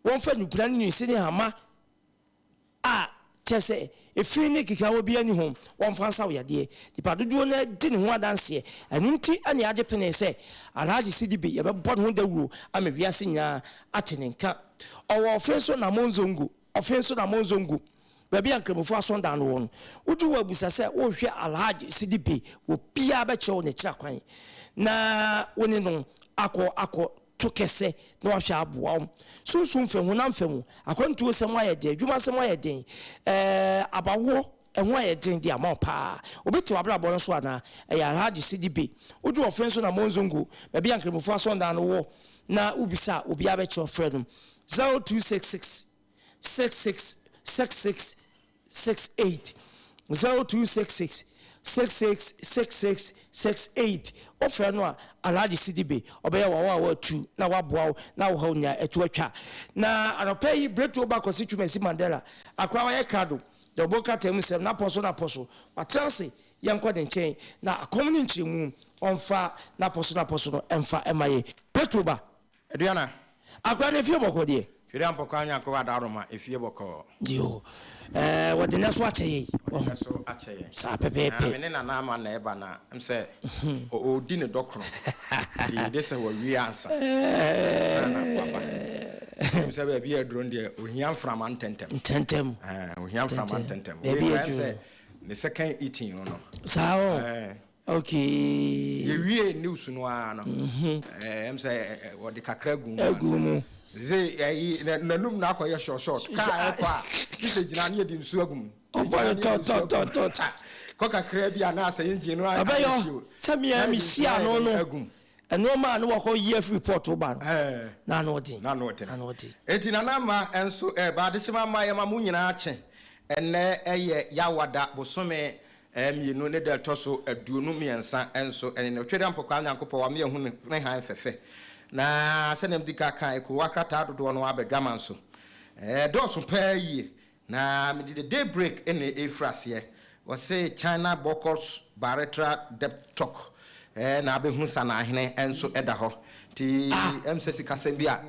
Wɔmfa nnubena ne nnwinse ne hama a kyerɛ sɛ efi ne nkekaawa biara nni ho, wɔmfa nsa wo yadeɛ. Nnipa dodoɔ no ara di ne ho adanseɛ. Ɛno nti na yɛagye pene sɛ Alhaji Sidibe yɛbɛbɔ ne ho dawuro ama wiase nyinaa ate ne nka. Ɔwɔ ɔfe nso Namonzongo, ɔfe nso Namonzongo, baabi a Nkramofoɔ asɔndan no wɔ no. Wodu hɔ a bisa sɛ worehwɛ Alhaji Sidibe, obiara bɛkyerɛ wo n'akyiri akwan na wo ne no akɔ akɔ to kɛsɛ na wahwɛ aboa wo. Sunsum fam, honam fam, akwantuo sɛm ayɛ den, adwuma sɛm ayɛ den, ɛɛ abawoɔ ɛho ayɛ den de ama wo paa. Obi te w'abrabɔ no so anaa? Ɛyɛ Alhaji Sidibe. Wodu ɔfe nso na Monzongo, baabi a Nkramofoɔ asɔndan no wɔ na wobisa a, obiara bɛkyerɛ wo. Frɛ no 0266 66 66 68 0266 66 66 68 Wofrɛ no a, Alhaji Sidibe, ɔbɛyɛ w'awaawa atu na waboa wo na wo haw nyinaa atu atwa. Na anɔpa yi, Bretuo ba Kwasi Twumasi Mandela, akora wayɛ krado, deɛ ɔbɔ krataa mu nsɛm, n'apɔ so n'apɔ so, watena ase, yɛnkɔ ne nkyɛn na akɔm ne nkyerɛmu ɔmfa n'apɔ so n'apɔ so no mfa mma yɛn. Bretuo ba. Aduana. Akora no efie bɔkɔɔ deɛ. Twere ampɔkwaa Nyankopɔn adaworoma efie bɔkɔɔ. Yoo ɛɛ wɔde nɛ so akyɛ yɛn. Wɔde nɛ so akyɛ yɛn. Saa pɛpɛɛpɛ. Na me ne Nana Ama na ɛba na m sɛ ɔredi ne dɔkono nti de sɛ wawie ansa ansa na waba. Wonim sɛ baabi a aduro no deɛ ohia mframa ntɛntɛm. Ntɛntɛm. Ɛɛ ohia mframa ntɛntɛm. Baabi a aduro no. Ne second eating no no. Saa o. Ɛɛ. Okay. Yɛwiee news no ara no, ɛm sɛ wɔde kakra gu mu. Agu mu. Sɛ ɛyi n'anum na akɔyɛ short short. Kaa ɛkɔ a, gye sɛ gyina ne yɛde nsuo agu mu. Ɔbɔ no tɔ tɔ tɔ tɔ. Kɔ kakra bi anaasɛ engine no ayɛ Ɛbɛyɔ hyew. sɛ mea mehyia no no, Agu mu. nneɛma a ne wakɔ yi afiri port ba no, na ano ɔden. Na ano ɔden. Ano ɔden. Enti Nana Ama nso ɛreba. Adehyema mma yɛma mo nyinaa kye. Ɛnnɛ ɛyɛ Yawada bosome Mmienu ne da ɛtɔ so 23 nso ne no. Twereampo Kwaa Nyankopɔn wama yɛahu ne hann fɛfɛ. Na sɛnea medi kan kae, kurowa krataa dodoɔ no ara ba adwaman so. Ɛdɔɔso paa yie. Na mede The Day Break na ɛrefiri aseɛ. Wɔse China boycotts bilateral debt talk na abɛhu Sanahene nso da hɔ. Nti ɛm sɛ sikasɛm bi a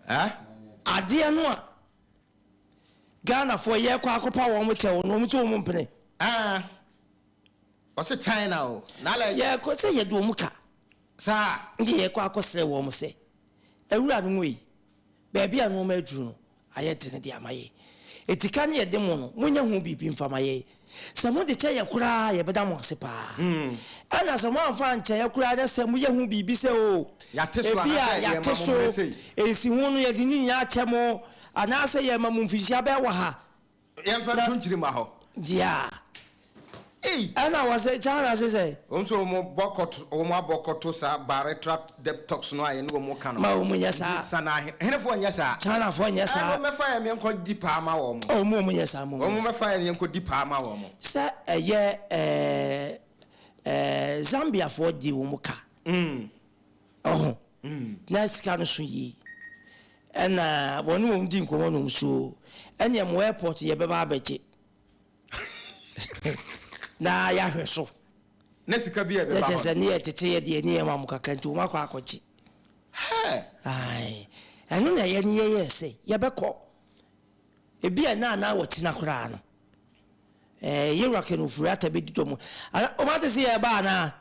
eh? Adeɛ no a Ghanafoɔ yɛkɔ akɔpa wɔn kyɛw no wɔn nso wɔn mpene. Ah ɔse China o na like. Yɛkɔ sɛ yɛde wɔn ka. Saa. Nti yɛkɔ akɔsrɛ wɔn sɛ awura no wei baabi a nnoɔma aduru no ayɛ dene de ama yɛn. Eti ka ne yɛde mo no monyɛ ho biribi mfa ma yɛn. Sɛ mode kyɛ yɛ koraa a yɛbɛda mo ase paa. Ɛna sɛ moamfa ankyɛ yɛ koraa na sɛ moyɛ ho biribi sɛ oo Yɛate so ebi a anaasɛ yɛate yɛma mo so mmerɛ sei. nsiho no yɛde ne nyinaa akyɛ mo anaasɛ yɛma mo mfinhyia bɛyɛ wɔ ha Yɛmfa na nto nkyiri mma hɔ. deɛ a Ei! ɛna wɔse China se sɛ. Wɔn nso wɔn bɔ kɔto wɔn abɔ kɔto saa bilateral debt talks no a yɛne wɔn ka no. Ma wɔn nyɛ saa. Nti Sanaa henefoɔ nyɛ saa. Chinafoɔ nyɛ saa. Ɛɛ wɔn mɛfa yɛn yɛnkɔ di paa ma wɔn. Oh wɔn wɔn nyɛ saa wɔn Wɔn mɛfa yɛn yɛnkɔ di paa ma wɔn. Sɛ ɛyɛ ɛɛ ɛɛ Zambiafoɔ di wɔn ka. Ɔho. Na sika no so yie. Ɛna wɔne wɔn di nkɔmmɔ na wɔn so ɛneɛ mo airport yɛbɛba abɛgye. Na yɛahwɛ so. Na sika bi a ɛbɛba hɔ. Na kyerɛ no. sɛ ne yɛ tete yɛ deɛ ne yɛ ma mo kakra nti wɔn akɔ akɔgye. Hɛɛ! Ae, ɛno na yɛne yɛyɛɛ sɛ yɛbɛkɔ. Ebi a ɛna anaa wɔkyena koraa no, ɛɛ yɛwura Ken Ofori-Atta bɛdi dɔm. Ana wɔn ate sɛ yɛreba anaa?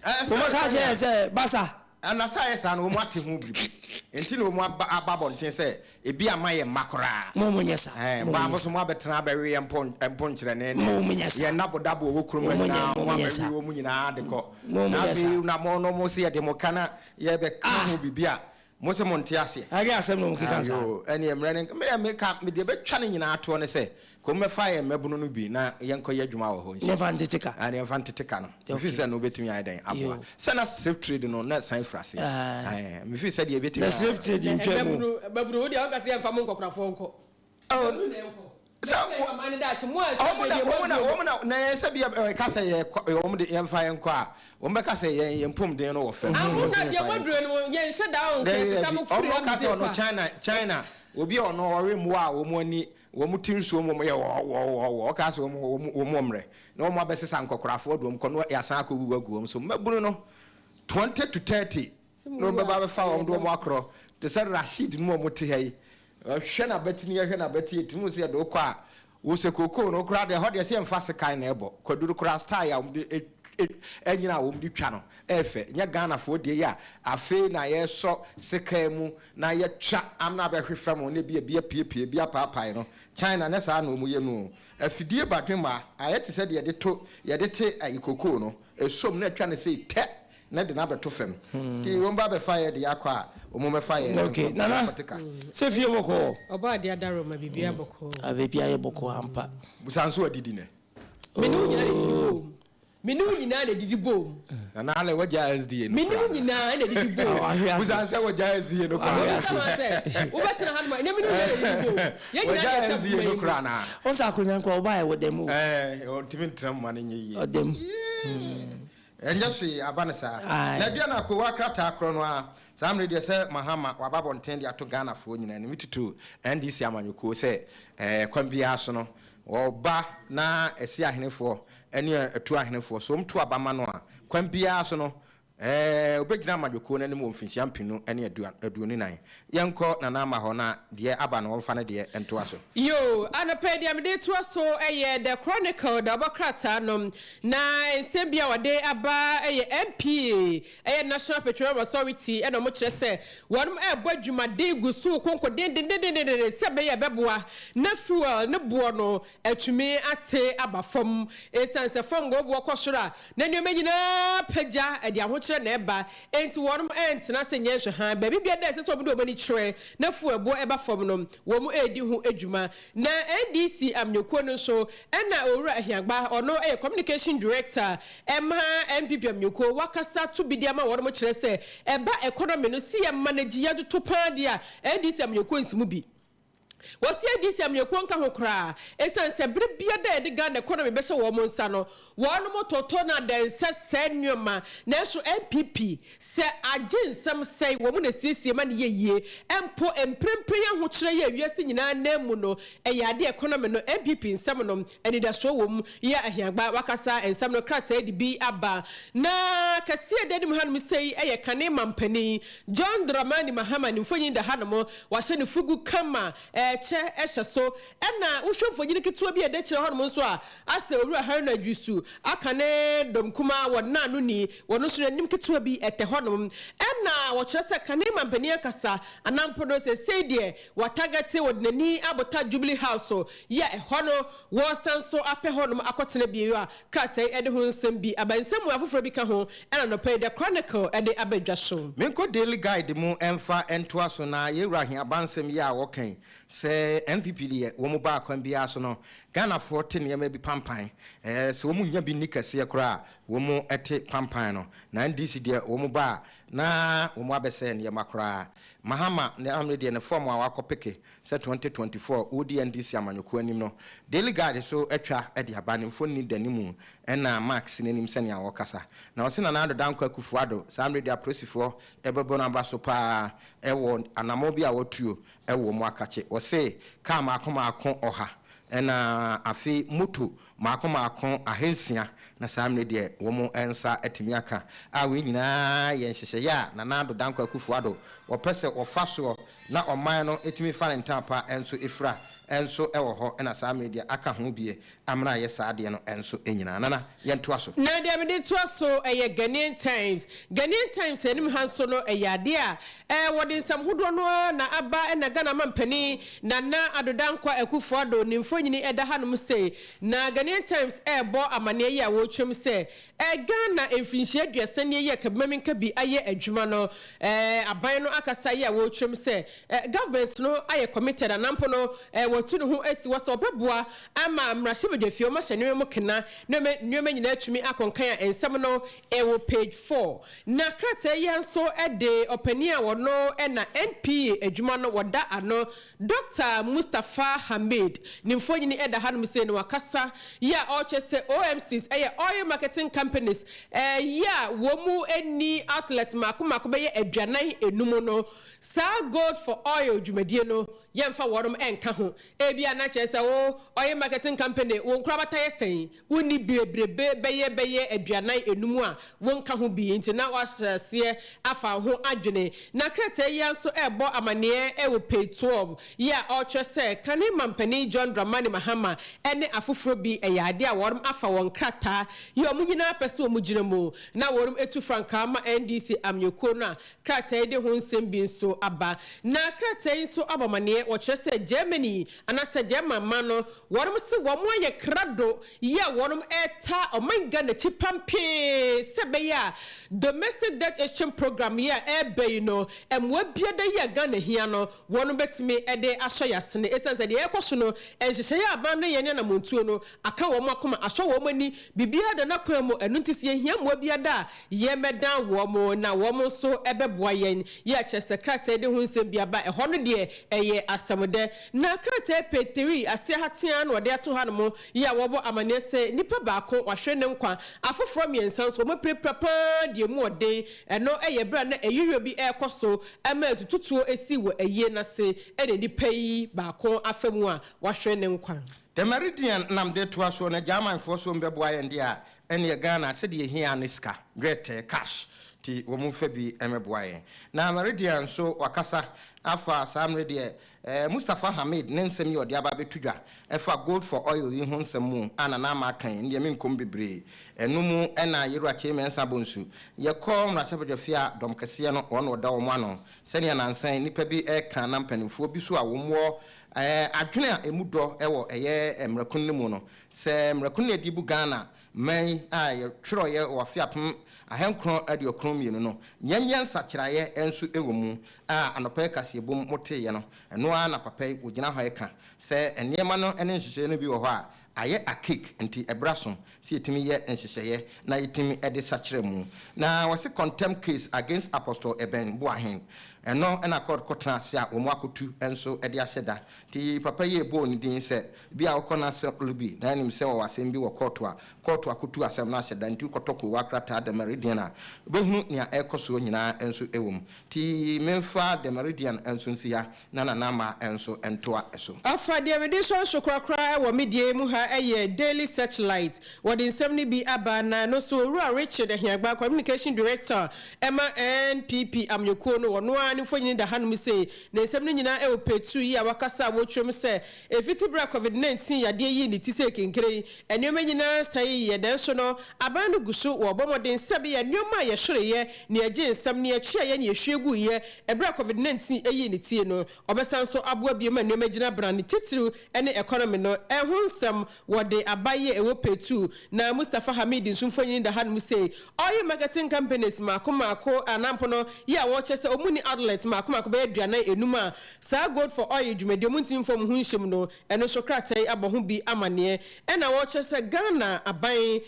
Ɛɛ, Wɔn aka akyerɛ yɛn sɛ basa. Ɛna sɛ ayɛ saa no wɔn ate ho biribi nti na wɔn aba aba abɔnten sɛ ebi amma yɛn mma koraa. Mo mo nyɛ saa. Ɛɛ Mo mo baa nyɛ mo so saa. mo abɛtena abɛwe yɛn mpɔn mponkyerɛne ne Mo mo nyɛ saa. yɛn nnabodabo a ɛwɔ kurom Mo ha mo nyɛ nyinaa mo mo mo nyɛ abɛwe saa. wɔn nyinaa de kɔ. Mo mo Na nyɛ afei saa. na mo no mo se yɛde mo ka na yɛbɛka Ah! ho biribi a mo se mo nte aseɛ. Ɛdeɛ asɛm na wɔn keka saa. Ayoo ɛneɛ mmerɛ no me deɛ meka me deɛ bɛtwa ne nyinaa toɔ ne sɛ Kɔ mmɛfa yɛn mmabunu no bi na yɛnkɔ yɛ adwuma wɔ hɔ nhyia. Yɛmfa ntete ka. Aane, yɛmfa ntete ka no. Mefiri Okay. sɛ no wobɛtumi ayɛ dɛn aboa. Yo. Sɛ na slave trade no na san firi aseɛ. Aye. Ae, mefiri sɛ deɛ ɛbɛtumi Na ayɛ. slave trade Na ntwaa mu. mmabunu, mmabunu, wo deɛ woka sɛ yɛmfa mo nkɔkorafoɔ nkɔ. Oh, Mmabunu na yɛnkɔ. sɛ Mmabunu na yɛ ɔman no daakye. Mo a sɛ wɔn afei na deɛ wɔn na moaduru wɔn na na yɛn sɛ bi ɛka sɛ yɛ kɔ wɔn de yɛmfa yɛn kɔ a wɔn bɛka sɛ yɛn yɛn mpomden no wɔ fam. Ah, mo na Yɛntumi deɛ mfa yɛn moaduru no yɛnhyɛ da nka Dabi ɛsɛ sɛ dabi mo firi wɔn ha ka mo sɛ sei ɔno kɔ a. China China obi a ɔno ɔwe mmoa a wɔn ani Wɔn ti nsuo mu wɔn yɛ wɔɔwɔɔwɔɔ, wɔkaa sɛ wɔn wɔn wɔn mmerɛ na wɔn abɛsesa nkɔkorafoɔ de wɔn kɔ na yɛasan akɔ wuwu agu wɔn so. Mmabunu no 20 to 30 Sɛ na wɔn mo bɛba wu a abɛfa ɛyɛ wɔn de wɔn dɔm. akorɔ te sɛ Rasheed nom a wɔn te ha yi. Hwɛ n'abati ni, yɛhwɛ n'abati, yɛtumi hu sɛ yɛde wo kɔ a, wo sɛ kookoo no koraa deɛ, ɛhɔ deɛ sɛ yɛmfa sekan na ɛbɔ. Kwaduro koraa style a wɔde ɛnyina a wɔde twa no ɛfɛ. Nyɛ Ghanafoɔ deɛ yi a afei na yɛsɔ sekan mu na yɛtwa amena abɛhwe fam na ebi ebi apiepie, ebi apaapae no. China nyɛ saa na wɔyɛ no o. Afidie badwemma ayɛ te sɛ deɛ yɛde to yɛde te ayi kookoo no, ɛsɔ mu na ɛtwa no sei tɛ na de no abɛto fam. Nti wɔn ba bɛfa yɛ de akɔ a, wɔn bɛfa yɛ Okay, Nana, nkɔte ka. Sɛ fie bɔkɔɔ. Ɔbɔ adeɛ adaroma, biribiara bɔkɔɔ. Ah, biribiara yɛ bɔkɔɔ ampa. Busa nso adidi nɛ. Me ne wo nyinaa na edidi bom. Me ne wo nyinaa na edidi bom. Nana Ale wagya SDA no Me ne wo koraa. nyinaa na edidi bom. Wahwe ase. Busa sɛ wagya SDA no koraa. Wahwe ase. Wobisa ma sɛ wobɛtena ha nom a, ɛnyɛ me ne wo nyinaa na edidi bom. Yɛn nyinaa Wagya na yɛhyɛ SDA mpoma no yi mu. koraa na. Wɔn sɛ akonnwa nkoa ɔbaa yɛ wɔ dɛm o. Ɛɛ, ɔntumi ntena mu ma no nyɛ yie. Ɔdɛm. Ɛnyɛ hwee, aba no saa. Aye. Na aduane akowaa krataa korɔ no ara, saa mmerɛ deɛ sɛ Mahama waba abɔnten de ato Ghanafoɔ nyinaa anim, titiriw NDC amanyɔkuo sɛ ɛɛ kwan biara so no ɔba na ɛsi ahenefoɔ ne atu ahenefoɔ so wɔn to aba ma no a, kwan biara so no ɛɛ ɔbɛgyina amanyɔkuo no anim wɔ mfinhyia 2024. Yɛnkɔ Nana Ama hɔ na deɛ aba no wɔmfa no deɛ ntoa so. Yoo, anɔpa yi deɛ mede retoa so yɛ The Chronicle dawubɔ krataa no, na nsɛm bi a wɔde aba yɛ NPA, ɛyɛ National Petroleum Authority, ɛna wɔkyerɛ sɛ wɔn rebɔ adwumaden gu so konko dendendendenden sɛ ɛbɛyɛ ɛbɛboa na fuel ne boɔ no atumi ate aba fam. Esiane sɛ fam ngo boɔ kɔ soro a, na nneɛma nyinaa pagya, ɛde ahokyerɛ na ɛba, enti wɔn ntena ase nyɛ nhwɛhaa. Baabi biara a ɛsɛ sɛ wɔde wɔn ani kyerɛ na fuel boɔ ba fam no, wɔredi ho dwuma. Na NDC amanyɔkuo no nso, ɛna Owura Ahiagba, ɔno yɛ Communication Director ma NPP amanyɔkuo, wakasa to bi de ama wɔn kyerɛ sɛ ɛba economy no si yɛ manage yɛntoto paa deɛ a, NDC amanyɔkuo nsi mu bi. Wɔsi NDC amanyɔkuo nka ho koraa esiane sɛ bere biara da a yɛde Ghana economy bɛhyɛ wɔn nsa no, wɔnom toto no adɛnsɛ sɛe nneɛma. Nanso NPP sɛ agye nsɛm sɛe wɔn na esiesie ma no yɛ yie. Mpo mprempren ahokyerɛ yi a wiase nyinaa nam mu no, ɛyɛ adeɛ economy no NPP nsɛm no anidasoɔ wɔ mu. Yɛ Ahiagba wakasa nsɛm no krataa de bi aba. Na kɛseɛ a ɛda anim hanom sei yɛ kane mampanin John Dramani Mahama ne mfonyin da hanom. Wahyɛ ne fugu kama, ɛkyɛ hyɛ so. Ɛna wohwɛ mfonyin ketewa bi a ɛda akyire hɔnom nso a, asɛ Owura Haruna Iddrisu aka ne dɔm kumaa wɔ n'ano ni. Wɔn nso n'anim ketewa bi tɛ hɔnom. Ɛna wɔkyerɛ sɛ kane mampanin ankasa anaa mpo no seesei deɛ watagɛte, wɔde n'ani abota Jubilee House yi a ɛhɔ no wɔresan nso apɛ hɔnom akɔtena bio a krataa yi de ho nsɛm bi aba. Nsɛm afoforɔ bi ka ho ɛna anɔpa yi The Chronicle de aba dwa so. Menkɔ Daily Guide mu mfa ntoa so na yɛwura he abansɛm yi a wɔka yi sɛ NPP deɛ wɔn baa kwan biara so no Ghanafoɔ te nneɛma bi pampan ɛɛ sɛ wɔn nnya bi nni kɛseɛ koraa a wɔn te pampan no na NDC deɛ wɔn ba a na wɔn abɛsɛe nneɛma koraa. Mahama ne Amre deɛ ne fɔɔm a wakɔ peke sɛ 2024 ɔredi NDC amanyɔkuo anim no, Daily Guide so atwa de aba, ne mfoni da ne mu ɛna Mark si n'anim sɛnea ɔrekasa. Na ɔse Nana Addo Dankwa Akufo Addo saa mmerɛ deɛ apolisifoɔ bɛbɔ no aba so paa wɔ anamɔn bi a watuo wɔ mu akakye. Ɔse kaa maako maako 100 ɛna afei moto maako maako 600 na saa mmerɛ deɛ wɔn nsa atumi aka, a wei nyinaa yɛ nhyehyɛeɛ a Nana Addo Dankwa Akufo Addo wɔpɛ sɛ wɔfa soɔ na ɔman no tumi fa ne ntampa nso fira nso wɔ hɔ na saa mmerɛ deɛ aka ho bie amena ayɛ saa adeɛ no nso nyinaa. Nana, yɛntoa so. Na deɛ mede toa so yɛ Ghanaian Times. Ghanaian Times anim ha nso no ɛyɛ adeɛ a ɛɛ wɔde nsɛm hodoɔ no ara na aba ɛna Ghana mampanin Nana Addo Dankwa Akufo Addo ne mfonini ɛda hanom sei. Na Ghanaian Times ɛrebɔ amaneɛ yi a wɔretwam sɛ ɛɛ Ghana mfirinhyia 30 nie yi a Kabimamenka bi ayɛ adwuma no ɛɛ aban no akasa yi a wɔretwam sɛ ɛɛ government no ayɛ committed anaa mpo no ɛɛ wɔatu ne ho asi hɔ sɛ wɔbɛboa ama mmarahyɛbadwafie wɔahyɛ nneɛma mu kena na nneɛma nyinaa atumi akɔnkan a nsɛm no ɛwɔ page 4. Na krataa yi nso de ɔpanin a wɔno na NPA adwuma no wɔda ano, Dr. Mustapha Hamid, ne mfonini da hanom sei na wakasa yi a ɔrekyerɛ sɛ OMCs ɛyɛ Oil Marketing Companies yi a wɔn mu nni outlet mmaako mmaako bɛyɛ 45 no, saa Gold for Oil dwumadie no yɛmfa wɔnom nka ho. Ebia na kyerɛ sɛ wo oil marketing company wo nkorabata yɛ sɛn? Wonni bebrebe bɛyɛ bɛyɛ 45 a wonka ho bi nti na woahyɛ aseɛ afa wo ho adwene. Na krataa yi ara nso rebɔ amaneɛ wɔ page 12 yi a ɔrekyerɛ sɛ kane mampanin John Dramani Mahama ne afoforɔ bi ɛyɛ adeɛ a wɔnom afa wɔn krataa yi a wɔn nyinaa pɛ sɛ wɔn gyina mu na wɔnom tu frankaa ma NDC amanyɔkuo no a krataa yi de ho nsɛm bi nso aba. Na krataa yi nso abɔ amaneɛ wɔkyerɛ sɛ Germany anaasɛ German man no wɔnom se wɔn ayɛ krado yi a wɔnom retaa ɔman Ghana akyi pampee sɛ ɛbɛyɛ a Domestic Debt Exchange Programme yi a ɛreba yi no mmoa biada yi a Ghana hia no wɔnom bɛtumi de asɔ yɛn asene ɛsiane sɛ deɛ ɛrekɔ so no nhyehyɛeɛ a aban no yɛ ne anamontuo no aka wɔn akoma asɔ wɔn ani biribiara da n'akwan mu ɛno nti sɛ yɛhia mmoa biada a yɛmmɛdan wɔn na wɔn nso bɛboa yɛn yi a kyerɛ sɛ krataa yi de ho nsɛm bi aba ɛhɔ no deɛ ɛyɛ asɛmdɛ na krataa peteri aseɛ ha teaa na wɔde ato hanom yi a wɔbɔ amaneɛ sɛ nipa baako wahwere ne nkwa, afoforɔ mmiɛnsa nso wɔapirapira pa ara deɛ emu ɔden. Ɛno yɛ berɛ a na ayiyɔ bi rekɔ so ma atututuo si wɔ ayie no ase na nipa yi baako afa mu a wahwere ne nkwa. The Meridian nam de toa soɔ na Germanfoɔ so mbɛboa yɛn deɛ a, ɛneɛ Ghana sɛdeɛ ɛhia ara ne sika, dwɛtɛ, cash, nti wɔn mfa bi mmɛboa yɛn. Na Meridian nso wakasa afa saa mmerɛ deɛ Mustapha Hamid ne nsɛm yi a ɔde aba abɛto dwa ɛfa Gold for Oil yi ho nsɛm mu a Nana Ama aka yi, ɛno deɛ menkɔ mu bebree. Ɛno mu na Yerua Kyei Mensah Bonsu, yɛkɔ mmarahyɛbadwafie a dɔm kɛseɛ no wɔn na wɔda wɔn ano. Sɛdeɛ nansa yi nnipa bi reka na mpanimfoɔ bi so a wɔwɔ adwene a ɛmu dɔ wɔ ɛyɛ mmarakunu no mu no, sɛ mmarakunu no a yɛde bu Ghana man yi a yɛtwerɛeɛ wɔ afe 1992 no, nyɛnyɛ nsakyeraeɛ nso wɔ mu a anɔpa yi kaseɛbom moteeɛ no, ɛno ara na papa yi ɔgyina hɔ reka sɛ nneɛma no ne nhyehyɛeɛ no bi wɔ hɔ a ayɛ archaic nti ɛberɛ aso sɛ yɛtumi yɛ nhyehyɛeɛ na yɛtumi de sakyera mu. Na wɔse contempt case against Apostle Eben Boahen, ɛno na court kɔtena ase a wɔn akɔtu nso de ahyɛ da. Nti papa yi rebɔɔ ne din sɛ bi a wokɔ n'asɔre bi na anim sɛ ɔwɔ asɛm bi wɔ kɔɔto a, kɔɔto akɔtu asɛm no ahyɛ da nti wokɔtɔ kowa krataa The Meridian a, wobɛhunu nea ɛrekɔ soɔ nyinaa nso wɔ mu. Nti memfa The Meridian nso nsi ha na Nana Ama nso ntoa so. Afa deɛ mede sɔ nso korakora wɔ me deɛ yi mu ha yɛ Daily Searchlight. Wɔde nsɛm no bi aba na ɛno nso Owura Richard Ahiagbah, Communication Director ma NPP amanyɔkuo no, ɔno ara ne mfonini da hanom sei. Ne nsɛm no nyinaa wɔ Petu yi a wakasa a wɔretwerɛ mu sɛ, Ɛfiti berɛ a Covid 19 yadeɛ yii ne ti sɛ kenkere yi, nneɛma nyinaa sɛeeɛ. Nanso no, aban no gu so wɔrebɔ mmɔden sɛ ɛbɛyɛ a nneɛma a yɛhwereeɛ, nea ɛgyee nsam, nea ɛkyeaeɛ, nea ɛhwie guiɛ ɛberɛ a Covid 19 yii ne ti no, ɔbɛsan nso aboa bio ma nneɛma agyina bran, ne titiriw ne economy no ho nsɛm. Wɔde aba yi a ɛwɔ Petu na Mustapha Hamid nso mfonini da hanom sei. Oil marketing companies mmaako mmaako anaa mpo no yi a wɔkyerɛ sɛ wɔn nni outlet mmaako mmaako bɛyɛ 45 a saa Gold for Oil dwumadi wɔn ntumi mfa wɔn ho nhyɛ mu no, ɛno nso krataa yi abɔ ho bi amaneɛ. Ɛna wɔkyerɛ sɛ Ghana aban,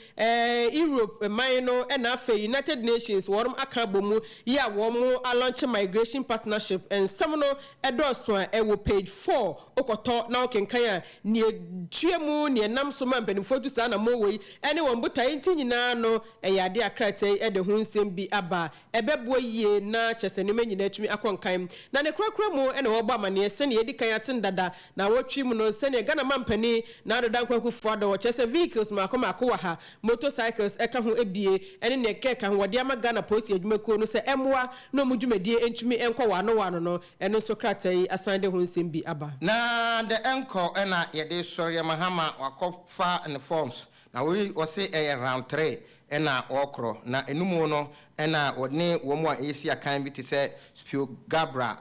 Europe man no ɛna afei United Nations wɔn aka abɔ mu yi a wɔn alɔnkye Migration Partnership. Nsɛm no ɛdɔɔso a ɛwɔ page 4 wokɔtɔ na wokenkan a, nea etua mu, nea ɛnam so ma mpanimfoɔ tu saa anammɔn wei, ne wɔn botaeɛ nti nyinaa no, ɛyɛ adeɛ a krataa yi de ho nsɛm bi aba a ɛbɛboa yie na kyerɛ sɛ nneɛma nyinaa atumi akɔ nkan. Na ne korakora mu na wɔrebɔ amaneɛ sɛdeɛ yɛadi kan ate no dada naawɔtwe mu no, sɛdeɛ Ghana mampanin Nana Addo Dankwa Akufo-Addo, wɔkyerɛ sɛ vehicles mmaako mmaako wɔ ha, motorcycles ka ho abie ne nea ɛkeka ho, wɔde ama Ghana Polisi Adwumakuo no sɛ ɛmmoa na wɔn dwumadie ntumi nkɔ wɔano wɔano no, Ɛno nso krataa yi asan de ho nsɛm bi aba. Na the ɛnkɔ na yɛde sɔreɛ Mahama wakɔ fa ne forms na woi ɔse ɛyɛ round three na ɔɔkorɔ na ɛnumu no na ɔne wɔn a ɛresi akan bi te sɛ Spio Gabra,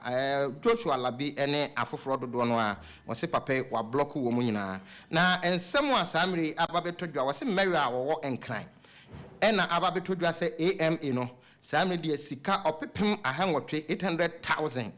Joshua Labi ne afoforɔ dodoɔ no ara ɔse papa yi wa block wɔn nyinaa na nsɛm a saa mmerɛ yi aba bɛtɔ dwa ɔse Mayor a ɔwɔ Nkran na aba bɛtɔ dwa sɛ AMA no Saa mmerɛ deɛ sika ɔpepem ahanwɔtwe, 800,000,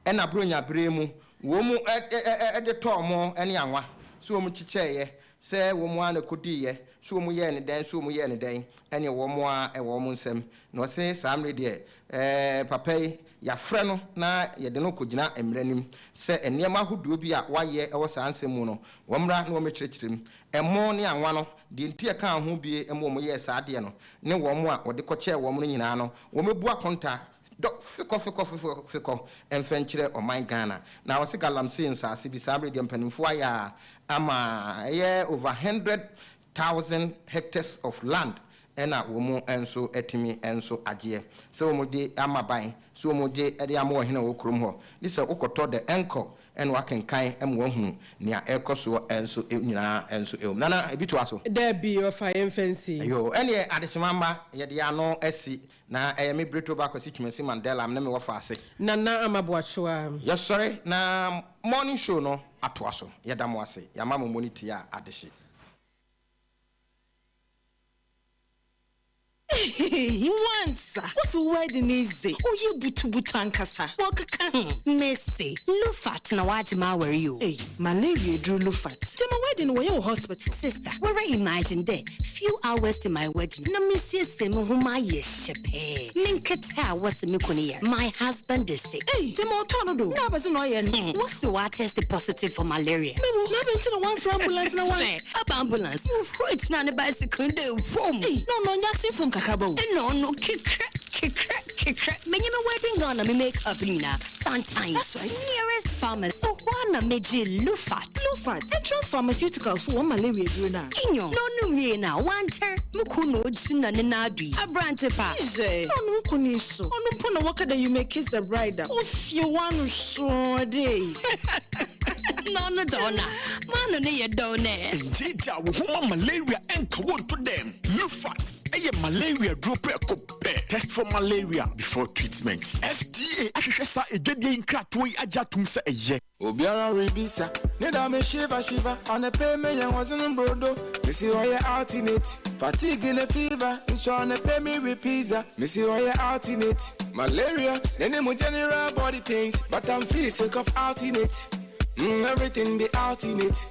ɛna Buronya berɛ mu wɔn de tɔɔ mo ne anwa, sɛ wɔn kyekyɛeɛ, sɛ wɔn ara na ɛkɔdiiɛ, sɛ wɔn yɛɛ no dɛn, sɛ wɔn yɛɛ no dɛn, ɛneɛ wɔn ara ɛwɔ wɔn nsam. Na ɔse saa mmerɛ deɛ ɛɛ papa yi yɛafrɛ no na yɛde no rekɔgyina mmara anim sɛ nneɛma ahodoɔ bi a wayɛ wɔ saa nsɛm mu no wɔmmra na wɔmmɛkyerɛkyerɛ mu. Ɛmo ne anwa no, deɛ nti a ɛkaa ho bie ma wɔyɛɛ saa adeɛ no, ne wɔn a wɔde kɔkyɛɛ wɔn no nyinaa no, wɔbɛbu akonta. Dɔ fekɔ fekɔ fekɔ fekɔ mfa nkyerɛ ɔman Ghana. Na ɔse galamsey nsaase bi saa bere deɛ mpanimfoɔ ayɛ a ama ɛyɛ over 100,000 hectares of land ɛna wɔn nso atumi nso agyeɛ sɛ wɔn de ama ban sɛ wɔn de ama ɔhene a ɔwɔ kurom hɔ ne sɛ wokɔtɔ The Anchor ɛna wakenkan ɛma wahunu nea ɛrekɔ soɔ nso nyinaa nso ɛwom. Nana, ebi toa so. Dabi, ɔfa yɛn fɛnsi. Ayo, ɛneɛ adehyema mma yɛde ano asi na ɛyɛ me Brito ba Kwasi Twumasi Mandela ne me wɔfa ase. Nana Ama Boakyewa. Yɛsɔre na morning show no atoa so. Yɛda mo ase. Yɛama mo mmɔ ne tie a adehye. Wansa, what's wedding is? Oh, you butu butu ankasa. Wakaka. Messi, Lufat na wagye ma aware you. Hey, malaria drew Lufat. Jama wedding were your hospital. Sister, where I imagine there few hours to my wedding. Na me siesie me ho ma ye hyepe. Minkete was me kunu. My husband is sick. Hey, Jama otono do. Na basi no ye no. What's the what tested positive for malaria? Mebo, na benti na one for ambulance na one. Up ambulance. It's not a bicycle dey foam. Hey, no no phone kakraba o. No no kikra kikra kikra. Menye me wedding gown na me make up nina. Sometimes. That's right. Nearest pharmacy. Oh, wana meji Lufat. Lufat. Entrance Pharmaceuticals for one malaria duro na. Inyo. No no me na wancher. Muku no jina ne na adui. Abrante pa. Ize. No no kuni so. Ono po na waka that you may kiss the bride. O fie wanu so dey. No no dona. Manu ne ye done. Njija wo homa malaria enka won to them. Lufat. Eye malaria duro preko pe. Test for malaria before treatment. FDA ahwehwɛ sa edwadie nkratoɔ yi agye atom sɛ ɛyɛ. Obiara rebisa, nida me shiva shiva, on a pay me yan wasn't brodo. Missy oye alternate, fatigue in a fever, so on a pay me with pizza. Missy oye alternate, malaria, then mo general body pains, but I'm free sick of alternate. Everything be alternate.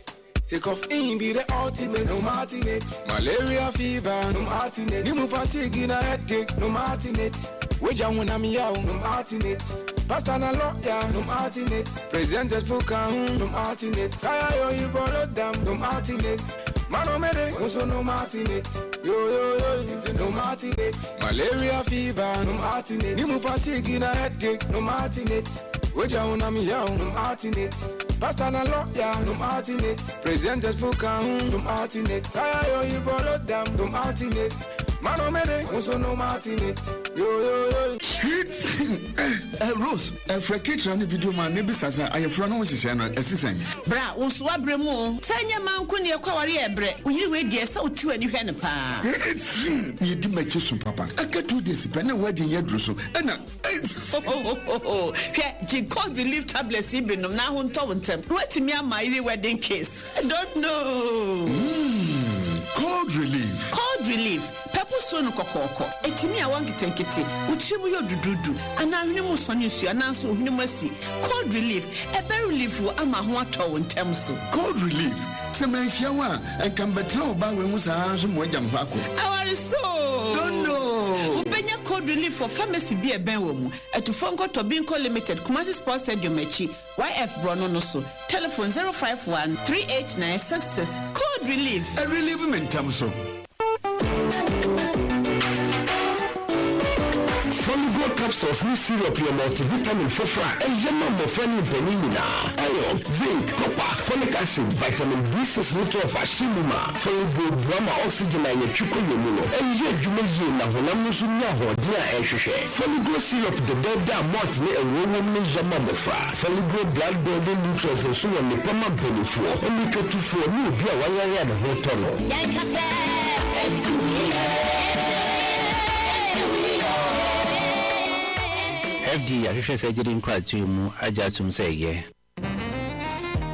Take off in be the ultimate, no alternate. Malaria fever, no alternate. New fatigue in a headache, no alternate. Wager when I'm young, no alternate. Pastor na lawyer, no alternate. Presented for can, no alternate. Kaya yo you borrow them, no alternate. Mano mere, also no alternate. Yo yo yo, no alternate. Malaria fever, no alternate. New fatigue in a headache, no alternate. Wager when I'm young, no alternate. Pastor na lawyer, no alternate. Presented for can, no alternate. Kaya yo you borrow them, no alternate. Mano mere, also no alternate. Yo yo yo. Rose, Frekitra ni video man nebi sasa ayefra no hyehyɛ no esisen. Bra, wo so abre mu o. Sɛ nya manko ne ekwa ware ebre. Wo yiri we de sɛ wo ti wani hwɛ ne pa. Ye di machi so papa. Aka 2 days pɛ na wedding ye duru so. Ɛna hwɛ gye cold relief tablets bi nom na ho ntɔ wo ntɛm. Watimi ama yiri wedding case. I don't know. Cold relief. Cold relief. Pepple so no kokoko. Etimi a wanketenkete. Wo tiri mu yɛ dududu. Ana hwene mu sɔne nsu ana so hwene mu asi. Cold relief. Ebe relief wo ama ho atɔ wo ntɛm so. Cold relief. Sɛ manhyia wo a, ɛnka mbɛtena wo ba wei ho saa nso mo agya mo hɔ akɔ. Aware so. Don't know. Wobɛnya cold relief for pharmacy bi ɛbɛn wɔ mu. Ɛtufo nkɔtɔ Binko Limited, Kumasi Sports Stadium akyi, YF Borɔno no so. Telephone 051 389 66. Cold relief. A relief me ntɛm so. Foligo capsules ni syrup yɛ multivitamin foforɔ a ɛyɛ ma mmɔfra ne mpanin nyinaa. Iron, zinc, copper, folic acid, vitamin B6 ne 12 ahyɛ mu ma. Foligo boa ma oxygen a yɛtwi kɔ yɛn mu no ɛyɛ adwuma yie na honam no nso nya ahoɔden a ɛhwehwɛ. Foligo syrup dɛdɛɛdɛ a malt ne ɛwɔ wɔ mu no yɛ ma mmɔfra. Foligo blood building nutrients nso wɔ nnipa ma mpanimfoɔ, mmirikatufoɔ ne obi a wayare a ne ho tɔ no. FDA ahwehwɛ sɛ gyede nkratoɔ mu agye atom sɛ ɛyɛ.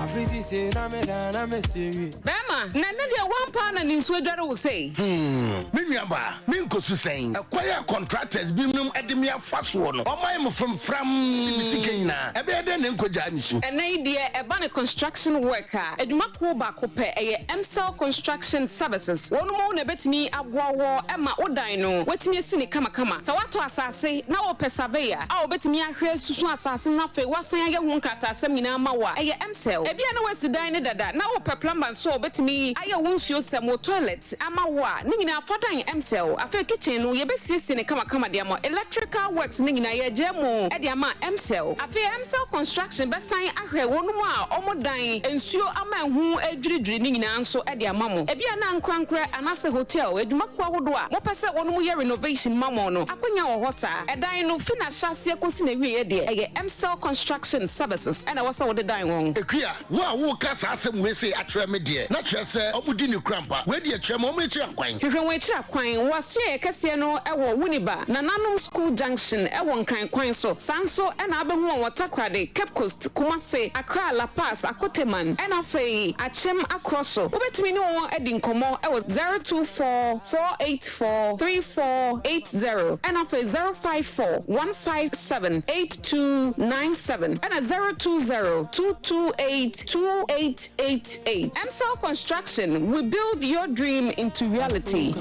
Bɛrima, na ne deɛ wampa na ne nsuo adware wo sei. Me nuaba, me nkosu sɛn. Ɛkwan a contractors binom de me afa soɔ no, ɔman mo framfram me sika nyinaa. Ɛbɛyɛ dɛn ne nkɔgyaa me su? Ɛnɛ yi deɛ ɛba ne construction work a, adwumakuo baako pɛ ɛyɛ Emsel Construction Services. Wɔn mu na ɛbɛtumi aboa wɔ ɛma wo dan no, wɔatumi asi ne kamakama. Sɛ woatɔ asase na wopɛ surveyor a wɔbɛtumi ahwɛ susu asase no afei wasan ayɛ ho nkrataasɛm nyinaa ma wo a, ɛyɛ Emsel. Ebia na woasi dan ne dada na wopɛ plumber nso a wɔbɛtumi Yɛbɛtumi ayɛ wo nsuo sɛm, wo toilet ama wo a, ne nyinaa fa dan Mcell. Afei kitchen no yɛbɛsiesie no kamakama de ama wo. Electrical works no nyinaa yɛgyaa mu de ama Mcell. Afei Mcell Construction bɛsan ahwɛ wɔnom a wɔn dan nsuo ama ɛho adwiridwiri no nyinaa nso de ama mo. Ebia na ankorankorɛ anaasɛ hotel, adwumakuo ahodoɔ a mopɛ sɛ wɔnom yɛ renovation ma mo no, akwanya wɔ hɔ saa. Ɛdan no fi n'ahyɛaseɛ kɔsi n'awieɛ deɛ, ɛyɛ Mcell Construction Services na ɛwɔ sɛ wode dan wɔn. Akua, wo a woreka saa asɛm wei sei akyerɛ me deɛ, na kyerɛ sɛ wɔdi ne kura ampa. Wei deɛ kyerɛ me wɔn akyiri akwan. Hwehwɛ wɔn akyiri akwan. Wɔ asoɛeɛ kɛseɛ no wɔ Winneba, Nananom School Junction wɔ Nkran kwan so. Saa nso na wobɛhu wɔn wɔ Takoradi, Cape Coast, Kumasi, Accra, La Paz, Akoteman, ɛna afei Akyem Akorɔ so. Wobɛtumi ne wɔn adi nkɔmmɔ wɔ 024 484 3480 ɛna afei 054 157 8297 ɛna 020 228 2888. Emsal Construction, we build your dream into reality.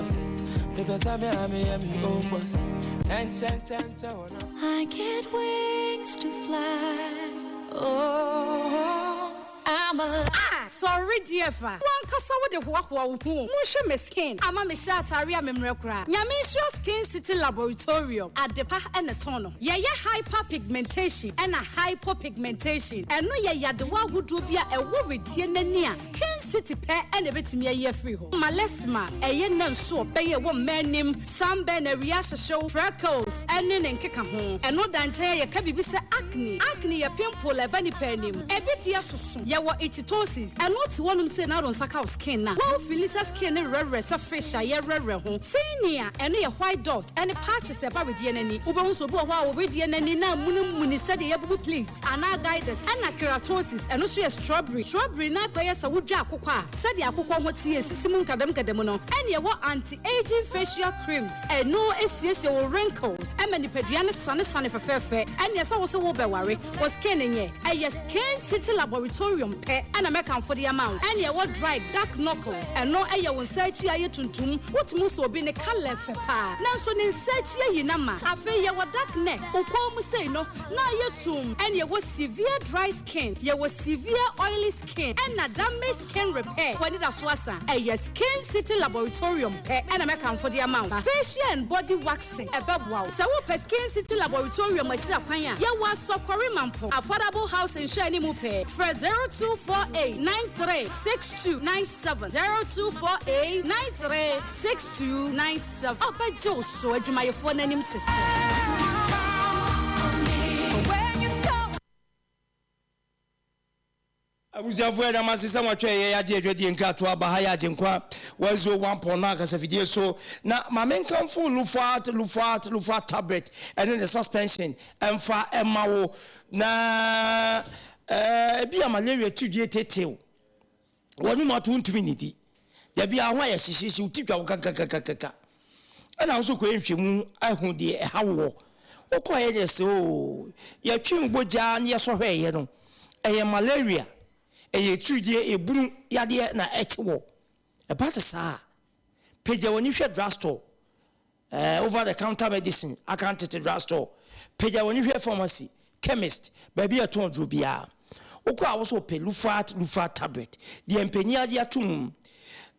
I get wings to fly. Oh, I'm alive. Ah sɔre deɛ fa wankasa wode hoahoa wo ho o monhwɛ me skin ama mehyɛ ataare a memmerɛ koraa Nyame nhyira Skin City Laboratorium adepa na ɛtɔn no yɛyɛ hyper pigmentation ɛna hypo pigmentation ɛno yɛ yadewa ahodoɔ bi a ɛwɔ wedeɛ n'ani a Skin City pɛ na ɛbɛtumi ayi afiri hɔ Malesma ɛyɛ nanso ɔbɛyɛ ɛwɔ mmaa anim Sunburn, awia ahyehyew, freckles, ne ne nkekaho. Ɛno da nkyɛn a, yɛka biribi sɛ acne. Acne yɛ pimple a ɛba nipa anim. Ebi deɛ soso. Yɛwɔ ichthyosis. Ɛno te hɔnom sei na wode wo nsa ka wo skin no a, wo feeli sɛ skin no werɛwerɛ sɛ fish a yɛwerɛwerɛ ho. Tinea, ɛno yɛ white dot ne patches a ɛba wedeɛ no ani. Wobɛhu sɛ obi wɔ hɔ a wo wedeɛ no ani no amunimuni sɛdeɛ yɛabubu plate anaa guiders. Ɛna keratosis, ɛno nso yɛ strawberry. Strawberry no akɔyɛ sɛ wodwa akokɔ a, sɛdeɛ akokɔ ho teɛ sisi mu nkadamnkadam no. Ɛna ɛwɔ anti. Aging facial creams, Ɛno siesie wo wrinkles ma nipadua no sane sane fɛfɛɛfɛ. Ɛneɛ sɛ wose wo bɛware, wo skin nyɛ. Ɛyɛ Skin City Laboratorium pɛ na mɛkamfo de ama wo. Ɛne ɛwɔ dry dark knuckles, ɛno yɛ wo nsa akyi ayɛ tuntum, wotumi hu sɛ obi ne colour fɛ paa nanso ne nsa akyi ayi no ama. Afei yɛwɔ dark neck, wo kɔn mu sei no na ayɛ tumm. Ɛne ɛwɔ severe dry skin, yɛwɔ severe oily skin ɛna damaged Skin repair, w'anidaso asa. Ɛyɛ Skin City Laboratorium pɛ na mɛkamfo de ama wo. Facial and body waxing, ɛbɛboa wo. Sɛ wopɛ Skin City Laboratorium akyiri akwan a, yɛwɔ Asɔkɔre Mampong, Affordable House nhwɛanim pɛɛ. Frɛ 0248 93 6297, 0248 93 6297. Ɔbɛgye wo so, adwumayɛfoɔ no anim te sɛ. Abusuafoɔ yɛda mo ase sɛ moatwɛn yɛn agye adwadie nkratoɔ aba ha yɛ Agyenkwa 101.9 kasafidie so na ma menkamfo Lufuat Lufuat Lufuat tablet ɛne ne suspension ɛmfa ɛma wo na ɛbi a malaria tiridie tetew wɔnom ato wontumi nnidi dabi a ho ayɛ hyehyehye wo ti twa wo kakakakaka ɛna wo so kɔyɛ nhwɛmu ahu deɛ ɛha woɔ wokɔɛ deɛ sɛ oo yɛtwe wo bogyaa ne yɛsɔ hwɛeɛ no ɛyɛ malaria ɛyɛ tiridie ebunu yadeɛ na ɛkye wɔ ɛba te saa a pagya w'ani hwɛ drugstore Eh, over the counter medicine aka ntete drug store, pagya w'ani hwɛ pharmacy, chemist, baabi a ɛtɔn aduro biara. Wokɔ a wo so wopɛ Lufart Lufart tablet, deɛ mpanyin agye ato mu,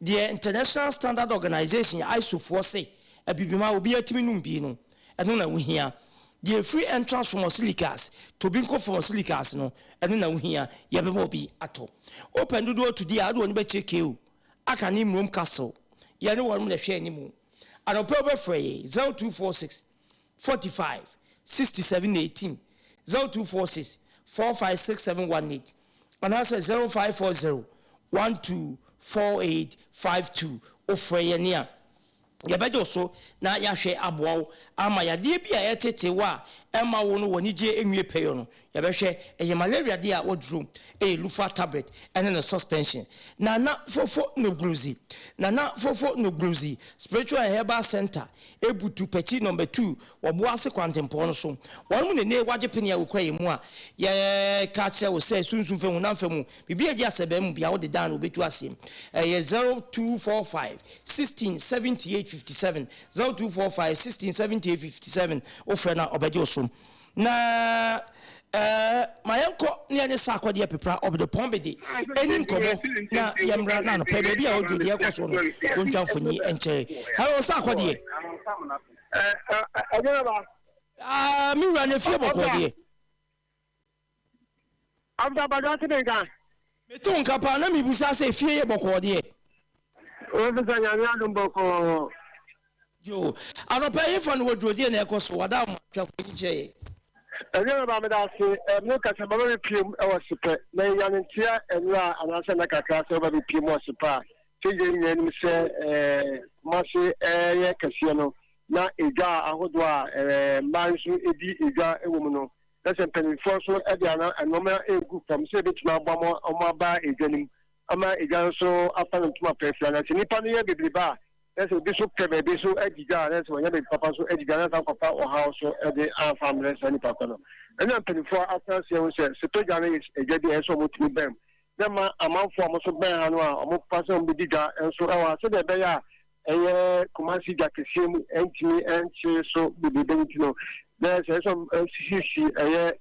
deɛ International Standard Organization, ISO foɔ se abibima obiara tumi nom bi no, ɛno na wohia. Deɛ ɛfiri Entrance Pharmaceuticals, Tobinco Pharmaceuticals no, ɛno na wohia, yɛbɛma obi atɔ. Wopɛ dodoɔ to di a, wode w'ani bɛkyerɛ KU, aka ne Mmrom Castle, yɛne wɔnom na ɛhwɛ anim. Anɔpa yi wobɛfrɛ yɛn 0246 45 67 18, 0246 45 67 18 anaasɛ 0540 12 48 52. Wofrɛ yɛn a, yɛbɛgye wo so na yɛahwɛ aboa wo ama yadeɛ bi a ɛretete wo a ɛmma wo no w'anigyeɛ nwie pɛyɔ no. Yɛbɛhwɛ, ɛyɛ malaria deɛ a wɔduro ɛyɛ Lufa tablet ɛne ne suspension. Nana Fofo Nogluzi Nana Fofo Nogluzi Spiritual and Herbal Centre Ebutu Pɛkyi Number 2 wɔ Boase kwantempɔn no so. Wɔnom na nnɛ wɔagye pene a wɔkura yɛn mu a yɛka akyerɛ wo sɛ sunsum fa mu, honam fa mu, biribi a ɛgye asɛbɛn mu biara wode dan no wɔbɛtu aseɛ. Ɛyɛ 0245 16 78 57, 0245 16 78 57, wofrɛ no a ɔbɛgye wo so. Na Ɛɛ, ma yɛnkɔ na yɛne Sarkodie Pepra Ɔbdepɔn Bede ɛni nkɔmmɔ na yɛmmra na anɔpa yi baabi a ɔduru deɛ ɛkɔ soɔ no wɔntwa mfoni nkyerɛ. Hello, Sarkodie. Ah, me wura na efie bɔkɔɔ deɛ. After Badwa te me nka. Mete wo nka paa na mebusa sɛ efie yɛ bɔkɔɔ deɛ. Officer Nyame adom bɔkɔɔ. Yoo, anɔpa yi hefa na waduro deɛ na ɛkɔ so wada wo ma twa mfoni kyerɛ yɛn. Ɛnyɛ bɛba meda ase eh, me kasa bɛba bɛpiem wɔ sepɛ na yɛnya no nteɛ nnora anaasɛ nna kakra sɛ woba bɛpiem wɔ sepɛ a sɛ yɛn nyinaa nim sɛ eh, Kumase ɛyɛ kɛseɛ no na edwa ahodoɔ a eh, mmaa nso di edwa wɔ mu no na sɛ mpanimfoɔ nso de ana nneɛma egu fam sɛ ebɛtumi aboa mo wɔn aba edwa no mu ama edwa no nso afa no ntoma pɛɛfira na sɛ nnipa no yɛ bebrebe a na sɛ obi nso pɛ baabi nso adi dwa a na sɛ wanya baabi papa nso adi dwa na san kɔfa ɔhaw nso de amfa ammrɛ saa nipa kɔ no. Ɛna mpanimfoɔ atena ase ahu sɛ sotɔ dwa no yɛ dwa bi a ɛsɛ sɛ wɔtumi bɛn mu na ɛma amanfoɔ a wɔn nso bɛn ha no a wɔpa sɛ wɔbɛdi dwa nso wɔ ha sɛdeɛ ɛbɛyɛ a ɛyɛ Kumasi dwa kɛseɛ mu ntumi nte so bebrebe nti no na sɛ ɛsɛ sisisi ɛyɛ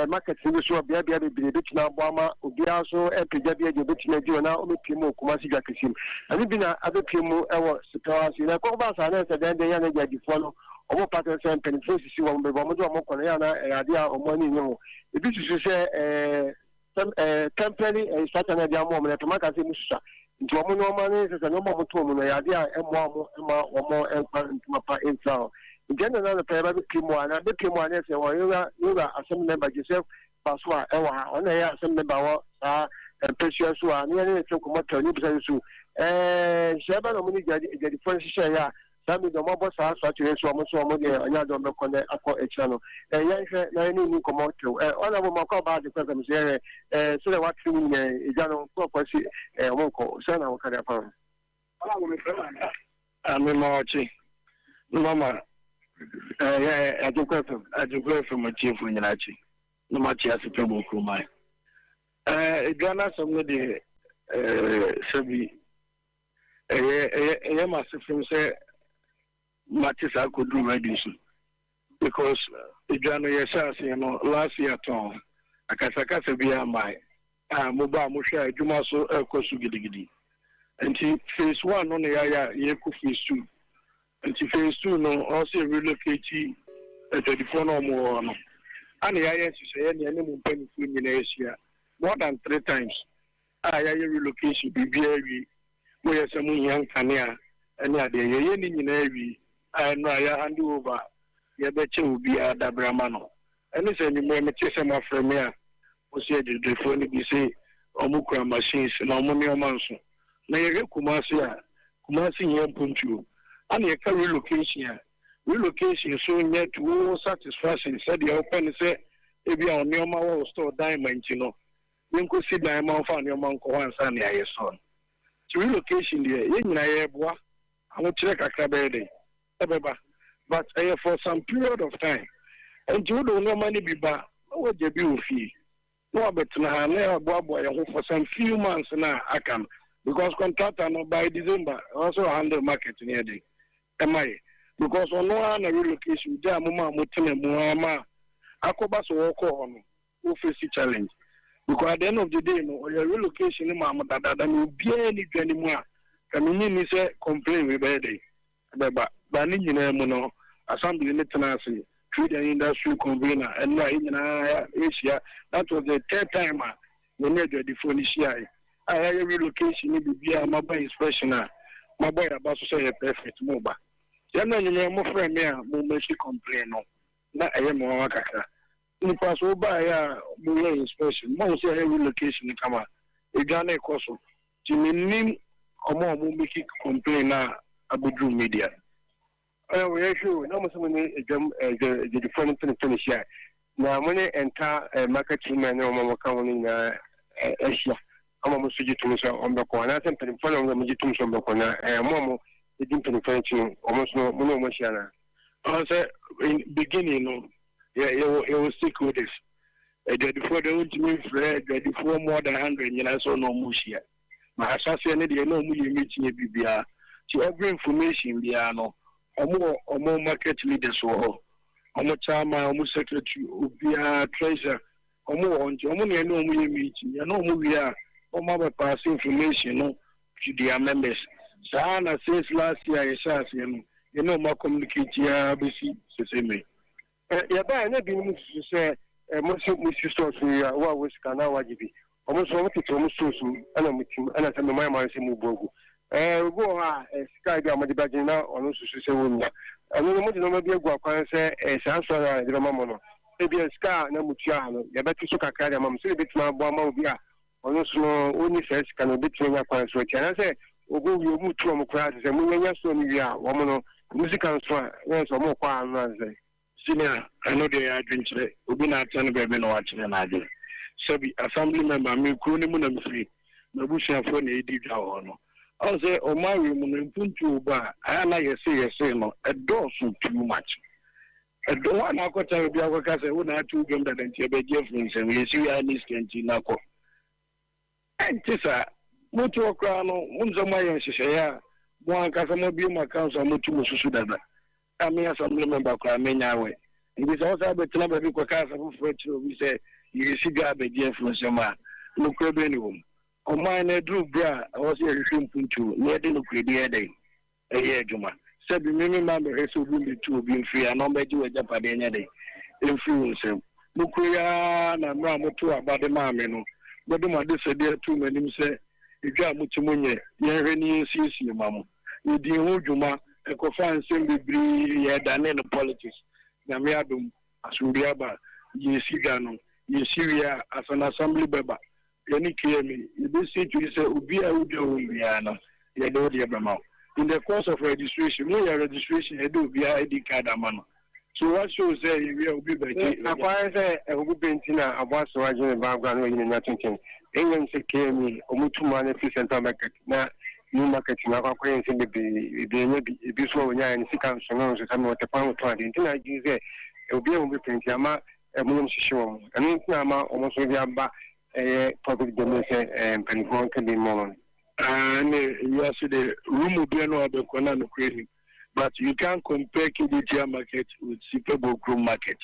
market no bi so wɔ beabea bebree bɛtumi aboa ama obiara nso apagya bi adi obɛtumi adi wɔ na ɔmɛpie mu wɔ Kumasi dwa kɛseɛ mu. Ɛno bi na abɛpie mu wɔ Sepɛw ase. Na ɛkɔba saa na ɛsɛ dɛn dɛn yɛ na adwadifoɔ no wɔn pa kyerɛ sɛ mpanimfoɔ sisi wɔn baabi wɔn de wɔn kɔ no yɛ ana ɛyɛ adeɛ a wɔn ani nye ho. Ebi susu sɛ ɛɛ temporary structure na ɛde ama wɔn no ɛpɛm aka sɛ emu susua nti wɔn nneɛma ne sɛ sɛ nneɛma a wɔtɔn mu no ɛyɛ adeɛ a ɛmmoa wɔn ma wɔn mfa ntoma pa mfira hɔ. Nti ɛna na anɔpa yɛba bɛpie mu a na bɛpie mu a na ɛsɛ wɔn yɛwura yɛwura assembly member Joseph Baso a ɛwɔ ha ɔno na ɛyɛ assembly member wɔ saa mpasua so a ne yɛne ne te nkɔmmɔ tɛw ne bisa nso ɛɛ nhyehyɛe bɛ na wɔn ne dwadifoɔ no hyehyɛeɛ a saa mmere deɛ wɔabɔ saa so akyerɛ nso wɔn nso wɔn deɛ ɔnyɛ adeɛ wɔbɛkɔ nɛ akɔ akyira no ɛɛ yɛnhwɛ na yɛne nni nkɔmmɔ tɛw ɛɛ ɔna bɔ mu akɔ aba ade kɔ fam so yɛhwɛ ɛɛ sɛdeɛ wɔatere mu nyinaa egya no nkurɔfoɔ si ɛɛ wɔn nkɔ sɛ na wɔka de afa ho. Ame ma ɔkye no mama ɛɛ Agyenkwa FM. Agyenkwa FM atiefoɔ nyinaa kye na mate ase pɛ bɔ kuruman. Ɛɛ edwa no asɛm no deɛ ɛɛ sɛbi ɛyɛ ɛyɛ ɛyɛ m'ase fam sɛ mate saa kɔduru radio so because edwa no yɛhyɛ aseɛ no last year tɔn akasakasa biara mmae a moba a mohwɛ a adwuma so ɛrekɔ so gidigidi nti phase one no na yɛayɛ a yɛrekɔ phase two nti phase two no ɔsɛ relocate adwadifoɔ no a wɔwɔ hɔ no ana yɛayɛ nhyehyɛeɛ ne ɛne mo mpanimfoɔ nyinaa ahyia more than three times a yɛayɛ relocation biribiara awie, moyɛ sɛ mohia nkanea ne adeɛ, yɛyɛ ne nyinaa awie a ɛno a yɛ hand over a yɛbɛkyɛ obiara dabrɛ ama no. Ɛne sɛ anwummerɛ metee sɛ moafrɛ me a mose adwadifoɔ no bi se wɔn kura machines na wɔn nneɛma nso. Na yɛhwɛ Kumasi a, Kumasi hia mpuntuo. Ana yɛka relocation a, relocation nso nyɛ to wo satisfaction sɛdeɛ wopɛ no sɛ ebia wo nneɛma wɔ wo store dan ma nti no, Yɛnkɔsi dan ma ɔmfa nneɛma nkɔ hɔ ansa na yɛayɛ sɔɔ no. Nti relocation deɛ yɛn nyinaa yɛreboa, ahokyerɛ kakra bɛyɛ dɛn? Ɛbɛba. But ɛyɛ for some period of time. Nti wode wo nneɛma no bi ba na woagya bi wɔ fie na woabɛtena ha na yɛaboaboa yɛn ho for some few months no a aka no because contractor no by December ɛwɔ sɛ ɔhandle market no yɛ dɛn? Ɛma yɛ. Because ɔno ara na relocation gyaa mo maa motena mu ara ma akɔba sɛ wɔkɔɔ hɔ no wo face challenge because at the end of the day no ɔyɛ relocation no maa mo dadaada na obiara nni dwa no mu a ka menye nni sɛ complain wei bɛyɛ dɛn ɛbɛba but ne nyinaa mu no assembly no tena ase trade and industry convener ɛno a yɛn nyinaa yɛhyia that was the third time a yɛne adwadifoɔ no hyiaeɛ a yɛayɛ relocation ne biribiara maba inspection a mabɔ yɛn aba so sɛ yɛ perfect mo ba yɛn na anwummerɛ mofrɛ me a mo mɛsi complain no na ɛyɛ me nwanwa kakra Nipa so wo baeɛ a mo yɛ inspection mo ahu sɛ yɛayɛ relocation no kama edwa no rekɔ so nti me nnim ɔmo a ɔmo make complain no a abɛduru media no. Ɔyɛ wo yɛhwɛ o na mo sɛ mo ne edwam edwadifoɔ no mpanyinfoɔ no hyia na mo ne nta market women ne wɔn a wɔka ho no nyinaa ahyia ama mo nso gye tom sɛ wɔn bɛkɔ anaasɛ mpanyinfoɔ na wɔn gye tom sɛ wɔn bɛkɔ na mo a mo di mpanyinfoɔ no akyi no wɔn nso no mo ne wɔn ahyia anaa. Ɔn sɛ in beginning no yɛ yɛwɔ yɛwɔ stakeholders adwadifoɔ deɛ wontumi mfrɛ adwadifoɔ more than hundred nyinaa sɛ ɔne ɔmo hyia ma ahyɛaseɛ no deɛ na ɔmo yɛ meeting yɛ biribiara nti every information biara no ɔmo wɔ ɔmo market leaders wɔ hɔ ɔmo chairman ɔmo secretary obiara treasurer. Wɔn wɔ hɔ nti wɔn na yɛne wɔn yɛ meeting. Yɛne wɔn wie a, wɔn abɛ pass information no to their members. Saa na since last year a yɛhyɛɛ aseɛ no, yɛne wɔn a communicate ara bɛsi sese mmere. Yɛbaeɛ na ebinom susu sɛ mo nso mosi stores no wie a, wo a wowɔ sika na woagye bi. Wɔn nso wɔtete wɔn stores mu na wɔtim na sɛ moayɛ mo adwene sɛ morebu agu. Obi wɔ hɔ a sika a ebi a mode bɛgye no na ɔno susu sɛ wɔnnya. Ɛno no mode nneɛma bi agu akwan sɛ saa sua no a yɛde bɛma mo no, ebia sika a na motua ha no yɛbɛte so kakra de ama mo sɛdeɛ ɛbɛtumi aboa ma obi a ɔno nso no ɔnni saa sika no ɔbɛtumi anya kwan so atua. Anaasɛ wɔkɔ wie wɔtu wɔn koraa te sɛ monyanya store no wie a wɔn no wɔn sika nso a na ɛsɛ sɛ wɔkɔ ano ansa. Senior, ɛno deɛ ɛyɛ adwenkyerɛ, obi na atena ne baabi na wakyerɛ n'adwene. Sɛbi, assembly member, me kuro no mu na mefiri, m'abusuafoɔ na ɛredi dwa wɔ hɔ no. Ɔhu sɛ ɔman wei mu no, mpuntuo ba a, ɛyɛ a na yɛse yɛse no, ɛdɔɔso too much. Ɛdɔ, wo a na akɔtena baabi akɔka sɛ wo na ate wo dwam dada nti ɛbɛgye afiri wo nsam, yɛsi wie a ne sika nti na kɔ. Ɛnte saa. Mote hɔ koraa no, monim sɛ moayɛ nhyehyɛeɛ a mo ankasa moabue mo accounts a motu mo susu dada. A me assembly member koraa menya awɛ. Nti sɛ wosan bɛtena baabi kɔka asɛm foforɔ kyerɛ obi sɛ yɛresi dwa abɛgye afiri nsɛm a, nokorɛ bɛn ne wɔ mu? Ɔman no aduru berɛ a ɛwɔ sɛ yɛhwehwɛ mpuntuo na yɛde nokorɛdie yɛ dɛn? Ɛyɛ adwuma. Sɛbi me memma mmɛhwɛ sɛ obi mmɛtu obi mfiri anaa ɔmmɛgye w'agyapadeɛ nyɛ dɛn? Mfiri wo nsam. Mo kuro yi ara na mmerɛ a motoo aba de maa me no, mode mo adesrɛdeɛ too m'anim sɛ, Edwa a mote mu nyɛ, yɛnhwɛ na yɛnsiesie mma mo. Yɛdii ho dwuma, ɛkɔfaa nsɛm bebree, yɛdanee no politics. Nyame adom, asomdwoeɛ aba, yɛresi dwa no, yɛsi wie a, as an assembly bɛba, yɛne KMA, yɛbɛsi twi sɛ obiara a wodwa wɔ mu biara no, yɛde wo deɛ bɛma wo. In the course of registration, moyɛ registration a, yɛde obiara ID card ama no. So what shows sɛ yɛwie a obi bɛgye. Akwaayɛ sɛ ahugu bɛ nti na aboa so agye ne ba agora na wayi n'ani ato nkyɛn. Eyi yɛ sɛ KMA ɔmo tu mmaa no firi Central Market na New Market no akɔ akɔyɛ nsɛm bebree. Ebi anya bi, ebi nso a ɔnyaeɛ no sika nso no nso sɛ ɔte kwan ho tɔn adeɛ nti na agye sɛ obi ahu bi pɛ nti ama ɛmo yam hyehye wɔn. Ɛno nti na ama wɔn nso de aba ɛyɛ public domain sɛ mpanimfoɔ nka bi mmɔ wɔn. Aane wiase deɛ room biara no a wobɛkɔ na nokorɛ nim. But you can't compare Kejetia market with Sipebokrom market.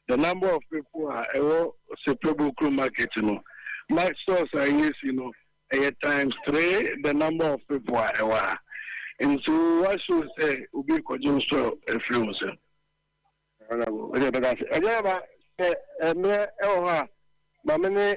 The number of people a ɛwɔ Sipebokrom market no, ma stores a yɛsi no, ɛyɛ times three the number of people a ɛwɔ ha. Nso what shows sɛ obi rekɔgye wo store afiri wo nsam? Honorable, wode bɛda ase. Ɛdeɛ ba sɛ mmerɛ ɛwɔ hɔ a, ma me ne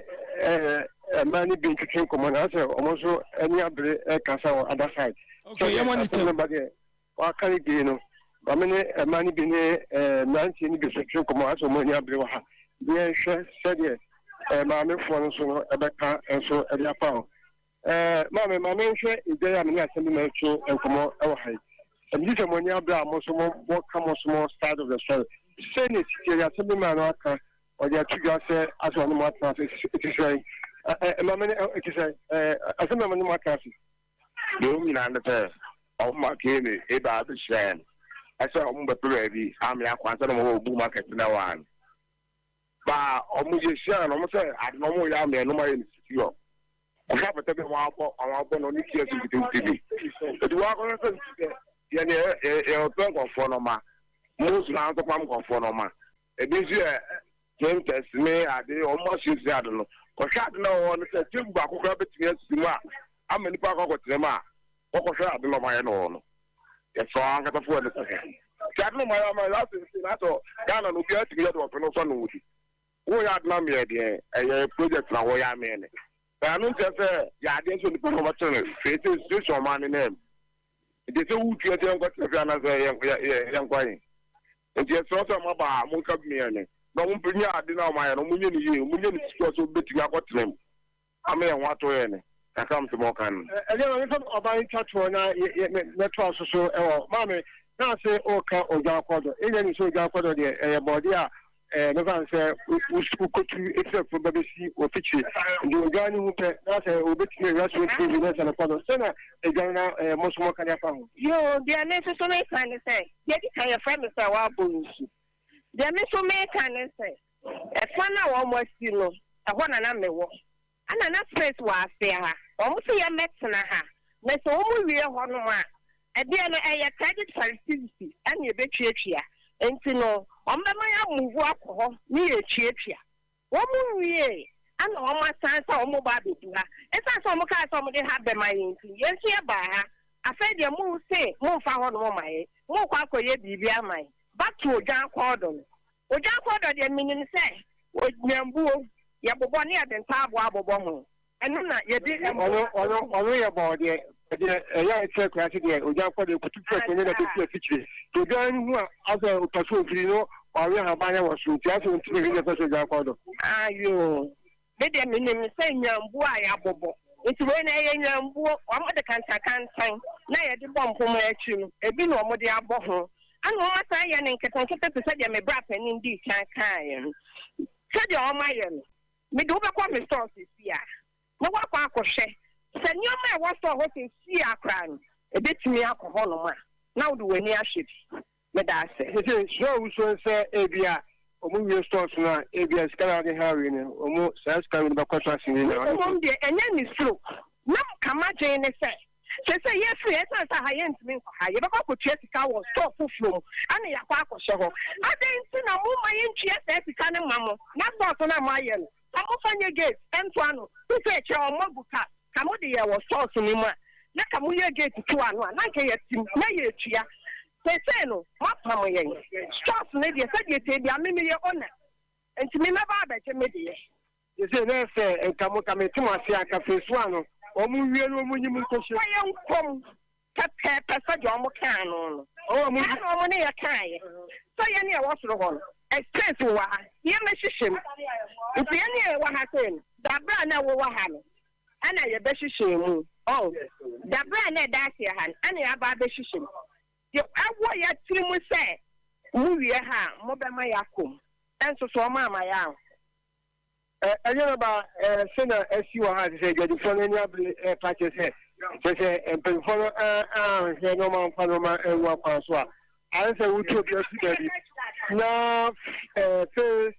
mmaa no bi ntwetwe nkɔmmɔ na sɛ wɔn nso ani abere ɛkasa wɔ other side. Okay, yɛn mo ne tɛm. Ba deɛ waka ne die no, ma me ne mmaa no bi ne mmeranteɛ no bi nso twetwe nkɔmmɔ asɛ wɔn ani abere wɔ ha. Yɛnhwɛ sɛdeɛ maamefoɔ no nso no ɛbɛka nso ɛde afa ho. Ɛɛ, maame, ma menhwɛ egya yi a me ne asɛm bi ma ɛtwe nkɔmmɔ wɔ ha yi. Megye sɛ mo ani abere a mo nso mo mo ka mo nso mo side of the story. Sɛ na esi teɛ yi, asɛm bi maa no aka, ɔde ato dwa sɛ asɛ ɔne mo atena ase. Ɛte sɛn? Ɛ, maame no, ɛte sɛn? Ɛɛ, asɛm bi a mo ne mo atena ase. Deɛ wɔn nyinaa ne sɛ wɔn ma kee me eba abɛhyia yɛn ɛsɛ wɔn bɛpɛ baabi ame akɔ ansa na wɔn wɔ bu market na wɔ ano. Ba wɔn yɛ hyia no wɔn sɛ ade na wɔn yɛ ame ɛnum ayɛ no sisi hɔ. Ɔhwɛ apata bi a wɔabɔ wɔabɔ no ne kia so nketenkete bi. Eti wɔakɔhwɛ sɛ sɛ yɛn yɛ yɛpɛ nkurɔfoɔ no ma mo so na nso pam nkurɔfoɔ no ma. Ebi nso yɛ printers ne ade wɔn asiesie ade no. Kɔhwɛ ade na wɔwɔ no sɛ table baako koraa bɛtumi asisi mu a ama nipa akɔ akɔtena mu a wɔkɔhwɛ ade na wɔayɛ no wɔ no. Yɛsɛ wɔn ankasa fo ani kɔhwɛ. Ti ade na wɔayɛ ama yɛ asɛ sɛ na asɛ Ghana no obiara tumi yɛ de ɔpɛ no sɔ ne ho di. Woyɛ ade na meyɛ deɛ ɛyɛ project na wɔyɛ amee ne. Ɛno nkyerɛ sɛ yɛ adeɛ sɛ nipa na wɔbɛkyerɛ no hwee sɛ situation ɔman ne nam. Nti sɛ wotua sɛ yɛnkɔtena fie anaasɛ yɛnkɔ he. Nti yɛsrɛ sɛ moaba a monka bi meyɛ ne. Na ɔmo nyɛ ade na ɔmo ayɛ no ɔmo nyɛ no yie, ɔmo nyɛ no secure sɛ obetumi akɔtena mu ama yɛn ho atɔ yɛn ne. Kakra mte ma ɔka no. Ɛdeɛ ma mefa ɔbaa yi ntwa toɔ na mɛtoa so so wɔ maame na ase ɔka ogya akɔdɔ. Yɛnyɛ nim sɛ ogya akɔdɔ deɛ ɛyɛ bɔɔdeɛ a mɛfa no sɛ wokotu efiri afuo ba bɛsi wɔ fikyire nti odwan no hu pɛ na sɛ obetumi awura so ntumi bi na sɛ no kɔ no sɛ na edwan na mo nso mo ka de afa ho. Yoo, deɛ me nso so meka ne sɛ, deɛ di kan yɛfrɛ me sɛ woabɔ nsu. Deɛ me nso meka ne sɛ, ɛfa no a wɔn asi no, ɛhɔ na na mewɔ. Ɛna na space wɔ aseɛ ha. Wɔn se yɛmmɛtena ha. Na sɛ wɔn wie hɔ nom a, ɛdeɛ no ɛyɛ credit facility ɛna yɛbɛtuatua. Nti no, wɔn bɛma yɛ amove akɔ hɔ ne yɛtuatua. Wɔn nwiee ɛna wɔn asan sɛ wɔn reba abɛdu ha. Ɛsiane sɛ wɔn kaa sɛ wɔn de ha bɛma yɛn nti, yɛn nso yɛbaa ha. Afei deɛ mo se momfa hɔnom mma yɛn, morekɔ akɔyɛ biribi ama yɛn. Back to Odwan Kɔɔdɔ no. Odwan Kɔɔdɔ deɛ menim sɛ onyambuo, yɛbobɔ ne yɛde ntaaboɔ abobɔ ho. Ɛno na yɛde mmoa. Ɔno ɔno ɔno yɛ bɔɔ deɛ deɛ ɛyɛ a ɛkyerɛ kura ase deɛ odwan kɔ deɛ kutu fɛ kuro ne na bɛsi afikyire nti odwan no hu a asɛ ɔpɛ so ofiri no wawe ahaban yɛ wɔ soro nti asɛ ɔntumi hwɛ ne pɛ so odwan kɔ do. Ayoo me deɛ menim sɛ nnwambuo a yɛabobɔ nti wei no ɛyɛ nnwambuo wɔn de kantankantan na yɛde bɔ mpoma akyi no ebi na wɔn de abɔ ho ɛna wɔn asan ayɛ no nketenkete te sɛ deɛ me bra panin dii kan kaeɛ no sɛdeɛ wɔn ayɛ no Mede wo bɛkɔ me store seesei ara na woakɔ akɔhwɛ sɛ nneɛma a ɛwɔ store hɔ seesei ara koraa no, ɛbɛtumi akɔ hɔnom a, na wode w'ani ahwɛ bi. Meda ase. Seesei, suro a wusuro ne sɛ ebia wɔwie stores no a, ebia sika no a wode haa wei no, wɔn saa sika wei no bɛkɔ so asen wei na. Mmom deɛ, ɛnyɛ ne suro. Na ka m'adwene ne sɛ, seesei yɛafiri ha, ɛsiane sɛ ha yɛntumi nkɔ ha, yɛbɛkɔ akɔtua sika wɔ store foforɔ mu ɛna yɛakɔ akɔhyɛ hɔ. Adɛn nti na momma yɛntua saa sika no mma mo na stores no a moayɛ no, ka momfa nyɛ gate nto ano? Te sɛ kyɛ wɔn agu car, ka mode yɛɛ wɔ stores no mu a, na ka moyɛ gate to ano a, na anka yɛatim na yɛretua. Seesei no, moapam yɛn. Stores no deɛ, sɛdeɛ ɛteɛ biara, me meyɛ owner, nti me mɛba abɛgye me deɛ. Sesei na ɛsɛ nka mo nka mete mo ase a nka phase one no wɔn nwie na wɔn nyi mo nkɔhyɛ. Wɔn yɛ nkɔm pɛpɛɛpɛ sɛdeɛ wɔn kaa no no. Saa na wɔn ne yɛ kaeɛ sɛ yɛn a yɛwɔ soro hɔ no space wɔ ha yɛ mɛhyehyɛ mu nti yɛn a yɛwɔ ha sei no dabrɛ a na ɛwowɔ ha no ɛna yɛbɛhyehyɛ mu ɔn dabrɛ a na ɛda aseɛ ha no ɛna yɛaba abɛhyehyɛ mu deɛ ɛwɔ yɛ tiri mu sɛ mo wie ha a mobɛma yɛakɔ mu ɛnso so wɔn ama yɛ anko. Ɛnyɛ na ba sɛ na asi wɔ ha sɛ adwadifoɔ no ani abere ɛrepa kyerɛ sɛ kyerɛ sɛ mpanimfoɔ no anhwɛ na wɔn amfa nneɛma angu akwan so a ayɛ sɛ wotu obi afi baabi na phase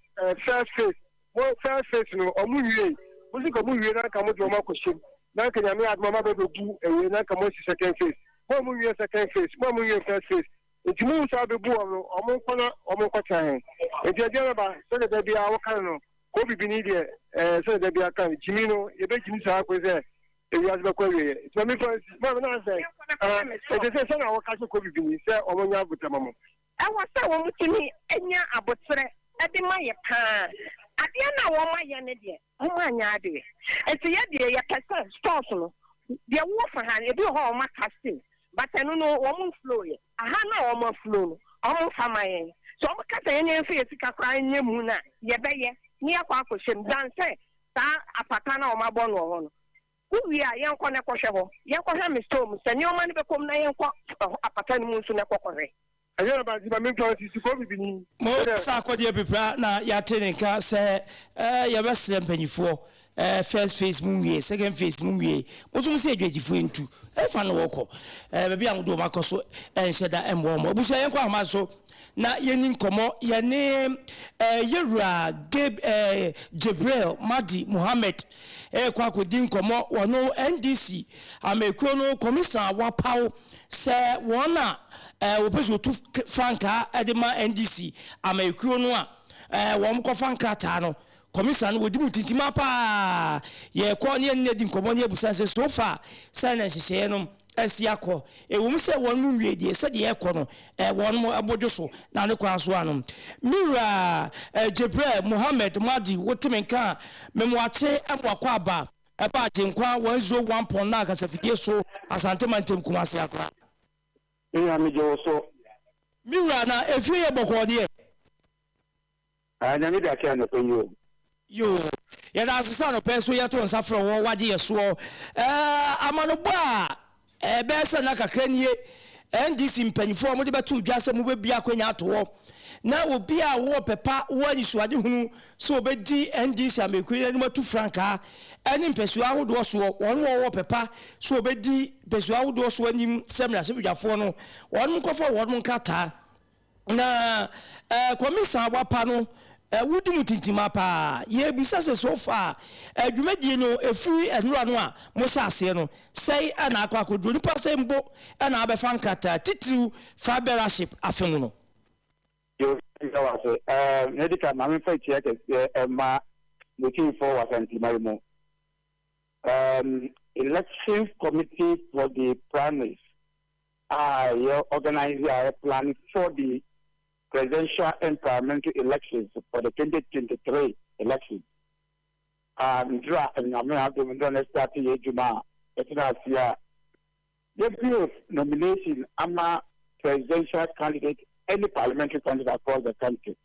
first phase mo first phase no wɔn nwie mo si ka mo wie na nka mo de wɔn akɔhyɛ mu na nka nyame adoma ma bɛbɛbu ɛwie na nka mo asi second phase mo a mo nwie second phase mo a mo nwie first phase Nti mo nsa bɛbu wɔn no, wɔn nkɔ na wɔn nkɔtena he? Nti ɛdeɛ bɛba, sɛdeɛ da biara woka no no, kɔ bibini deɛ, ɛɛ, sɛdeɛ da biara ka no, gyimi no, yɛbɛgyimi saa kɔsi sɛ ewiase bɛkɔ awieɛ. Nti ma memfa nsi, ma me na sɛ, ɛɛ, ɛte sɛ sɛnea wɔka sɛ kɔ bibini, sɛ wɔn nya aboterɛ ma mo. Ɛwɔ sɛ wɔn tumi nya aboterɛ de ma yɛ paa. Adeɛ no a wɔn ayɛ no deɛ, wɔn anyɛ adeɛ. Nti yɛ deɛ yɛpɛ sɛ stores no, deɛ wowɔ fa ha no, ebi wɔ hɔ a wɔn aka steam, but ɛno no wɔn nflow yɛ. Aha no a wɔn aflow no, wɔn nfa ma yɛn. Sɛ wɔn ka sɛ yɛn yɛnfa yɛ sika koraa nyɛ mu no a, yɛbɛyɛ na yɛakɔ akɔhyɛ mu than sɛ saa apata no a wɔn abɔ no wɔ hɔ no. Wowie a, yɛnkɔ na kɔhwɛ hɔ. Yɛnkɔhwɛ me store mu sɛ nneɛma no bɛkɔ mu na yɛnkɔ apata no mu nso na kɔkɔhwɛ. Ɛnyɛ na ba nti ma mentɔ nsisi kɔ bibini. Mo sa akɔdeɛ pepra na yɛate ne nka sɛ eh, yɛbɛsrɛ mpanyifoɔ eh, first phase mu nwie, second phase mu nwie, mo nso mo sɛ adwagyifoɔ ntu, ɛfa no wɔkɔ eh, baabi a wɔde wɔn akɔ so ɛnhyɛ da ɛmmoa wɔn. Abusua yɛnkɔ ahoma so na yɛni nkɔmmɔ yɛne eh, yɛwura Gabe eh, Jibril Mahdi Mohammed ɛrekɔ akɔdi nkɔmmɔ wɔno NDC amekuo no kɔmisa wapaw Sɛ wɔn a wɔpɛ sɛ wɔtu frankaa de ma NDC amanyɔkuo no a wɔkɔfa nkrataa no, kɔmisa no wɔdi mu tintimaa paa. Yɛkɔ ne yɛne no adi nkɔmmɔ ne yɛabisa no sɛ so far sɛn na nhyehyɛeɛ no asi akɔ. Ɛwɔ mu sɛ wɔn nwie deɛ, sɛdeɛ ɛrekɔ no wɔn bo dwo so na ne kwan so ano. Me wura Jibril Mohammed Mahdi wote me nka a, memoakye moakɔ aba. Ɛba Agyenkwa 101.9 kasafidie so, Asante Mantam, Kumasi, Accra. Me nua megye wo so. Me wura, na efie yɛ bɔkɔɔ deɛ? Ah, Nyame de akyɛ anɔpa yi o. Yoo, yɛda ase sɛ anɔpa yi nso yɛto nsa frɛ wo, wagye yɛ soɔ. Ɛɛ, amanobɔ a ɛbɛyɛ sɛ nna kakra nie, NDC mpanyinfoɔ a wɔde bɛto dwa sɛ mobɛbue akwanya ato hɔ na obi a ɔwɔ pɛ pa, wɔ anisoadehunu sɛ ɔbɛdi NDC amanyɔkuo yi anim atu frankaa ne mpasua ahodoɔ soɔ, wɔn a wɔwɔ pɛ pa sɛ wɔbɛdi mpasua ahodoɔ soɔ anim sɛ mmarahyɛbadwafoɔ no, wɔn nkɔfa wɔn nkrataa. Na eh, kɔmisa wapa no eh, wodi mu tintima paa. Yɛrebisa sɛ so far eh, dwumadie no ɛfiri nnora no a mohyɛ aseɛ no, sɛe na akɔ akɔduro? Nipa sɛn mpo na abɛfa nkrataa titiriw flag-bearership afe mu no? Yo, meda wo ase. Eh, nea edi kan, ma memfa nkyia kɛseɛ mma. Motumfoɔ wɔ Asanteman mu. Um, Elections Committee for the Primaries a yɛ organize a yɛ plan for the presidential and parliamentary elections for the 2023 elections. A ndura Nyame adom ndura na start yɛ adwuma a yɛtena ase a yɛbue nomination ama presidential candidate ne parliamentary candidate across the country.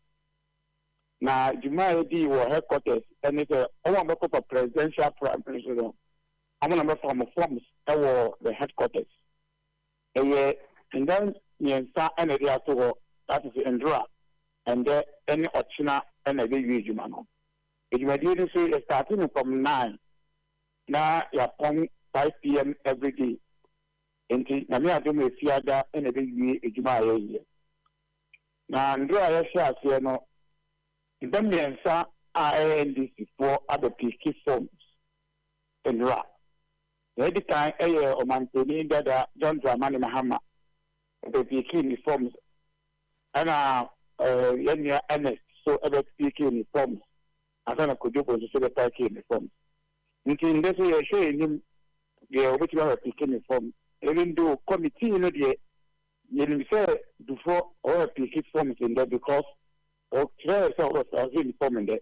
Na dwuma a yɛdii wɔ headquarters ne sɛ wɔn a wɔbɛkɔ for presidential primaries no, wɔn na wɔbɛfa wɔn forms wɔ the headquarters. Ɛyɛ nda mmiɛnsa na yɛde ato hɔ, that is ndora, ɛndɛ ne ɔkyena na yɛbɛwie adwuma no. Adwumadie no nso yɛ starte no from nine na yɛapɔn 5 p.m. everyday. Nti Nyame adom a Efiada na yɛbɛwie adwuma a yɛyɛ. Na ndora a yɛhyɛ aseɛ no, nnipa mmiɛnsa a ɛyɛ NDC foɔ abɛ picki forms nnora. Nea edi kan yɛ Ɔmanpanin dada John Dramani Mahama, ɔbɛ pickii ne forms, ɛna yɛn nua Ernest nso bɛ pickii ne forms, ansa na Kojo Bonsu nso bɛ pickii ne forms. Nti ndɛ nso yɛhwɛ anim deɛ obetumi abɛ picki ne form, even though committee no deɛ yɛnim sɛ Duffuor ɔbɛ picki forms ndɛ because ɔkyerɛɛ sɛ ɔbɛ ne form ndɛ.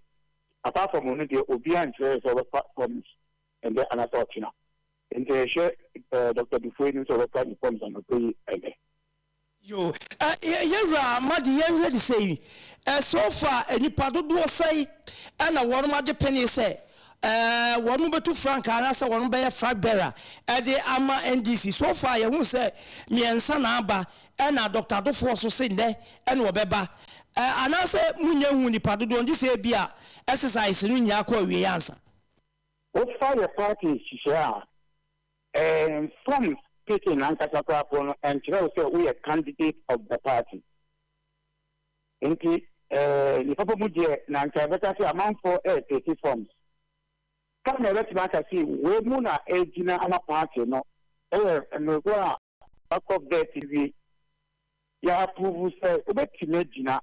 Apart from ɔno deɛ obiara nkyerɛɛ sɛ ɔbɛfa forms ɛndɛ anaasɛ ɔkyena. Nti yɛhwɛ Dr. Duffuor anim sɛ ɔbɛfa ne forms anɔpa yi ɛnɛ. Yo, yɛwura Madi, yɛnhwɛ de sɛ yi, so far nipa dodoɔ sɛn ɛna wɔn agye pene sɛ wɔn bɛtu frankaa anaasɛ wɔn bɛyɛ flag bearer ɛde ama NDC? So far yɛhu sɛ mmiɛnsa na aba, ɛna Dr. Duffuor so se nnɛ ɛna ɔbɛba, anaasɛ munya hu nipa dodoɔ nti sɛ ebi a exercise no nyinaa kɔ awie ansa? Wofa yɛ party nhyehyɛe a, forms picking ankasa koraa no ɛnkyerɛ wo sɛ woyɛ candidate of the party. Nti nipa pa mu deɛ na nka ɛbɛka sɛ amanfoɔ ɛɛpick forms ka na ɛbɛtumi aka sɛ wei mu na ɛgyina ama party no ɛyɛ mmerɛko a wakɔ vet wie, yɛ approve sɛ wobɛtumi agyina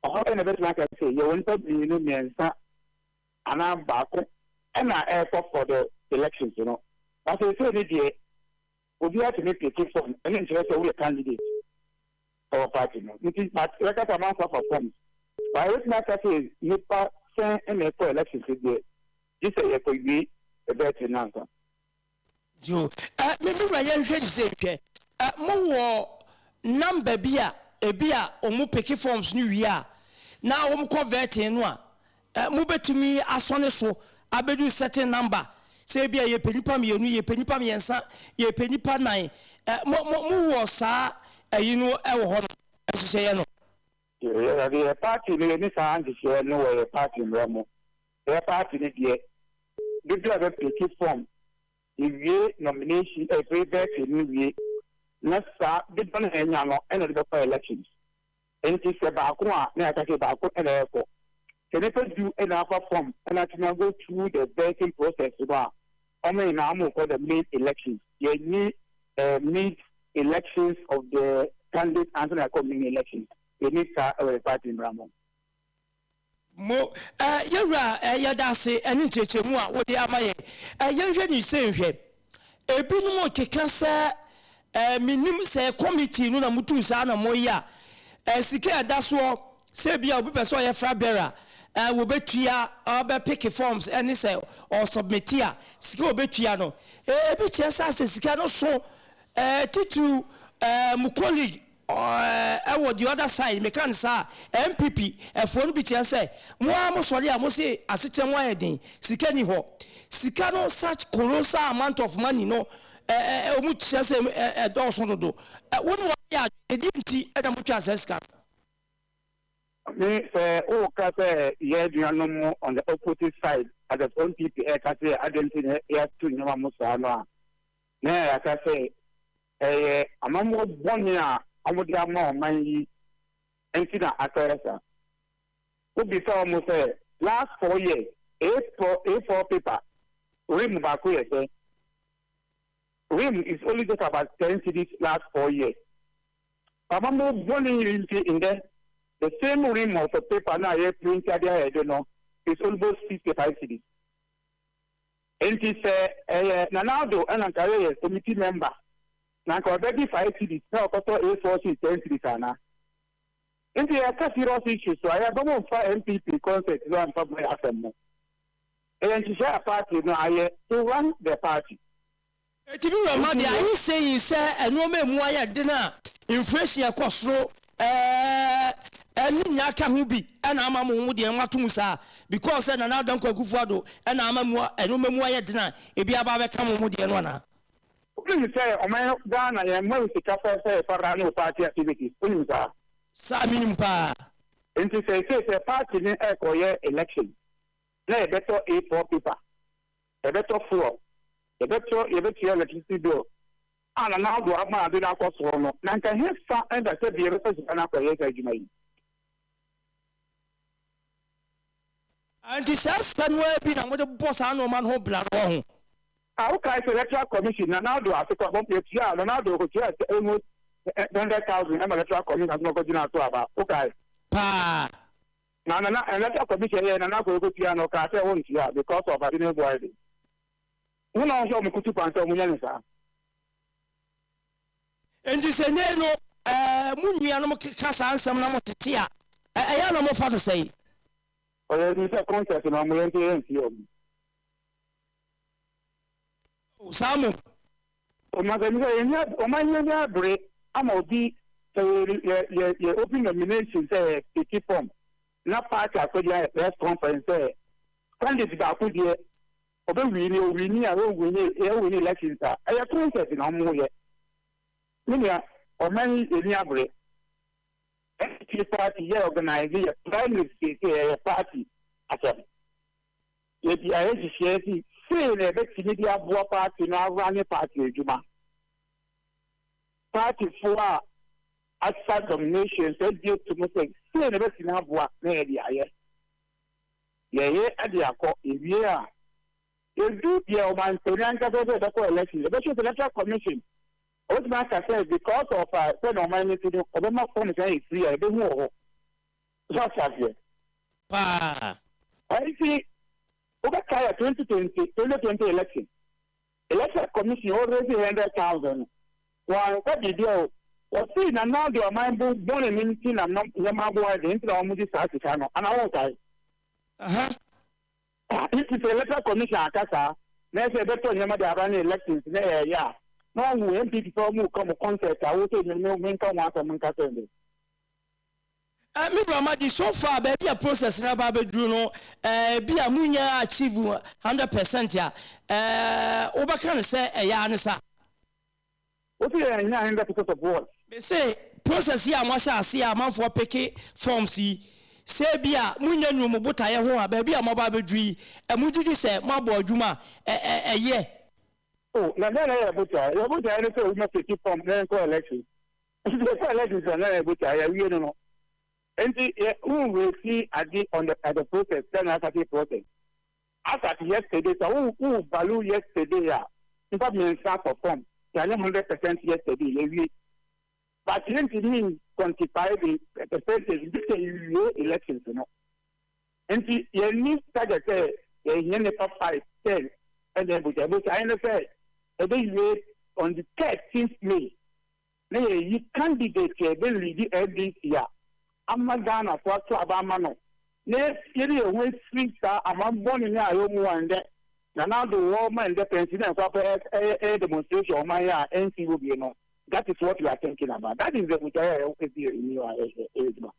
ɔhɔ, ɛna ɛbɛtumi aka sɛ yɛwɔ nipa mmienu, mmiɛnsa anaa baako ɛna ɛrekɔ for the elections no. Na sɛ ne deɛ obiara tumi pick form, ɛne nkyerɛ sɛ woyɛ candidate ɛwɔ party no. Nti yɛka sɛ amanfo afa forms ba, yɛbɛtumi aka sɛ nipa sɛn ɛna ɛkɔ elections deɛ, gye sɛ yɛkɔ wie ɛbɛɛte nansa. Yo, me wura, yɛnhwɛ ne sɛ hwɛ, mowɔ number bi a ebi a ɔmo pick forms no wie a na wɔn kɔ vetting no a, mobɛtumi asɔne so abɛdu certain number, sɛ ebi a yɛpɛ nipa mmienu, yɛpɛ nipa mmiɛnsa, yɛpɛ nipa nan? Mo mo mowɔ saa ɛyi no ɛwɔ hɔ no ɛhyehyɛeɛ no? Yɛde yɛ party no, yɛne saa nhyehyɛeɛ no wɔ yɛ party mmerɛ mu. Yɛ party no deɛ, dodoɔ a bɛpick form, yɛwie nomination, ɛfiri vetting no wie na saa dodoɔ no a ɛnya no ɛna de bɛkɔ elections. Nti sɛ baako a, na yɛaka sɛ baako ɛna ɛkɔ. Sɛ nipa 10 ɛna afa form ɛna atumi go through the vetting process no a, ɔmo nyinaa ɔmo kɔ the main elections. Yɛnyi mid elections of the candidate ansa na yɛkɔ main elections. Yɛni saa ɛwɔ yɛ party mmara mu. Mo yɛwura, yɛda ase ɛne nkyerɛkyerɛmu a wode ama yɛn. Yɛnhwɛ ne sɛ nhwɛ, ebinom keka sɛ menim sɛ committee no na motu saa na moyɛ a, sika a ɛda soɔ sɛ bi a obi pɛ sɛ ɔyɛ flag bearer, wɔbɛtua, ɔbɛpick forms ɛne sɛ ɔsubmit a, sika a wɔbɛtua no, ebi kyerɛ sɛ asɛ sika no so, titiriw mo colleague ɛwɔ the other side, meka no saa, NPP ɛfoɔ no bi kyerɛ sɛ mo a mo sɔre a mo se asekyerɛ mo ayɛ den, sika ni hɔ, sika no such colossal amount of money no, ɛɛ ɔmo kyerɛ sɛ ɛdɔɔso dodo. Wɔn ne wɔn yɛ adwene ɛdi nti ɛna mo twa sɛ sika no. Me sɛ woka sɛ yɛ aduanom on the opposite side as the NPP ɛka sɛ adɛn nti na yɛato nneɛma mo saa no a, na yɛaka sɛ ɛyɛ amammoɔ bɔne a wɔde ama ɔman yi nti na akɔyɛ saa. Wobisa wɔn sɛ last 4 years, A4, A4 paper ream baako yɛ sɛ ream is only just about 10 cedis last 4 years. Amammoɔ bɔne yi nti ndɛ the same ream of a paper na yɛ print ade ayɛ de no. is almost 55 cedis. Enti sɛ ɛyɛ Nana Addo ɛna nka yɛyɛ committee member na nka ɔbɛgye 5 cedis na ɔkɔtɔ A4 sheet 10 cedis anaa? Nti yɛka serious issues so a yɛba mo mfa NPP concert so amfa mma yɛ asɛm no. Ɛyɛ nhyehyɛe a party no ayɛ to run the party. Enti me wura ma deɛ are you saying sɛ nnoɔma ɛmu ayɛ den a inflation ɛkɔ soro ɛɛ ne nyinaa ka ho bi ɛna ama mo mo deɛ moato mu saa because sɛ Nana Addo Dankwa Akufo Addo ɛna ama mu nnoɔma mu ayɛ den a ebi aba abɛka mo mo deɛ no anaa? Wonim sɛ ɔman Ghana yɛn mma wo sika pɛ sɛ yɛfa run wo party activities, wonim saa? Saa menim paa. Nti seesei sɛ party no ɛrekɔyɛ election na yɛbɛtɔ A4 paper, yɛbɛtɔ fuel, yɛbɛtɔ yɛbɛtua electricity bill a Nana Addo ama ade no akɔ soro no, na nka hefa na sɛbi yɛbɛfa sika no akɔyɛ saa adwuma yi? Nti saa sika no ara bi na mode bɔ saa nnoɔma no ho bra no wɔ ho? A Wokae sɛ Electoral Commission, Nana Addo ase kɔ abɔ yɛtuaa Nana Addo ɔkɔtuaa almost 100,000 ɛma Electoral Commission ansa na ɔkɔgyinaa so aba, wokae? Paa. Na Nana Electoral Commission yɛɛ Nana Akua ɔkɔtua no ɔkaa sɛ ɔntua because of ade no bo ayɛ den. Wo na wo sɛ ɔmo kutu kwan sɛ ɔmo nyɛ no saa. Enti sɛ nnɛ no mo nuanom keka saa nsɛm na motete a, ɛyɛ a na mofa no sɛn? Ɔyɛ nim sɛ concert na ɔmo yɛ nti yɛ ntie ɔmo. Oh, saa mo. Ɔmasɛm sɛ yɛn ni ɔman yɛn ni abere ama obi sɛ yɛ yɛ yɛ yɛ open nomination sɛ yɛ piki form na party akɔgyina yɛ press conference sɛ candidate baako deɛ ɔbɛ wini owini a ɔnwini ɛwini elections a ɛyɛ concert na ɔmo yɛ. Me nua ɔman yi yɛn ni abere. NPP party yɛ organize yɛ primaries seesei ɛyɛ party asɛm. Yɛde ayɛ nhyehyɛɛ si sei na yɛbɛtumi de aboa party no arane party adwuma. Party foɔ a asa dominations agye ato mu sɛ sei na yɛbɛtumi aboa na yɛde ayɛ. Yɛyɛ de akɔ, yɛwie a, yɛdu deɛ ɔmanpanin ankasa sɛ yɛbɛkɔ election, yɛbɛhwɛ sɛ electoral commission ɔbɛtumi aka sɛ because of sɛdeɛ ɔman no ti no ɔbɛma forms ayɛ free a yɛbɛhu wɔ hɔ. So ate aseɛ? Paa. Ɛnti wobɛkae a 2020, 2020 election, Electoral Commission o raise 100,000 no, wɔanka biribi o. Wɔsee Nana Addo aman bo bɔne no nti na nneɛma aboa yɛ den nti na wɔn gye saa sika no, anaa wonkae? Aha. Nti sɛ Electoral Commission aka saa, na ɛsɛ yɛbɛtɔ nneɛma de aba ne elections na yɛyɛ a, na wɔn NPP fɛ wɔn ka wɔn concert a wosɛ me me menka ho asɛm nka sɛ de. Eh, me wura Madi, so far baabi a process no aba abɛduru no, eh, bi a monya achieve 100% a, eh, wobɛka no sɛ ɛyɛ ara ne sa? Wo se yɛn nya 100% of what? Me se process yi a moahyɛ aseɛ a amanfoɔ peke forms yi, sɛ bi a monya nnuru mo botaeɛ ho a, baabi a moaba abɛduru yi, eh, mogye di sɛ moabɔ adwuma a, eh, eh, ɛyɛ? Oh, na dɛn na ɛyɛ yɛn botaeɛ? Yɛn botaeɛ ne sɛ obi ma peke form na yɛnkɔ election. Nti yɛkɔ elections a na yɛ botaeɛ yɛawie no no. Nti yɛ wo reti ade on the at the process sɛ na asate process. As at yesterday sɛ wo wo value yesterday a nipa mmiɛnsa atɔ fam yɛanyɛ 100% yesterday yɛawie. But yɛntumi quantify the percentage gye sɛ yɛwie elections no. Nti yɛnni target sɛ yɛhia nipa 5, 10 ɛna ɛbotaeɛ. Botaeɛ ne sɛ ɛbɛwie on the 13th May. Na yɛyi candidate a ɛbɛ leadi NDC a ama Ghana foɔ ato aba ama no na yɛde yɛn ho afiri saa aman bɔne no a ɛwɔ mu a ndɛ Nana Addo wɔ ma ndɛ pɛnsi na ɛkɔ akɔ ɛyɛ demonstration ɔman yi a ɛnsi hɔ bio no, that is what we are thinking about, that is the botaeɛ a ɛsi yɛn ani a yɛyɛ adwuma.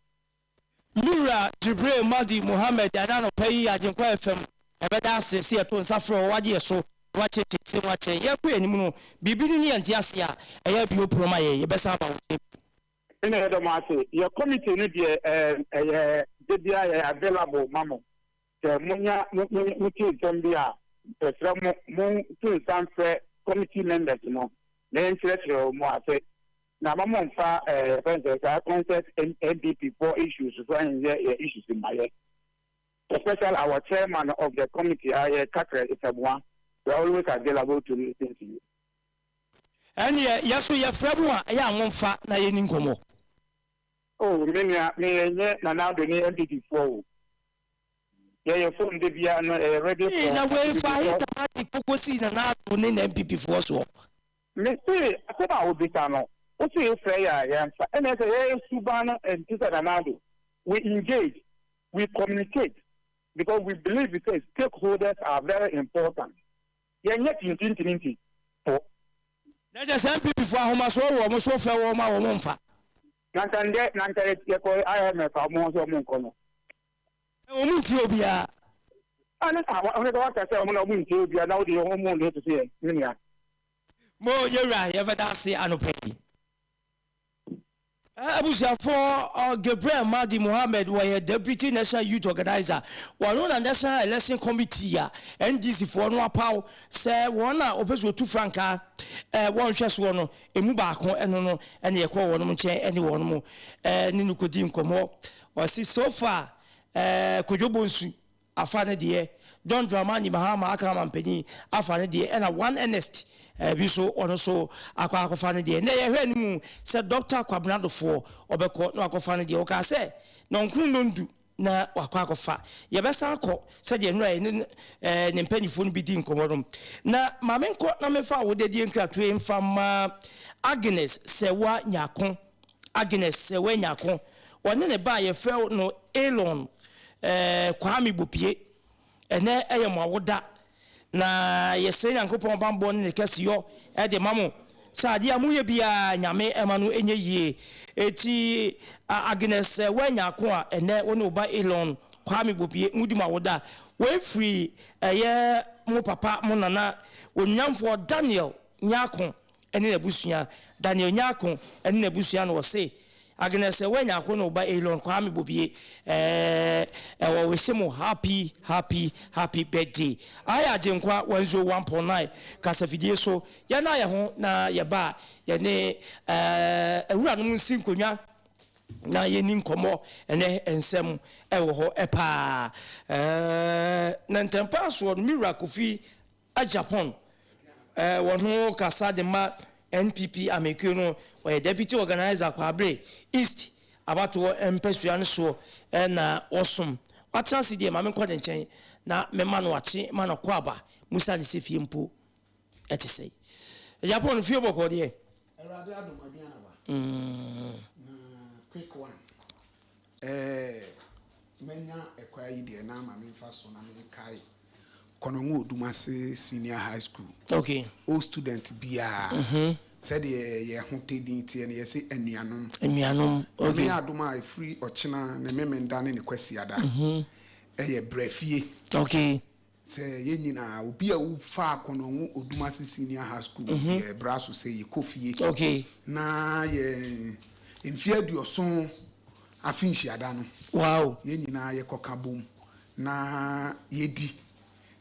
Me wura Jibril Mahdi Mohammed ɛna anɔpa yi Agyenkwa FM yɛbɛda ase sɛ yɛto nsa frɛ wo wagye yɛ so na wakyerɛkyerɛ ti mu akyerɛ yɛn. Yɛrekɔ yɛn anim no biribi ne ne yɛnte ase a ɛyɛ abio pono ma yɛn yɛbɛsan aba wo nkyɛn bio. Ɛna yɛda mo ase. Yɛ committee no deɛ ɛɛ ɛyɛ da biara yɛyɛ available ma mo. Sɛ monya mo mo mote nsɛm bi a yɛsrɛ mo mo to nsa mfrɛ committee members no na yɛnkyerɛkyerɛ wɔn ase. Na ma mo nfa ɛɛ yɛfrɛ no sɛ saa concert NPP foɔ issues so nyɛ yɛ issues mma yɛ. Especially our chairman of the committee a yɛ Kakra Isamoah, we are always available to listen to you. Ɛnneɛ yɛ nso yɛfrɛ mo a, ɛyɛ a momfa na yɛnni nkɔmmɔ. Oh me nua, me yɛ nyɛ Nana Addo ne NPP foɔ o. Yɛyɛ phone da biara no ɛyɛ ready Ee for na wei fa he because. na ade koko sii Nana Addo ne na NPP foɔ soɔ? Me se asɛm a wobisa no wo se wofrɛ yɛ a yɛmfa ɛna ɛsɛ yɛyɛ suban no ɛnte sɛ Nana Addo we engage we communicate because we believe sɛ stakeholders are very important yɛnyɛ tintintininti fo. Na kyerɛ sɛ NPP foɔ ahomasoɔ wɔ wɔn so wofrɛ wɔn a wɔn mfa. Na nka ndɛ na nka yɛkɔ IMF a wɔn nso wɔn nkɔ no. Wɔn ntie obiara. Ah ne saa wɔn sɛ waka sɛ wɔn na wɔn ntie obiara na wode wɔn mu ne toto yɛ me nua. Mo yɛwura yɛbɛda ase anɔpa yi. Abusuafoɔ Gabriel Mahdi Mohammed wɔyɛ Deputy National Youth Organizer wɔno na National Election Committee a NDC foɔ no apaw sɛ wɔn a wɔpɛ sɛ wɔtu frankaa wɔnhwɛ soɔ no emu baako ɛno no ɛne yɛkɔɔ wɔnom nkyɛn ɛne wɔnom ne no kɔdi nkɔmmɔ. Ɔse so far eh Kojo Bonsu afa ne deɛ, John Dramani Mahama aka ama mpanyin afa ne deɛ ɛna One Ernest eh bi nso ɔno nso akɔ akɔfa ne deɛ. Nnɛ yɛhwɛ anim sɛ Doctor Kwabena Dofoɔ ɔbɛkɔ na wakɔfa ne deɛ. Ɔkaa sɛ nɔnkron nondu na wakɔ akɔfa. Yɛbɛsan akɔ sɛdeɛ nnora yɛne eh ne mpanimfoɔ no bi dii nkɔmmɔ no. Na ma menkɔ na memfa awodadie nkratoɔ yi mfa mma Agnes Sɛwa Nyarko. Agnes Seweh Nyarko, ɔne ne ba a yɛfrɛ no Elon Kwame Bopie. Ɛnnɛ yɛ mo awoda, na yɛsrɛ Nyankopɔn banbɔ ne ne kɛseyɔ de ma mo sɛ adeɛ a moyɛ biara Nyame ma no nyɛ yie. Enti Agnes Seweh Nyarko a ɛnnɛ wo ne wo ba Elon Kwame Bopie modi mo awoda, wei firi ɛyɛ mo papa, mo nana, Onunyamfoɔ Daniel Nyarko ne n'abusua, Daniel Nyarko ne n'abusua na ɔse Agnes Seweh Nyarko ne wo ba Elon Kwame Bobie ɛɛ wɔ wese mo happy happy happy birthday. Ayɛ Agyenkwa 101.9 kasafidie so yɛna yɛ ho na yɛba a yɛne ɛɛ awuranom nsi nkonnwa na yɛni nkɔmmɔ ɛnɛ nsɛm ɛwɔ hɔ paa ɛɛ na ntɛmpa soɔ no me wura Kofi Agyapong wɔ ho kasa de ma NPP amekuo no, ɔyɛ Deputy Organiser Kwabre East abatoɔ mpasua no soɔ na ɔsom. Watena ase deɛ ma menkɔ ne nkyɛn na mema no akye ma no akɔ aba musa ne sɛ fie mpo ɛte sɛi. Agyapong fie bɔkɔɔ deɛ? Awurade adom aduan aba. Na quick one. Ɛɛ manya ɛkwan yi deɛ na ama memfa so na menkae Konongo Odumase Senior High School. Okay. Old student biara. Mm -hmm. Sɛdeɛ yɛn ho te din teɛ no yɛse anuanom. Anuanom. Okay. Nyame adom a ɛfiri ɔkyena ne Memenda ne ne Kwasiada. Mm -hmm. Ɛyɛ brɛ fie. Okay. Sɛ yɛn nyinaa, obi a wofaa Konongo Odumase Senior High School, yɛ bra so sɛ yɛkɔ fie. Okay. Na yɛn mfeɛ aduɔson afe nhyiada no, Wow. yɛn nyinaa yɛkɔka bom na yɛdi.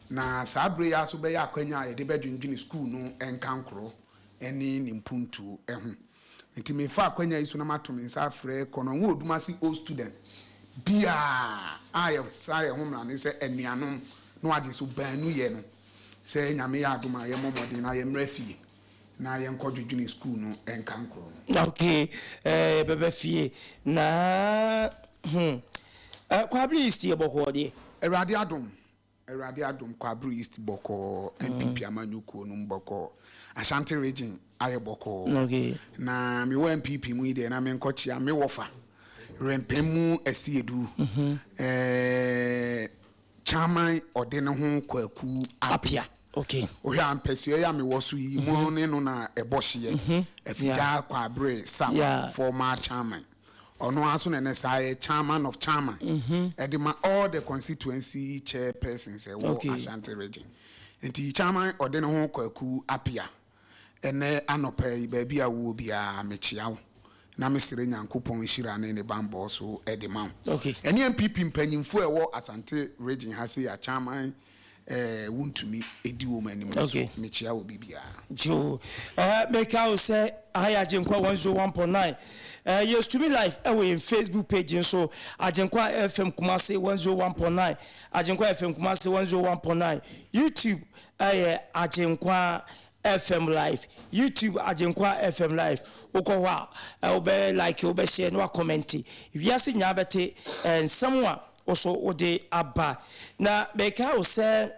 Na saa berɛ yi ara nso bɛyɛ akwanya a yɛde bɛdwendwene sukuu no nkankorɔ ne ne mpuntuo ho. Nti mefa akwanya yi so na mato me nsa afrɛ Konongo Odumase Old Students biaa a yɛsa yɛn ho mmrane sɛ anuanom na wagye so baanu yɛ no sɛ Nyame yɛ adom a yɛmmɔ mmɔden na yɛmmra fie na yɛnkɔ dwedwene sukuu no nkankorɔ no. Ok eh yɛbɛba fie na hmm eh Kwabere East yɛ bɔkɔɔ deɛ. Awurade adom Awurade adom Kwabre East bɔkɔɔ, NPP amanyɔkuo no mu bɔkɔɔ, Ashanti region ayɛ bɔkɔɔ. Na mewɔ NPP mu yi deɛ na menkɔkyea me wɔfa Rempem mu Asiedu, eh, Chairman ɔde ne ho Kwaku Apia. Wohwɛ a mpasua yi a mewɔ so yi, mo ne no na ɛbɔ hyeɛ, Afigya Kwabre South former chairman. Ɔno ara nso na ɛnɛ saa yɛ chairman of chairman ɛde ma all the constituency chairpersons ɛwɔ Ashanti region. Nti chairman ɔde ne ho Kwaku Appiah ɛnɛ anɔpa yi baabi a wowɔ biara mekyea wo na mesrɛ Nyankopɔn nhyira ne ne banbɔ so de ma wo. Ɛne NPP mpanyinfoɔ a ɛwɔ Asante region ha sei a chairman eh, wontumi di wɔn anim no so. Mekyea obi biara. Joo eh, meka wo sɛ aha yɛ Agyenkwa 101.9 eh, yɛ streaming live ɛwɔ yɛn Facebook page nso Agyenkwa FM Kumasi 101.9 Agyenkwa FM Kumasi 101.9 YouTube ɛyɛ Agyenkwa FM live YouTube Agyenkwa FM live wokɔ hɔ a wobɛ like wobɛ share na wakɔmɛnte wiase nyinaa bɛte eh, nsɛm a. wo so wode aba. Na mekae wo sɛ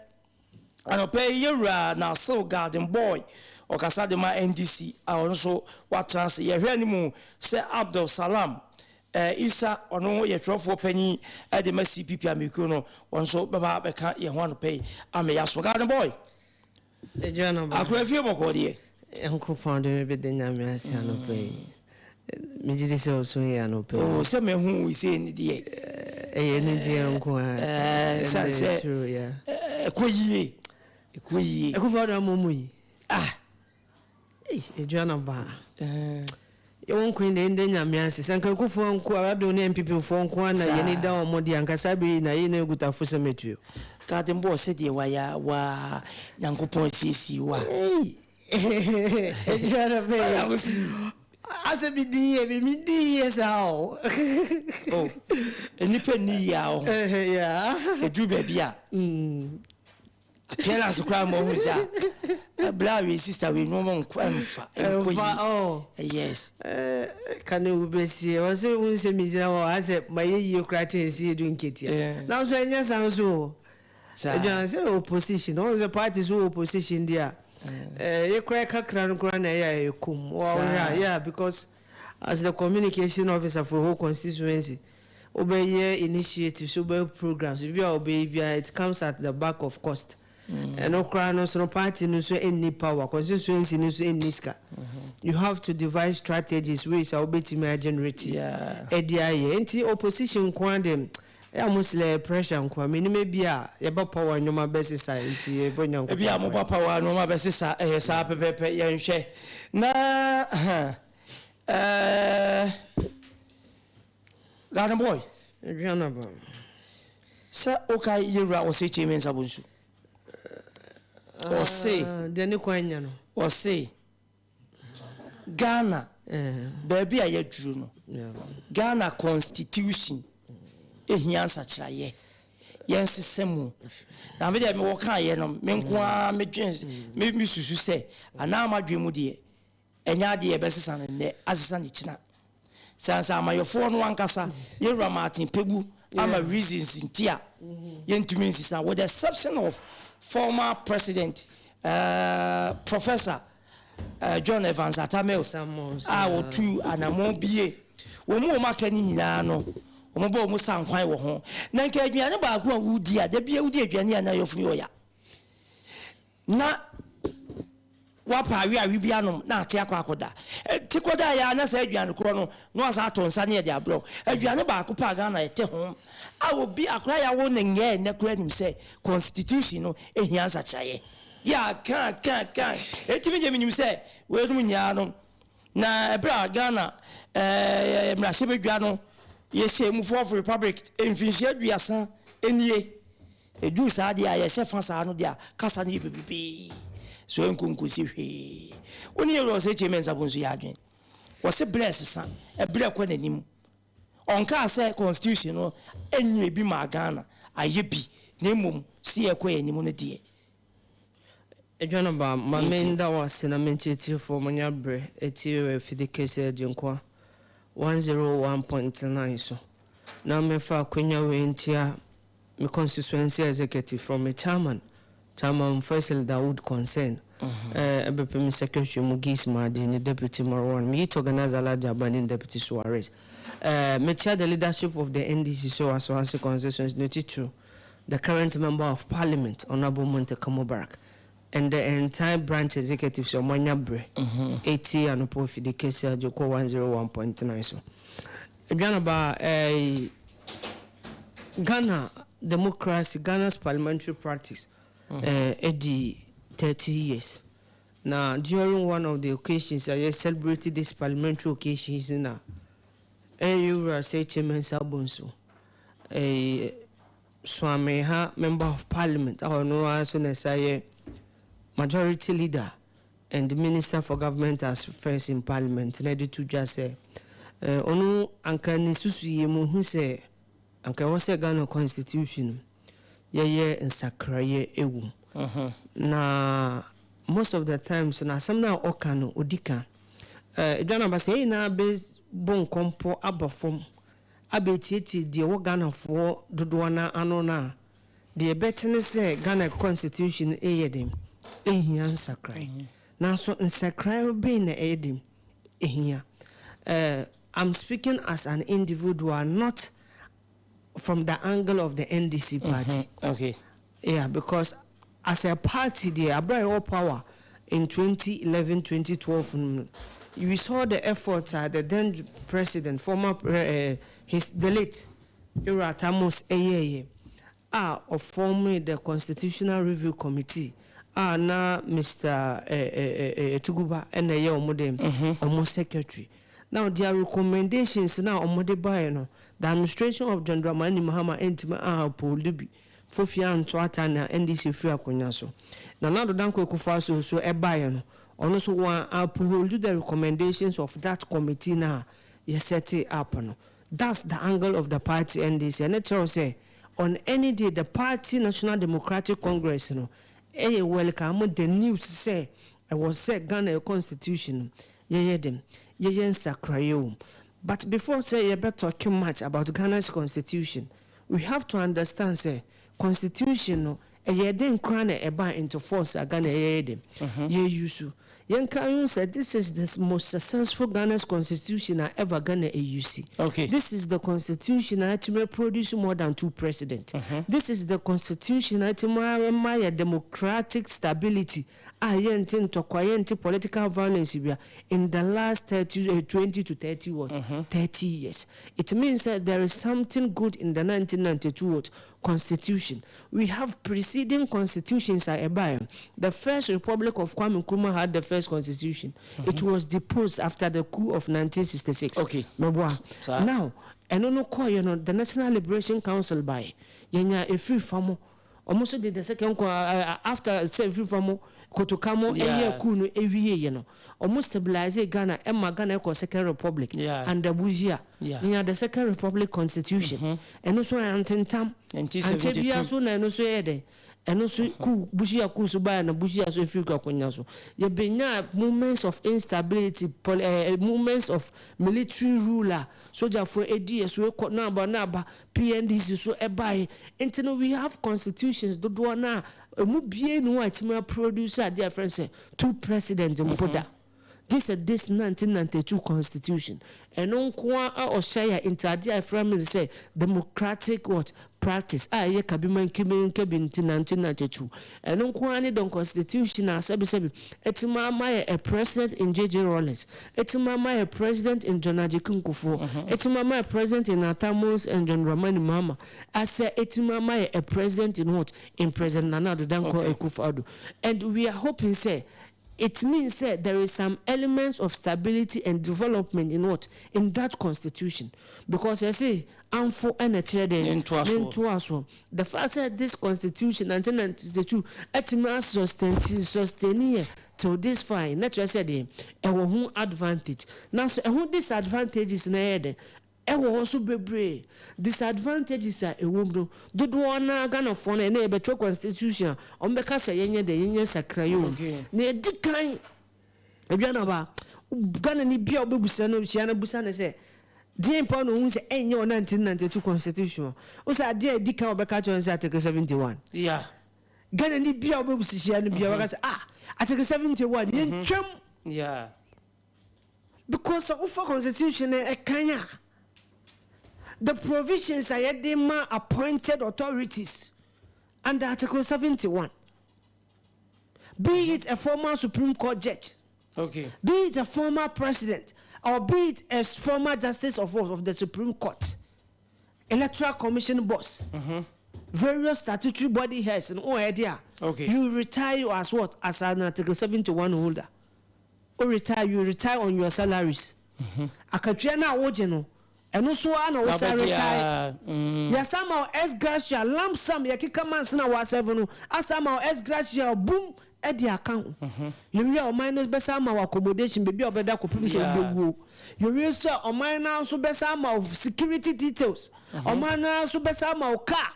anɔpa yi yɛwura Nasil Garden Boy ɔkasa de ma NDC a ɔno nso watena ase. Yɛhwɛ anim sɛ Abdul Salam Issa ɔno yɛ twerɛfoɔ panyin de ma CPP amekuo no, ɔno nso bɛba abɛka yɛn ho anɔpa yi ama yɛaso. Garden Boy, Akora fie bɔkɔɔ deɛ. Nyankopɔn de me bɛda Nyame ase anɔpa yi. Megye di sɛ ɔso yɛ anɔpa yi. Oh, sɛ mahu wo sei ne deɛ. Ɛyɛ anigyeɛ nko ara. Ɛɛ, sane sɛ ɛkɔ yie, ɛkɔ yie. Akufo Addo ama ɔmu yi. Ah. Ei, Adwuana baa. Yɛwɔ nkwa yi na yɛnda Nyame ase. Sɛ anka Akufo nko, Addo ne NPP foɔ nko ara na yɛn ani da wɔn deɛ, anka saa berɛ yi na yɛn nyinaa gu tafo sɛ matuo. Garden boy sɛdeɛ wayɛ a waa Nyankopɔn asiesie wo a. Ei, Adwuana bɛɛ. Asɛ me di yie bi, me di yie saa o. Oh, nnipa nni yie a ɔho. Ɛduru baabi a. Appearance koraa ma ɔhu sɛ ah, bla wei sister wei nneɛma nkɔ ɛmfa ɛnkɔ Ɛmfa, oh. yie. Yes. Eh, ka ne wo bɛsie wɔ sɛ wo nsɛ megyina hɔ asɛ mayɛ yie koraa kyɛn sie du nketea Yeah. nanso ɛnyɛ saa nso o Saa. Adwan sɛ opposition ɔhu sɛ party so wɔ opposition deɛ a eh, yɛ koraa kakra no koraa na ɛyɛ a ɛkum Saa. yeah because as the communication officer for whole constituency Wobɛyɛ initiatives, wobɛyɛ programs, biribi a wobɛyɛ biara it comes at the back of cost. Ɛno koraa no nso no party no nso nni power, constituency no nso nni sika. You have to devise strategies, ways a wobɛtumi a generate ɛde ayɛ. Nti opposition nko ara deɛ ɛyɛ a mostly ɛyɛ pressure nko ara. Menim ebi a yɛba power nneɛma bɛsesa nti yɛbɔ Nyankopɔn Ebi a mpaeɛ. moba power nneɛma bɛsesa, ɛyɛ saa pɛpɛɛpɛ, yɛnhwɛ na ɛɛ. Ghana boy. Ghana boy. Sɛ wokae yɛwura ɔse Kyei Mensah Bonsu. Ɔse. Ah, deɛ ne kwan nya no. Ɔse Ghana baabi a yɛaduru no, Ghana constitution ehia nsakyeraeɛ. Yɛnsesa mu. Na me deɛ mewɔ kaeɛ no, me nko ara medwen, me mesusu sɛ anaa m'adwene mu deɛ Ɛnyɛ adeɛ a yɛbɛsesa no nnɛ asesa no kyina. Sɛ ansa amayɔfoɔ no ankasa, yɛn wura Martin Kpebu ama reasons nti a yɛntumi nsesa with the exception of former president Professor John Evans Atta Mills a ɔtuu anamɔn bie. Wɔn a wɔaka no nyinaa no, wɔbɔ wɔn sankwan wɔ ho. Na nka aduane baako a wodi a, da biara wodi aduane a na yafunu yɛ ɔya. Na wapa awe awe bi anom na ate akɔ akɔda. Te kɔda yɛ a na saa aduane korɔ no na wasan ato nsa ne yɛde abrɛ wo. Aduane baako pɛ a Ghana yɛte ho a obi akora yɛawo no nyɛɛ nnɛ koraa nim sɛ constitution no hia nsakyeraeɛ. Yɛ a ka ka ka. Enti me deɛ menim sɛ weinom nyinaa no na ɛberɛ a Ghana eh, mmarahyɛbadwa no yɛhyɛɛ mu fourth republic mfinhyia aduasa nie. Ɛduru saa deɛ a, yɛhyɛ fa saa no deɛ a, kasa no yɛ bebrebee. So ɛnkɔ nkɔsi hwee. Wo ne Yɛwura Osei Kyei Mensah Bonsu yɛ adwene. Wɔse berɛ resesa, ɛberɛ rekɔ n'anim. Ɔnkaa sɛ constitution no nyɛɛ bi maa Ghana, ayɛ bi, na mmom se yɛrekɔ yɛn anim no deɛ. Adwanaba, ma Nti. menda wo ase na menkyɛ atiefoɔ mo nya berɛ atie wɔ afidi kɛseɛ Agyenkwa 101.9 so na mefa akwanya wei nkyea Me constituency executive from me chairman, Chairman Faisal Dawood concern, ɛbɛpɛ me secretary Mugis Mahdi ne deputy Marwan, me youth organizer Alhaji Abani ne deputy Suarez. Mekyia the leadership of the NDC so Asawase constituency no titiriw the current member of parliament Honourable Muntaka Mubarak and the entire branch executives a wɔanya berɛ ɛtie anɔpa afidie kɛseɛ Agyenkwa 101.9 so. Aduanaba eh, Ghana democracy, Ghana's parliamentary practice eh, adi 30 years. Na during one of the occasions a yɛ celebrate this parliamentary occasions na eh, yɛwura Sir Mensah Bonsu eh, Suameha member of parliament a ɔno ara nso na ɛsa yɛ majority leader and Minister for Government Affairs in Parliament na ɛde to dwa sɛ ɔno anka ne nsusuiɛ mu ɔhu sɛ anka ɛwɔ sɛ Ghana constitution no yɛyɛ nsakraeɛ ɛwɔ mu. Na most of the times no asɛm no a ɔka no ɔdi ka. Dwa no aba sɛ yɛn nyinaa bɛbɔ nkɔmpɔ aba fam. Abɛtietie deɛ ɛwɔ Ghanafoɔ dodoɔ no ara ano no a, deɛ ɛbɛte ne sɛ Ghana constitution yɛ den, ɛhia nsakrae. Nanso nsakrae bɛn na ɛyɛ den, ɛhia? Eh, I'm speaking as an individual, not from the angle of the NDC party. Okay. Yeah, because as a party deɛ, aberɛ a yɛwɔ power in 2011, 2012 no, we saw the efforts a the then president, former, eh, his, the late Ewura Atta Mills ɛyɛɛyɛ a ɔformee the Constitutional Review Committee a na Mister eh, eh, eh, Tuguba ɛna ɛyɛ wɔn dɛn, wɔn secretary. Now their recommendations no a wɔde baeɛ no, the administration of John Dramani Mahama antumi a uphold bi. Fofie anto ata na NDC firi akonwa so. Nana Addo Dankwa Akufo-Addo nso baeɛ no, ɔno nso wa uphold the recommendations of that committee no a yɛ set up no. That's the angle of the party NDC. Ɛno kyerɛ wo sɛ on any day the party National Democratic Congress no ɛyɛ welcome the news sɛ ɛwɔ sɛ Ghana yɛ constitution no yɛyɛ dɛn? Yɛyɛ nsakraeɛ wɔ mu. But before sɛ yɛbɛ talk much about Ghana's constitution, we have to understand sɛ constitution no ɛyɛ den koraa na ɛbaa into force a Ghana yɛyɛ den yɛ use. Yɛnka ho sɛ this is the most successful Ghana's constitution a ever Ghana use. This is the constitution a atumi produce more than two president. This is the constitution a atumi ama yɛ democratic stability a yɛnte ntɔkwa, yɛnte political violence bia in the last 30, 20 to 30 what? 30 years. It means that there is something good in the 1992 what? Constitution. We have preceding constitutions a ɛbaeɛ. The first Republic of Kwame Nkrumah had the first constitution. It was deposed after the coup of 1966. Meboa. Saa. Now, ɛno no kɔɔyɛ no, the National Liberation Council baeɛ. Yɛnya ɛfiri fa mo. Ɔmo nso de the second after sɛ ɛfiri fa mo, Kotoka mo ɛyɛ coup no ɛwieɛ no. Ɔmo stabilize Ghana, ɛma Ghana ɛkɔ Second Republic. Under Busia. Yɛnya the Second Republic constitution. Ɛno nso antentam. 1972. Ankyɛ biara so na ɛno nso yɛ dɛ. Ɛno nso coup, Busia coup so baeɛ na Busia so ɛfiri akonnwa so. Yɛbɛnya moments of instability, moments of military rule a sogyafoɔ ɛdi yɛ so ɛkɔ na aba na aba, PNDC so ɛbaeɛ. Nti no we have constitutions dodoɔ na emu bie ne hɔ a ɛtumi produce adeɛ a yɛfrɛ no sɛ two president mpo da. This is this 1992 constitution. Ɛno nko a ɔhyɛ yɛ nti adeɛ a yɛfrɛ no sɛ democratic what practice a ɛyɛ kabima nkebe nkebi nti 1992. Ɛno nko ara ne the constitution a sɛbisɛbi ɛtumi ama yɛ a president in JJ Rawlings, ɛtumi ama yɛ president in John Agyekum Kufuor, ɛtumi ama yɛ president in Atta Mills and John Dramani Mahama, asɛ ɛtumi ama yɛ a president in what, in President Nana Addo Dankwa Akufo-Addo. And we are hoping sɛ it means that there is some elements of stability and development in what? In that constitution. Because I say, amfo ɛna kyerɛ dɛ Ne ntoasoɔ. ne ntoasoɔ. The fact that this constitution 1992 ɛtumi asustain yɛ till this fine, na kyerɛ sɛ deɛ ɛwɔ ho advantage. Nanso ɛho disadvantages na ɛyɛ dɛ ɛwɔ hɔ so bebree. Disadvantages a ɛwɔ mu no dodoɔ naa Ghanafoɔ no ɛnɛ yɛbɛtwerɛ constitution a wɔn bɛka sɛ yɛnyɛ dɛ yɛnyɛ sakraeɛ wɔ mu. Na yɛdi kan aduanaba Ghana ni bia wobɛbusa no hyia no busa no sɛ deɛ mpa na ohun sɛ ɛnyɛ wɔ 1992 constitution o sɛ adeɛ a ɛdi kan wɔbɛka kyerɛ no sɛ Article 71. Ghana ni bia wobɛbusa hyia no bia wɔbɛka sɛ Article 71 yɛntwam. Because sɛ wofa constitution no ɛkan a the provisions a yɛde ma appointed authorities under Article 71, be it a former Supreme Court judge, be it a former president, or be it a former justice of the Supreme Court, Electoral Commission boss, various statutory body heads, and all idea. You retire as what? As an Article 71 holder. Or retire, you retire on your salaries. Akatua na wogye no, ɛno so a na wo sa Wabɛgye retire. a, Yɛsa ma wo ex gratia lump sum yɛkeka months na wɔasɛve no asa ma wo ex gratia boom ɛde aka ho. Yɛwie a ɔman no bɛsa ama wo accommodation baabi a ɔbɛda kɔpem sɛ wobɛwuo. Yɛwie nso a ɔman no nso bɛsa ama wo security details. Ɔman no nso bɛsa ama wo car.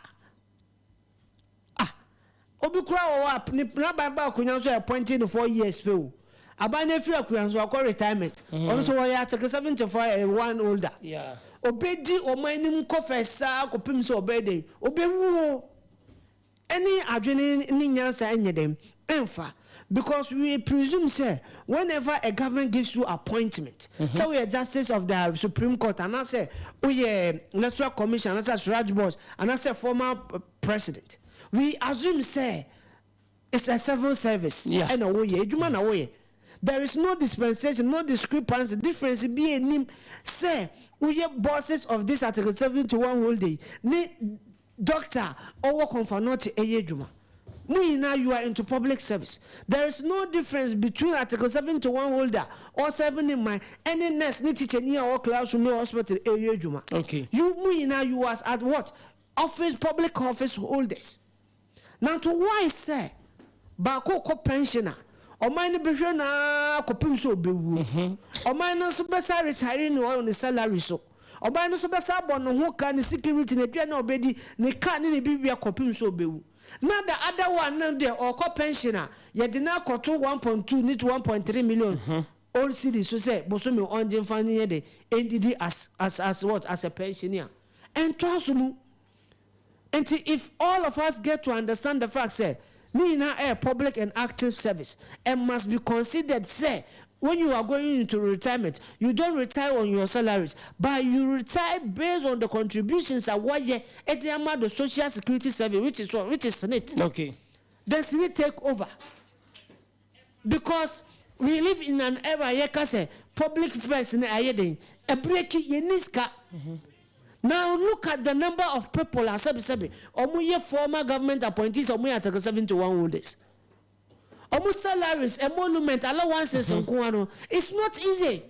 Obi kura wɔ hɔ a ne n'aban ba akonnwa nso yɛ appointed no 4 years pɛ o. Aban no afiri akonnwa so, wakɔ retirement. Ɔno nso ɔyɛ Article 74 one holder. Ɔbɛdi ɔman no mu kɔfɛ saa kɔpem sɛ ɔbɛyɛ dɛn? Ɔbɛwuo. Ɛne adwene ne nyansa nyɛ dɛn? Ɛmfa. Because we presume sɛ whenever a government gives you appointment, sɛ woyɛ justice of the supreme court anaasɛ woyɛ electoral commission anaasɛ CHRAJ boss anaasɛ former president, we assume sɛ it's a civil service ɛna woyɛ, adwuma na woyɛ. There is no dispensation, no discrepancy, difference bi nnim sɛ woyɛ bosses of this article 71 holder yi ne doctor a ɔwɔ Komfo Anokye ɛyɛ adwuma. Mo nyinaa you are into public service. There is no difference between article 71 holder a ɔserve ne man ɛne nurse ne teacher ni a ɔwɔ classroom ne hospital ɛyɛ adwuma. You mo nyinaa you are at what? Office, public office holders. Nanso why sɛ baako kɔ pension a, ɔman no bɛhwɛ no ara kɔpem sɛ ɔbɛwuo. Ɔman no nso bɛsa retire no wɔ ne salary so. Ɔman no nso bɛsa abɔ ne ho ka, ne security, n'aduane a ɔbɛdi, ne car ne ne biribia kɔpem sɛ ɔbɛwu. Na the other one no deɛ ɔrekɔ pension a, yɛde no akɔto 1.2 ne 1.3 million old cedis so sɛ bosome ɔngye mfa nyɛ de ɛndidi as what, as a pensioner. Ɛntoa so mu. Nti if all of us get to understand the fact sɛ ne nyinaa ɛyɛ public and active service and must be considered sɛ when you are going into retirement, you don't retire on your salaries but you retire based on the contributions a wɔyɛ ɛde ama the social security service, which is what, which is SSNIT. Then SSNIT take over because we live in an era yɛka sɛ public purse no ayɛ den, ɛbreki, yɛnni sika. Now look at the number of people a sɛbesɛbe ɔmo yɛ former government appointees a ɔmo yɛ Article 71 holders. Ɔmo salaries, emolument, allowances nko ara no, it's not easy.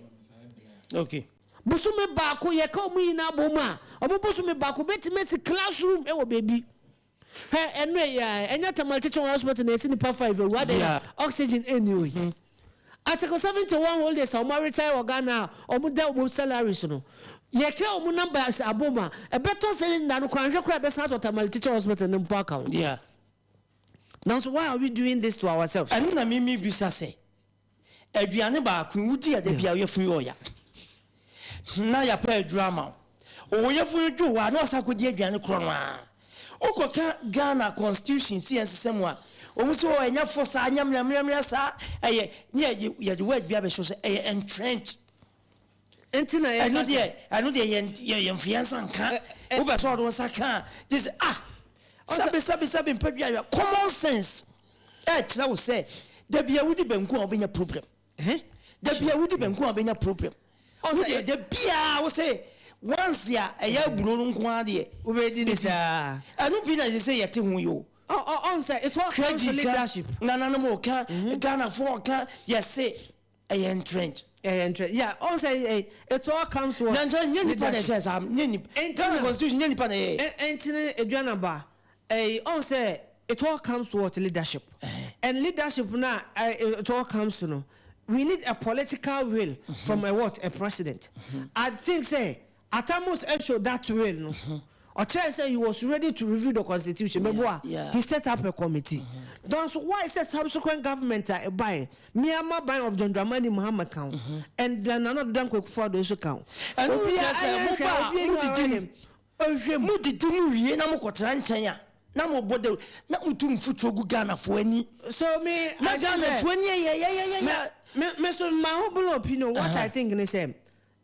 Bosome baako yɛka ɔmo nyinaa bɔ mu a, ɔmo bosome baako bɛtumi asi classroom ɛwɔ baabi. Hwɛ ɛno yɛ a, ɛnyɛ Tamale Teaching Hospital na ɛsi nipa 5 awu adɛn a oxygen ɛnni hɔ yi. Article 71 holders a ɔmo retire wɔ Ghana a ɔmo da ɔmo salaries no, yɛka ɔmo numbers abom a, ɛbɛtɔ sɛ nna no koraa nhwɛ koraa ɛbɛsan atɔ Tamale Teaching Hospital no mpo aka ho. Nanso why are we doing this to ourselves? Ɛno na mimi bisa sɛ, aduane baako yi wodi a da bia woyɛ funu yɛ ɔya na yɛapɛ aduru ama wo, ɔwɔ yɛfunu dwo hɔ a na wasa akɔdi aduane korɔ no a wokɔka Ghana constitution si yɛn sesɛ mu a ɔmu sɛ ɔ ɛnyɛ fo saa, nyɛ mmerɛmmerɛmmerɛ saa, ɛyɛ ne yɛde word bi abɛhyɛ sɛ ɛyɛ entrenched. Nti na yɛka ɛno deɛ, ɛno deɛ yɛn yɛn nsa nka, wobɛ sɛ ɔde wo nsa ka a gye sɛ ah sɛbi sɛbi sɛbi mpɛ bi ayɛ common sense ɛkyerɛ wo sɛ dabi a wodi banku a wobɛnya problem, dabi a wodi banku a wobɛnya problem, wodeɛ da biaa wo sɛ once a ɛyɛ aburo no nko ara deɛ wobɛdi ne saa. Ɛno bi na ɛsɛ sɛ yɛte ho yi o. Ɔn sɛ it all comes to leadership. Nananom ɔka, Ghanafoɔ ɔka, yɛse ɛyɛ entrenched. Ɛyɛ entrenched, yeah. Ɔn sɛ it all comes with na nkyɛn nyɛ nipa na ɛhyɛ saa, nyɛ nipa. Ghana constitution nyɛ nipa na ɛyɛ. Ɛnti ne Aduanaba ɛyi ɔn sɛ it all comes to what, leadership, and leadership na it all comes to no, we need a political will from a what, a president. I think sɛ Atta Mills show that will no. Ɔkyerɛ sɛ he was ready to review the constitution. Meboa, he set up a committee. Nanso why sɛ subsequent government a ɛbaeɛ, Myanmar ban of John Dramani Mahama ka ho, and then Nana Addo Dankwa Akufo-Addo nso ka ho. Ɛno Obiara kyerɛ sɛ ayɛ mo hwɛ, ba a obiara mo didi ayɛ mu. ɔhwɛ mu. Mo didi mu wie na mo kɔtena nkyɛn a na mo bɔ dawuro na mo tu mfuturo gu Ghanafoɔ ani. So me, Na I think sɛ Ghanafoɔ ani yɛ yɛ yɛ yɛ yɛ. Me so my humble opinion, what I think ne sɛ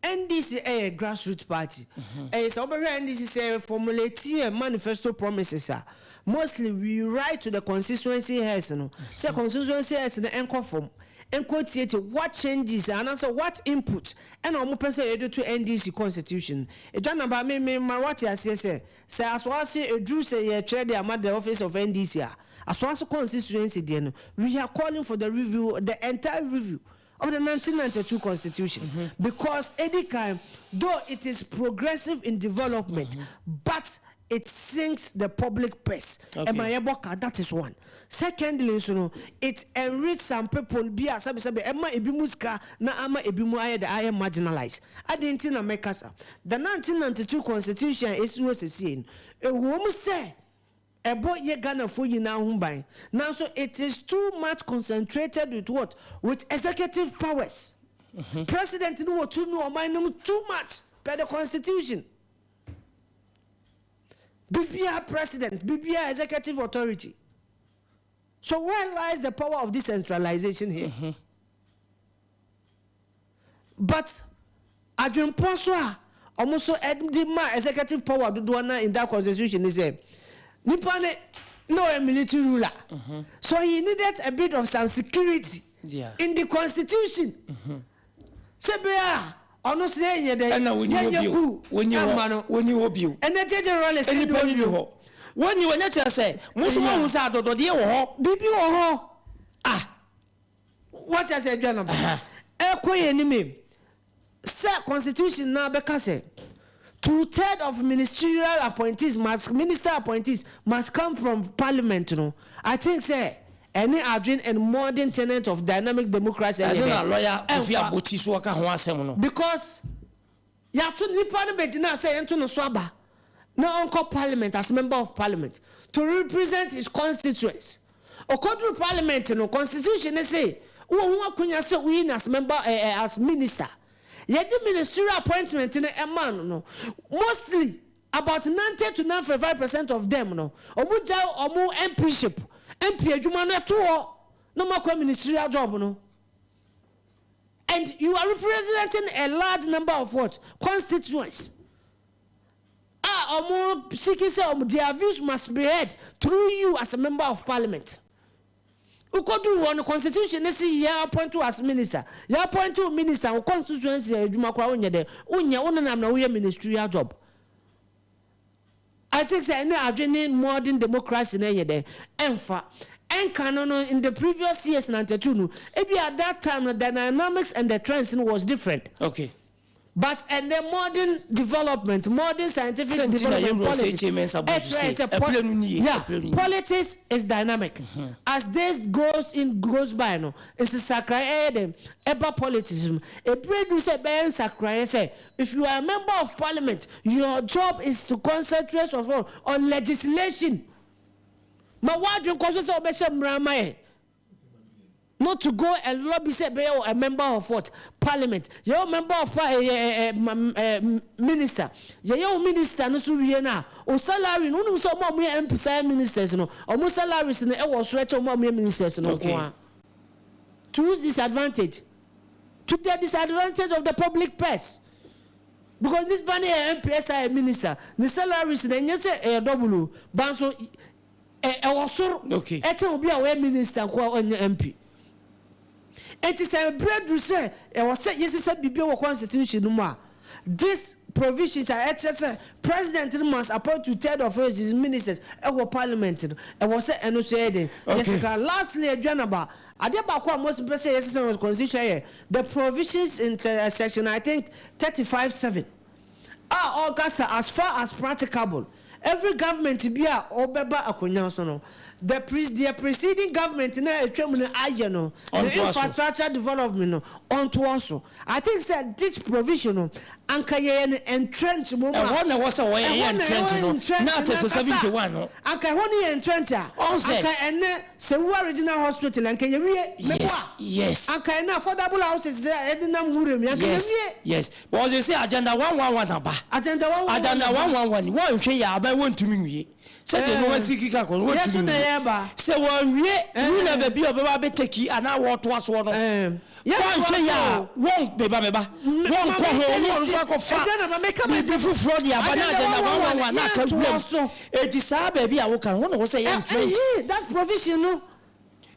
NDC ɛyɛ grassroots party. Ɛyɛ sɛ wobɛhwɛ NDC sɛ formulate yɛ manifesto promises a, mostly we write to the constituency heads no sɛ constituency heads no ɛnkɔ fam nkɔ tietie what changes anaasɛ what input ɛna wɔn pɛ sɛ yɛde to NDC constitution. Edwa naba me ma wate aseɛ sɛ sɛ Asoase eduru sɛ yɛtwerɛ de ama the office of NDC a, Asoase constituency deɛ no, we are calling for the review, the entire review of the 1992 constitution, because edi kan, though it is progressive in development, but it sinks the public purse. Ɛma yɛbɔ ka, that is one. Secondly nso no, it enrich some people bi a sɛbisɛbi ɛma ebi mu sika na ama ebi mu ayɛ de ayɛ marginalized. Adi nti na mɛkasa the 1992 constitution a esi hɔ sesie no, ewom sɛ Ɛbɔ yɛ Ghanafoɔ nyinaa ho ban. Nanso it is too much concentrated with what? With executive powers. President no wɔ tumi wɔ ɔman no mu too much per the constitution. Biribiara president, biribiara executive authority. So where lies the power of decentralization here? But adwenpɔ nso a wɔn nso de ma executive power dodoɔ no in that constitution ne sɛ nipa ne na ɔyɛ military ruler so he needed a bit of some security yeah. in the constitution sɛ bɛyɛ a ɔno nso yɛnyɛ dɛ yɛnyɛ ku ɛma no wɔnyi hɔ bio ɛnɛ gyegye rollins ɛnipa ni hɔ wɔnyi hɔ nyɛ kyerɛ sɛ mo nso mo ahu sɛ adɔdɔdeɛ wɔ hɔ biribi wɔ hɔ ah Wate ase adwa no ba. Ɛkɔ yɛn anim yi, sɛ constitution no ara bɛka sɛ two third of ministerial appointees must, minister appointees must come from parliament no, I think sɛ ɛne adwene and modern tenet of dynamic democracy ɛnyɛ Ɛno dɛ, na lawyer Kofi ɛmfa. Abotsi so ɔka ho asɛm no. Because Yɛato nipa no bɛgyinaa sɛ yɛnto no so aba na ɔnkɔ parliament as member of parliament to represent his constituents. Ɔkɔduru parliament no, constitution no se wowɔ ho akonya sɛ woyi no as member eh, eh, as minister. Yɛde ministerial appointment no ɛmaa no no, mostly about 90 to 95 percent of them no, wɔn gyae wɔn MPship, MP adwuma no ɛto hɔ na wɔn akɔ ministerial job no. And you are representing a large number of what? Constituents. A ɔmo seeking sɛ ɔmo their views must be heard through you as a member of parliament. Wokɔduru hɔ no constitution ne se yɛ appoint wo as minister. Yɛ appoint wo minister wo constituency adwuma koraa wonyɛ dɛ wonyɛ wo nenam na woyɛ ministerial job. I think sɛ ɛne adwene ne modern democracy no ɛnyɛ dɛn ɛnfa. Ɛnka no no in the previous years 92 no ebi at that time no the dynamics and the trends no was different. Okay. But ɛnɛ modern development, modern scientific Sɛ nti na development yɛn wura politics Osei Mensah Bonsu ɛkyerɛ se, sɛ ɛberɛ no nie, yeah, ɛberɛ no nie. politics is dynamic. As days goes in goes by no, nsesakrae ɛyɛ dɛn ɛba politics mu. Ɛberɛ duru sɛ ɛbɛyɛ nsakraeɛ sɛ If you are a member of parliament, your job is to concentrate of all on legislation. Ma w'adwene kɔ so sɛ wobɛhyɛ mmara ama yɛn. Not to go and lobby sɛ ɛbɛyɛ wɔ a member of what? Parliament. Yɛyɛ wo member of pa eh, eh, eh, eh, minister. Yɛyɛ wo minister no so wie no a, wo salary no, wonim sɛ ɔmo a ɔmo yɛ MP saa ministers no, ɔmo salaries no ɛwɔ soro ɛkyɛ ɔmo a ɔmo yɛ ministers no nko ara. To whose disadvantage? To the disadvantage of the public purse because this ba no yɛ MP ɛsa yɛ minister ne salaries no ɛnyɛ sɛ ɛyɛ double o ba nso ɛwɔ soro ɛkyɛn obi a ɔyɛ minister nko a ɔnyɛ MP. Enti sɛ ɛberɛ duru sɛ ɛwɔ sɛ yɛsesa biribi wɔ constitution no mu a, this provisions a ɛkyerɛ sɛ president no must appoint two third of his ministers ɛwɔ parliament no, ɛwɔ sɛ ɛno nso yɛyɛ den. Yɛsesa. Lastly, Aduanaba, Adeɛ baako a most pɛ sɛ yɛsesa wɔ constitution yɛ the provisions in the section I think 35 7 a ɔka sɛ as far as practicable every government bi a ɔbɛba akonnwa so no the pre deɛ preceding government no a atwam no ayɛ no the Ɔntoa so. infrastructure development no ɔntoa so. I think sɛ this provision no anka yɛyɛ no entrench mmom a Ɛhɔ na ɛwɔ sɛ wɔyɛ yɛ ɛhɔ na entrench ɛwɔ no, entrench na Article no ankasa. 71 no. Anka ɛhɔ no yɛ entrench a, Ɔn sɛ. anka ɛnnɛ Sewua Regional Hospital anka yɛwie, Yes, meboa. yes. Anka ɛnnɛ affordable houses a ɛdenam nwura mu yi, anka Yes, yɛwie. yes. Wɔdze sɛ Agenda 111 aba. Agenda 111 Agenda aba. 111, wɔnhwɛ yie a aban wɔntumi nwie. Sɛdeɛ Eh. nneɛma si keka kɔ no, Yɛ wɔntumi so na nwie. yɛreba. Sɛ wɔanwie, Eh. new level bi a ɔbɛba abɛtaki anaa wɔretoa soɔ no, Eh. Wɔnhwɛ yie a, wɔn, meba, meba, wɔnkɔ ho, na wɔn nso akɔfa biribi foforɔ de aba na agenda 111 na aka wuram. Eti saa baabi a woka no, hɔ na wɔ sɛ yɛ entrench. That provision no.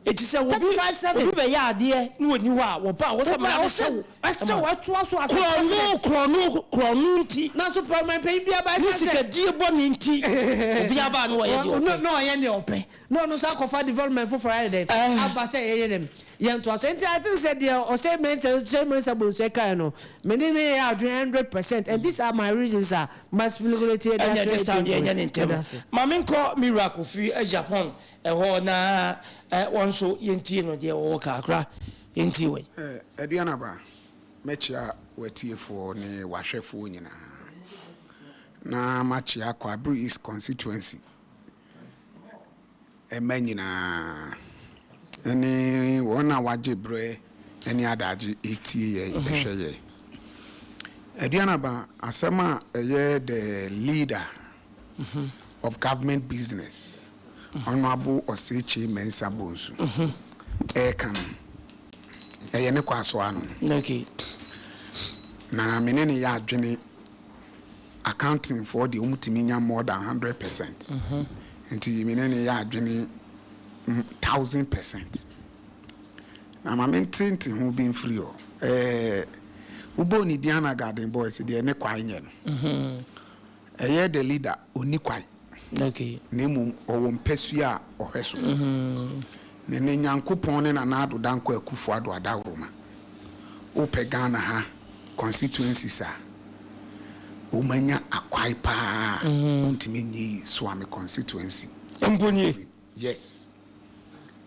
Eti sɛ obi obi bɛyɛ adeɛ na wɔni hɔ a, wɔba a wɔsɛ mmara no hyɛ wo. Ɛhyɛ wo ɛtoa so as a Korɔno, president. korɔno, korɔno nti. Nanso ɔmanpanyin bi aba Ne ɛsan sɛ. sikadie bɔne nti, obi aba a na ɔyɛ deɛ ɔpɛ. Na ɔyɛ deɛ ɔpɛ. Na ɔno nso akɔfa development foforɔ ayɛ dɛn aba sɛ yɛyɛ dɛn yɛntoa so. Nti I think sɛ deɛ Osei Mensah Osei Mensah Bonsu ɛkaeɛ no me ne no yɛ adwene 100% and these are my reasons a ma speculate de Ɛnneɛ akyerɛ this time deɛ atiefoɔ ɛnyɛ ne yi. ntɛm. Meda ase. Ma menkɔ me wura Kofi Agyapong hɔ na wɔn nso yɛntie no deɛ ɔwɔ ka akora yɛntie wei. Aduanaba, mɛkyea w'atiefoɔ ne w'ahwɛfoɔ nyinaa na makyea Kwabre East Constituency. mma nyinaa ne wɔn a wɔagye berɛ ne adagye retie yɛn, hwɛ yɛn. Aduanaba, asɛm a ɛyɛ the leader of government business, Honourable Osei Kyei Mensah Bonsu, ɛreka no, ɛyɛ ne kwasoa no. Okay. Na me ne no yɛ adwene, accounting foɔ deɛ wɔn tumi nya more than 100%. Nti me ne no yɛ adwene 1000%. Na ma mentente ho bi mfiri hɔ. Ɛɛ, wobɔɔ ne din ana Garden Boys deɛ ne kwae nyɛ no. Ɛyɛ the leader, ɔnni kwae. Okay. Na mmom ɔwɔ mpasua a ɔhwɛ so. Ne ne Nyankopɔn ne Nana Addo Dankwa Akufo Addo Adaworoma. Wopɛ Ghana ha constituencies a, wɔanya akwae paa a, wontumi nyi Suame constituency. Mpo nie. Yes.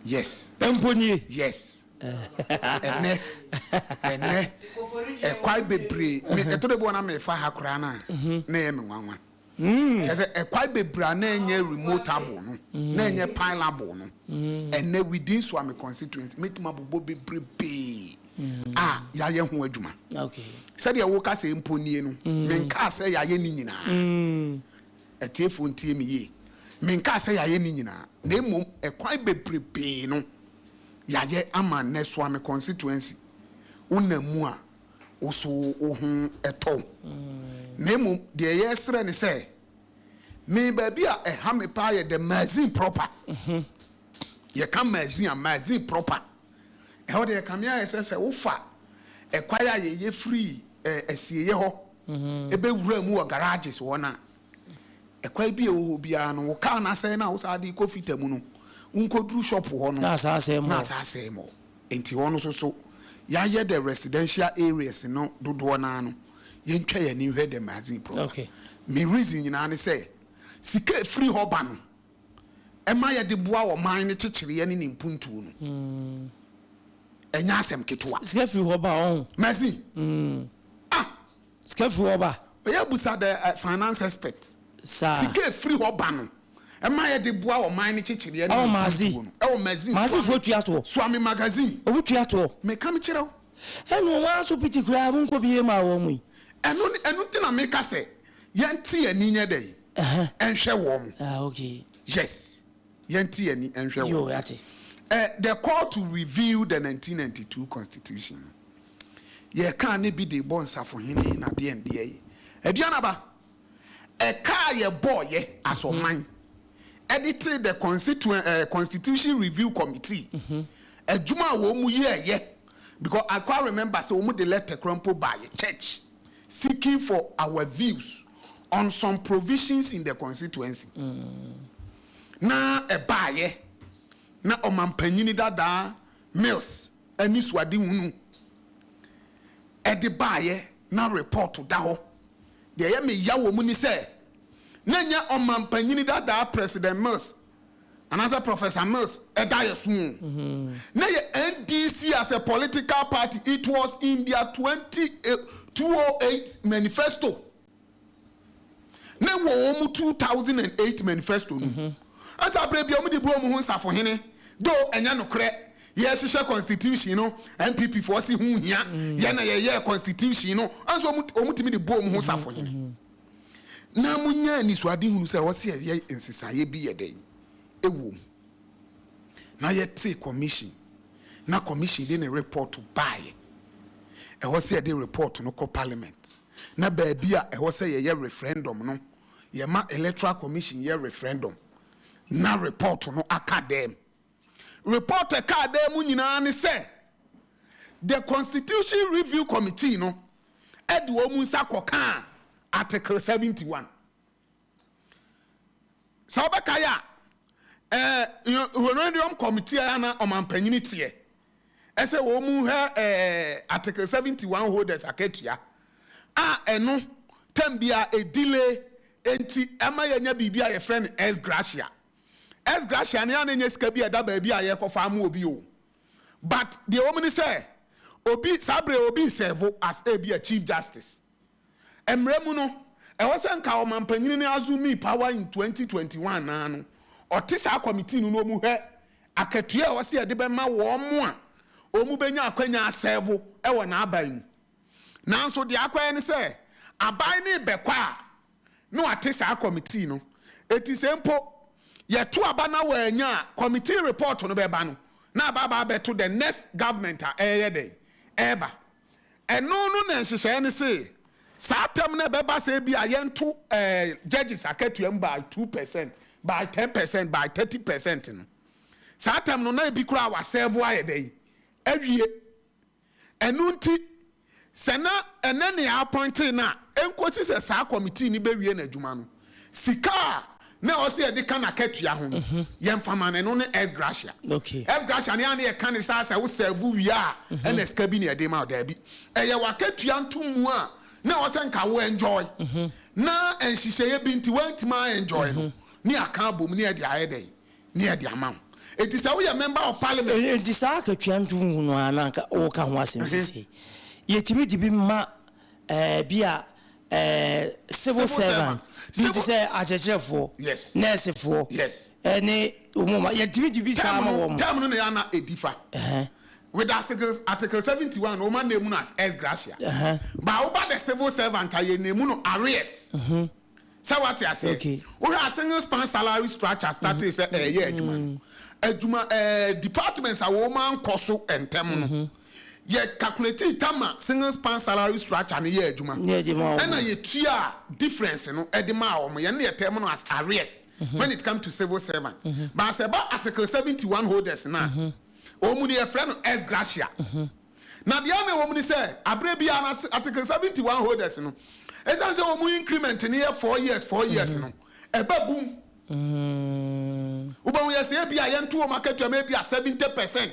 Yes. Mpo nie. Yes. Ɛnɛ, ɛnɛ, ɛkwae bebree, me, ɛtɔ da bi wɔ na mefa ha koraa no a, na ɛyɛ me nwanwa. Kyerɛ sɛ ɛkwae bebree a na ɛnyɛ remotable no, na ɛnyɛ pileable no, ɛnɛ within Suame constituency, mɛtumi abobɔ bebrebee a yɛayɛ ho adwuma. Sɛdeɛ woka sɛ mpo nie no, menkaa sɛ yɛayɛ ne nyinaa. Atiefoɔ ntie me yie. Menkaa sɛ yɛayɛ ne nyinaa, na mmom ɛkwan bebrebee no yɛayɛ ama nnɛ Suame constituency, wonam mu a, wo so wo ho tɔ wo. Na mmom deɛ yɛresrɛ ne sɛ, me baabi a ɛha me paa yɛ the Mazin proper. Yɛka Mazin a, Mazin proper. Ɛhɔ deɛ ɛkame ayɛ sɛ sɛ wofa ɛkwan a yɛyɛ firi asieeɛ hɔ ɛbɛwura mu wɔ garages hɔ no a, ɛkwan bi a ɛwɔ hɔ biara no, wo kaa no asɛe no a wo saa de kɔ fita mu no, wonkɔduru shop hɔ no, na asan asɛe na asan asɛe mɔ. Nti hɔ no nso so, yɛayɛ the residential areas no dodoɔ no ara no, yɛntwa yɛn ani nhwɛ the magazine proper. Me reason nyinaa ne sɛ, sika a ɛfiri hɔ ba no, ɛma yɛde boa ɔman no kyekyereɛ ne ne mpuntuo no, ɛnyɛ asɛm ketewa. Sika firi hɔ ba ɔho. Mercy. Ah! Sika firi hɔ ba. Ɔyɛ busa the finance expert. Saa. Sika efiri hɔ ba no, ɛma yɛde boa ɔman no kyekyereɛ ne Ɛwɔ Maazi. mpuntuo no. Ɛwɔ Magazine. Maazi foɔ tua toɔ. Suame magazine. Ɔmo tua toɔ. Meka me kyerɛ wo. Ɛna wɔn asopiti koraa mo nkɔ bie maa wɔn yi. Ɛno ne, ɛno nti na meka sɛ yɛnte yɛn ani nyɛ dɛn? Ɛnhwɛ wɔn. Ah okay. Yes. Yɛnte yɛn ani nhwɛ wɔn. Yo, yɛate. Eh, the call to review the 1992 constitution no, yɛkaa ne bi de bɔ nsafohene na deɛ ndeɛ yi. Aduanaba, ɛka a yɛbɔɔyɛ as ɔman ɛde tee the constituent, eh, constitution review committee adwuma a wɔn mu yɛɛyɛ, because I quite remember sɛ wɔn de letter koraa mpo baayɛ church seeking for our views on some provisions in the constituency. Na ɛbaeɛ na ɔmampanyini dadaa Mills anisoadehunu de baeɛ na report da hɔ. Deɛ ɛyɛ me ya wɔ mu ne sɛ, na ɛnyɛ ɔmampanyini dadaa President Mills anaasɛ Professor Mills da yɛ so o. Na yɛ NDC as a political party, it was in their 2008 manifesto. Ne wɔ wɔn 2008 manifesto no mu. Ɛsɛ aberɛ bi a wɔde bu wɔn ho nsafohene, though ɛnyɛ nokorɛ, yɛrehyehyɛ constitution no, NPP foɔ se ho hia, yɛn na yɛyɛɛ constitution no, ɛnso wɔn tumi de bu wɔn ho safohene. Na monya anisoadehunu sɛ ɛwɔ sɛ yɛyɛ nsesaeɛ bi yɛ dɛn ɛwɔ mu. Na yɛtee commission, na commission de ne report baeɛ. Ɛwɔ sɛ yɛde report no kɔ parliament. Na baabi a ɛwɔ sɛ yɛyɛ referendum no, yɛma electoral commission yɛ referendum, na report no aka dɛm. Report ɛkaa dɛm mu nyinaa ne sɛ, the constitution review committee no ɛde wɔn nsa kɔkaa article 71. Sɛ wobɛkae a, honorarium committee a na ɔmampanyini teɛ ɛsɛ wɔn mu hwɛ article 71 holders akatua a ɛno tam bi a ɛdelay nti ɛma yɛnya biribi a yɛfrɛ no ex gratia. Ex gratia no yɛ na ɛnyɛ sika bi a ɛda baabi a yɛkɔfa ama obi o, but deɛ wɔn ni sɛ obi saa bere obi serve as ebi a chief justice mmerɛ mu no, ɛwɔ sɛ nka ɔmampanyini no assume power in 2021 naa no. ɔte saa committee no na wɔn hwɛ akatua a ɛwɔ sɛ yɛde bɛma wɔn a wɔn bɛnya akwanya asɛɛvo wɔ n'aban mu. Nanso deɛ akɔyɛ ne sɛ aban no rebɛkɔ a na wate saa committee no. Eti sɛ mpo yɛto aba na wɔannya a, committee report no bɛba no na aba aba abɛto the next government a ɛreyɛ dɛn? Ɛreba. Ɛno no na nhyehyɛeɛ no se saa term no ɛbɛba sɛ ebia yɛnto eh, judges akatua mu by 2%, by 10%, by 30% no. Saa term no na ebi koraa wasɛɛvo ayɛ dɛn? Awie. Ɛno nti, sɛ na ɛnnɛ nea apɔintee no a, enkosi sɛ saa kɔmitii no bewie n'adwuma no, sika a na ɛwɔ sɛ yɛde ka n'akatua ho no, yɛmfa ma no. Ɛno ne ex gratia. Ex gratia no, yɛn a na yɛka no saa sɛ wo sɛɛvo wie a, ɛnna sika bi na yɛde ma wo. Daabi. Ɛyɛ w'akatua ntomu a na ɛwɔ sɛ nka wo enjoy, na nhyehyɛeɛ bi nti woantumi a enjoy no, ne yɛaka abom ne yɛde ayɛ dɛn? ne yɛde ama wo. Enti sɛ woyɛ member of parliament. Enti saa akatua ntomu no ara na anka woreka ho asɛm seesei. Yɛtumi de bi ma bi a civil servant bi te sɛ akyerɛkyerɛfoɔ, nɛɛsefoɔ ne wɔn a yɛtumi de bi saa ma wɔn. Term no na yɛ ana ɛdi fa. With article article 71 no wɔma name no as ex gratia. But woba the civil servant a yɛ name no arrears. Sɛ wate aseɛ? Okay. Wohwɛ a single span salary structure startee sɛ ɛɛyɛ adwuma no, adwuma ɛɛ departments a wɔn ankɔ so ntɛm no, yɛ calculatee tam a single span salary structure no yɛɛ adwuma, Ne yɛde maa wɔn. ɛna yɛtuaa difference no de maa wɔn. Yɛn no yɛ term no as arrears when it come to civil servant. But sɛ ɛba article 71 holders no a, wɔn no yɛfrɛ no ex gratia. Na deɛ na ɛwɔ mu ne sɛ, aberɛ biara no Article 71 holders no, ɛsiane sɛ wɔn increment no yɛ 4 years, 4 years no, ɛba bum. Wobɛhu yɛ sɛ ebia yɛnto wɔn akatua mu ebia 70%,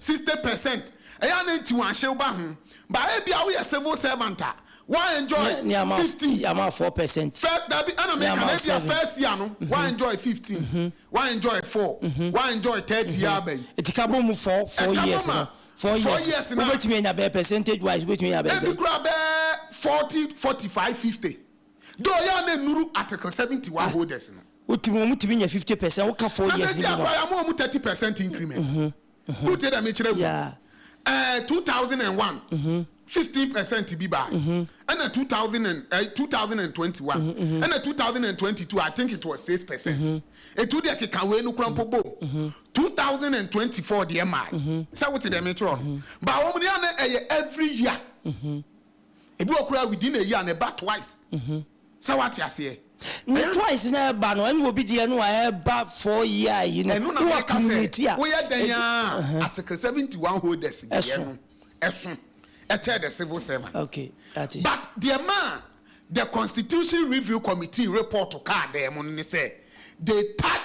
60%, ɛyɛ a na nti wɔn ahyew ba ho. But ebia woyɛ civil servant a, wa enjoy Ne ama 15. ama 4%. Fɛ dabi ɛna Ne meka ama na ebia 7. first year no, wa enjoy 15, wa enjoy 4, wa enjoy 30 yɛ aba yi. Eti ka bɔ mu four Ɛka years bɔ ma no. Four four years. years na- Wobɛtumi anya bɛyɛ percentage wise wobɛtumi anya bɛyɛ Ebi sɛ. kura bɛɛ 40, 45, 50. Though yɛ a na nnuru article 71 holders no. Wotumi wɔn tumi nya 50% woka 4 Na years sɛ ni si mu akora a. yɛ ama wɔn 30% increment. Wotie dɛ mekyerɛ gu. 2001, 15% bi baa. Ɛna 2000 and, 2021. Ɛna 2022, I think it was 6%. Etu deɛ keka wei no kura mpo bom. 2024 deɛ maa. Sɛ wote dɛ mekyerɛ no. Ba wɔn ni ana ɛyɛ every year. Ebi wɔ kura within a year na ɛba twice. Sɛ wate aseɛ. Ne twice na ɛba no, ɛne obi deɛ no a ɛba 4 year yi no. Ɛno na Wo meka accumulate sɛ a. woyɛ dɛn a article 71 holders deɛ Ɛso. no ɛso ɛkyɛ the civil servant. Okay, that's it. But deɛ maa the constitution review committee report kaa dɛm no ne sɛ they touch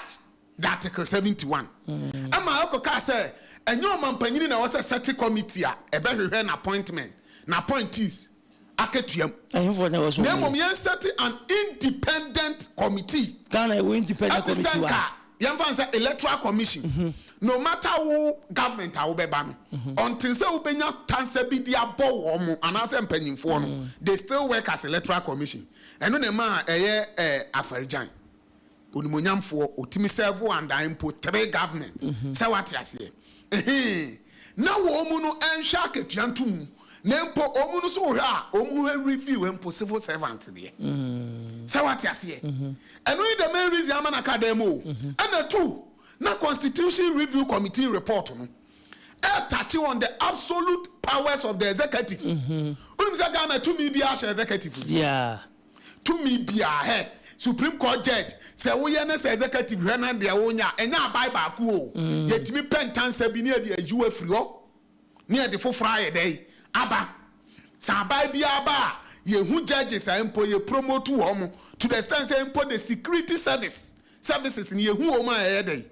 the article 71 ɛma ɛkɔ kaa sɛ ɛnyɛ ɔmampanyini na ɛwɔ sɛ sɛte committee a ɛbɛhwehwɛ n'appointment na appointees akatua mu. Ɛhemfo na ɛwɔ so. Na mmom yɛn set an independent committee. Ghana ɛwɔ independent Ɛte sɛ committee wa. nka yɛmfa n sɛ electoral commission, no matter wo government a wobɛba no, until sɛ wobɛnya tansa bi de abɔ wɔn mo anaasɛ mpanyimfoɔ no, they still work as electoral commission. Ɛno na ɛma a ɛyɛ Afari-Gyan onimonyamfoɔ otumi serve andan mpo three government. Sɛ wate aseɛ? Ɛhɛn. Na wɔn mu no ɛnhwɛ akatua ntomu na mpo wɔn mu no so hwɛ a wɔn mu hwɛ review mpo civil servant deɛ. Sɛ wate aseɛ? Ɛno yi the main reason ama na ka dan mu o. Ɛna two, na constitution review committee report no ɛ touch on the absolute powers of the executive. Wonim sɛ Ghana tumi biara hyɛ executive mu. Tumi biara hɛ Supreme Court judge sɛ woyɛ ne sɛ executive hwɛ na deɛ wonya ɛnyɛ abae baako o. Yɛtumi pɛ ntansa bi ne yɛde ayi wo afiri hɔ ne yɛde foforɔ ayɛ dɛn aba. Sɛ abae biara ba a, yɛhu judges a mpo yɛ promote wɔn mo to the extent sɛ mpo the security services ni yɛhu wɔn a ɛyɛ dɛn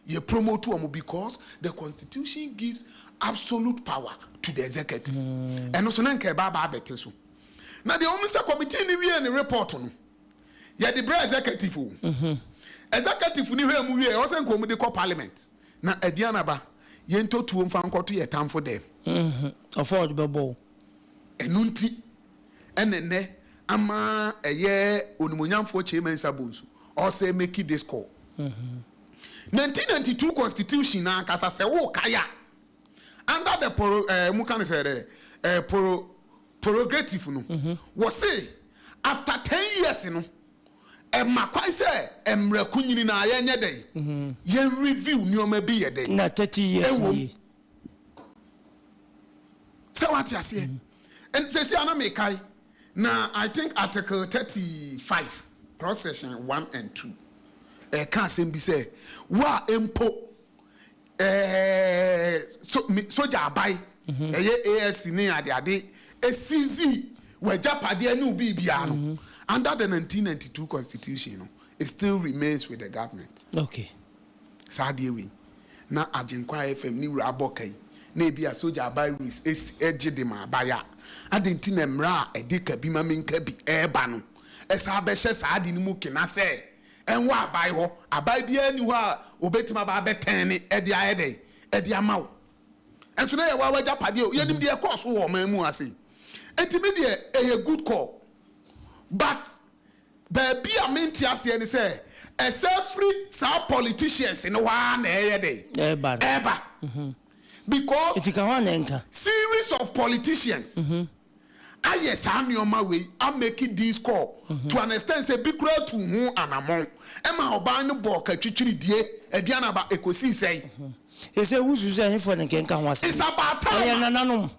yɛ promote wɔn, because the constitution gives absolute power to the executive. Ɛno so na nka ɛba aba abɛte so. Na deɛ wɔn sɛ committee ni wie ne report no, yɛde brɛ executive o. Executive ni hwɛ mu wie, ɛwɔ sɛ nka wɔn de kɔ parliament na aduana ba yɛntɔ tuo nfa nkɔto yɛ tamfo dɛm. Ɔfɔ ɔde bɛbɔ o. Ɛno nti ɛna nnɛ ama ɛyɛ onimonyamfoɔ Kyei Mensah Bonsu ɔsɛ make this call. 1992 constitution no ankasa sɛ wokae a, under the poro eh, mo ka no sɛ dɛ eh, poro prorogative no, wɔse after 10 years no, ɛma kwan sɛ mmara kunyini no a yɛnyɛ dɛn, yɛn review nneɛma bi yɛ dɛn Na 30 years ɛwom. nie. Sɛ wate aseɛ? Ɛn sɛsi a na mekae na I think article 35 cross section 1 and 2 ɛka asɛm bi sɛ wo a mpo ɛɛ so me sogya aban ɛyɛ AFC ne ade ade esizi w'agyapadeɛ ne wo biribiara no under the 1992 constitution no it still remains with the government. Okay. Saa adeɛ wei na Agyenkwa FM ne wura abɔ ka yi na ebia sogya aban res esi gye de ma aban a, adɛn nti na mmara a ɛde ka bi ma menka bi reba no san bɛhyɛ saa ade no mu kena sɛ ɛnwɔ aban hɔ? Aban biara nni hɔ a obetumi aba abɛtɛn ne de ayɛ dɛn de ama wo. Nso na ɛyɛ wo ara w'agyapadeɛ o. Yɛnim deɛ ɛkɔɔ so wɔ ɔman mu ha sei. Nti me deɛ ɛyɛ good call but Baabi a mente aseɛ ne sɛ ɛsɛ firi saa politicians no hɔ ara na ɛyɛ dɛn? Ɛreba no. Ɛreba. Because Nti ka hwan na ɛnka? series of politicians ayɛ saa nneɛma wei a make this call to an extent sɛ bi koraa tuu ho anamɔn ɛma ɔbaa no bɔɔ katwitwiridie aduane aba ɛkɔsii sɛn? Ɛsɛ wusu sɛ ɛhefoɔ na nka ɛnka ho asɛm It's yi? about time Ɛyɛ a nananom?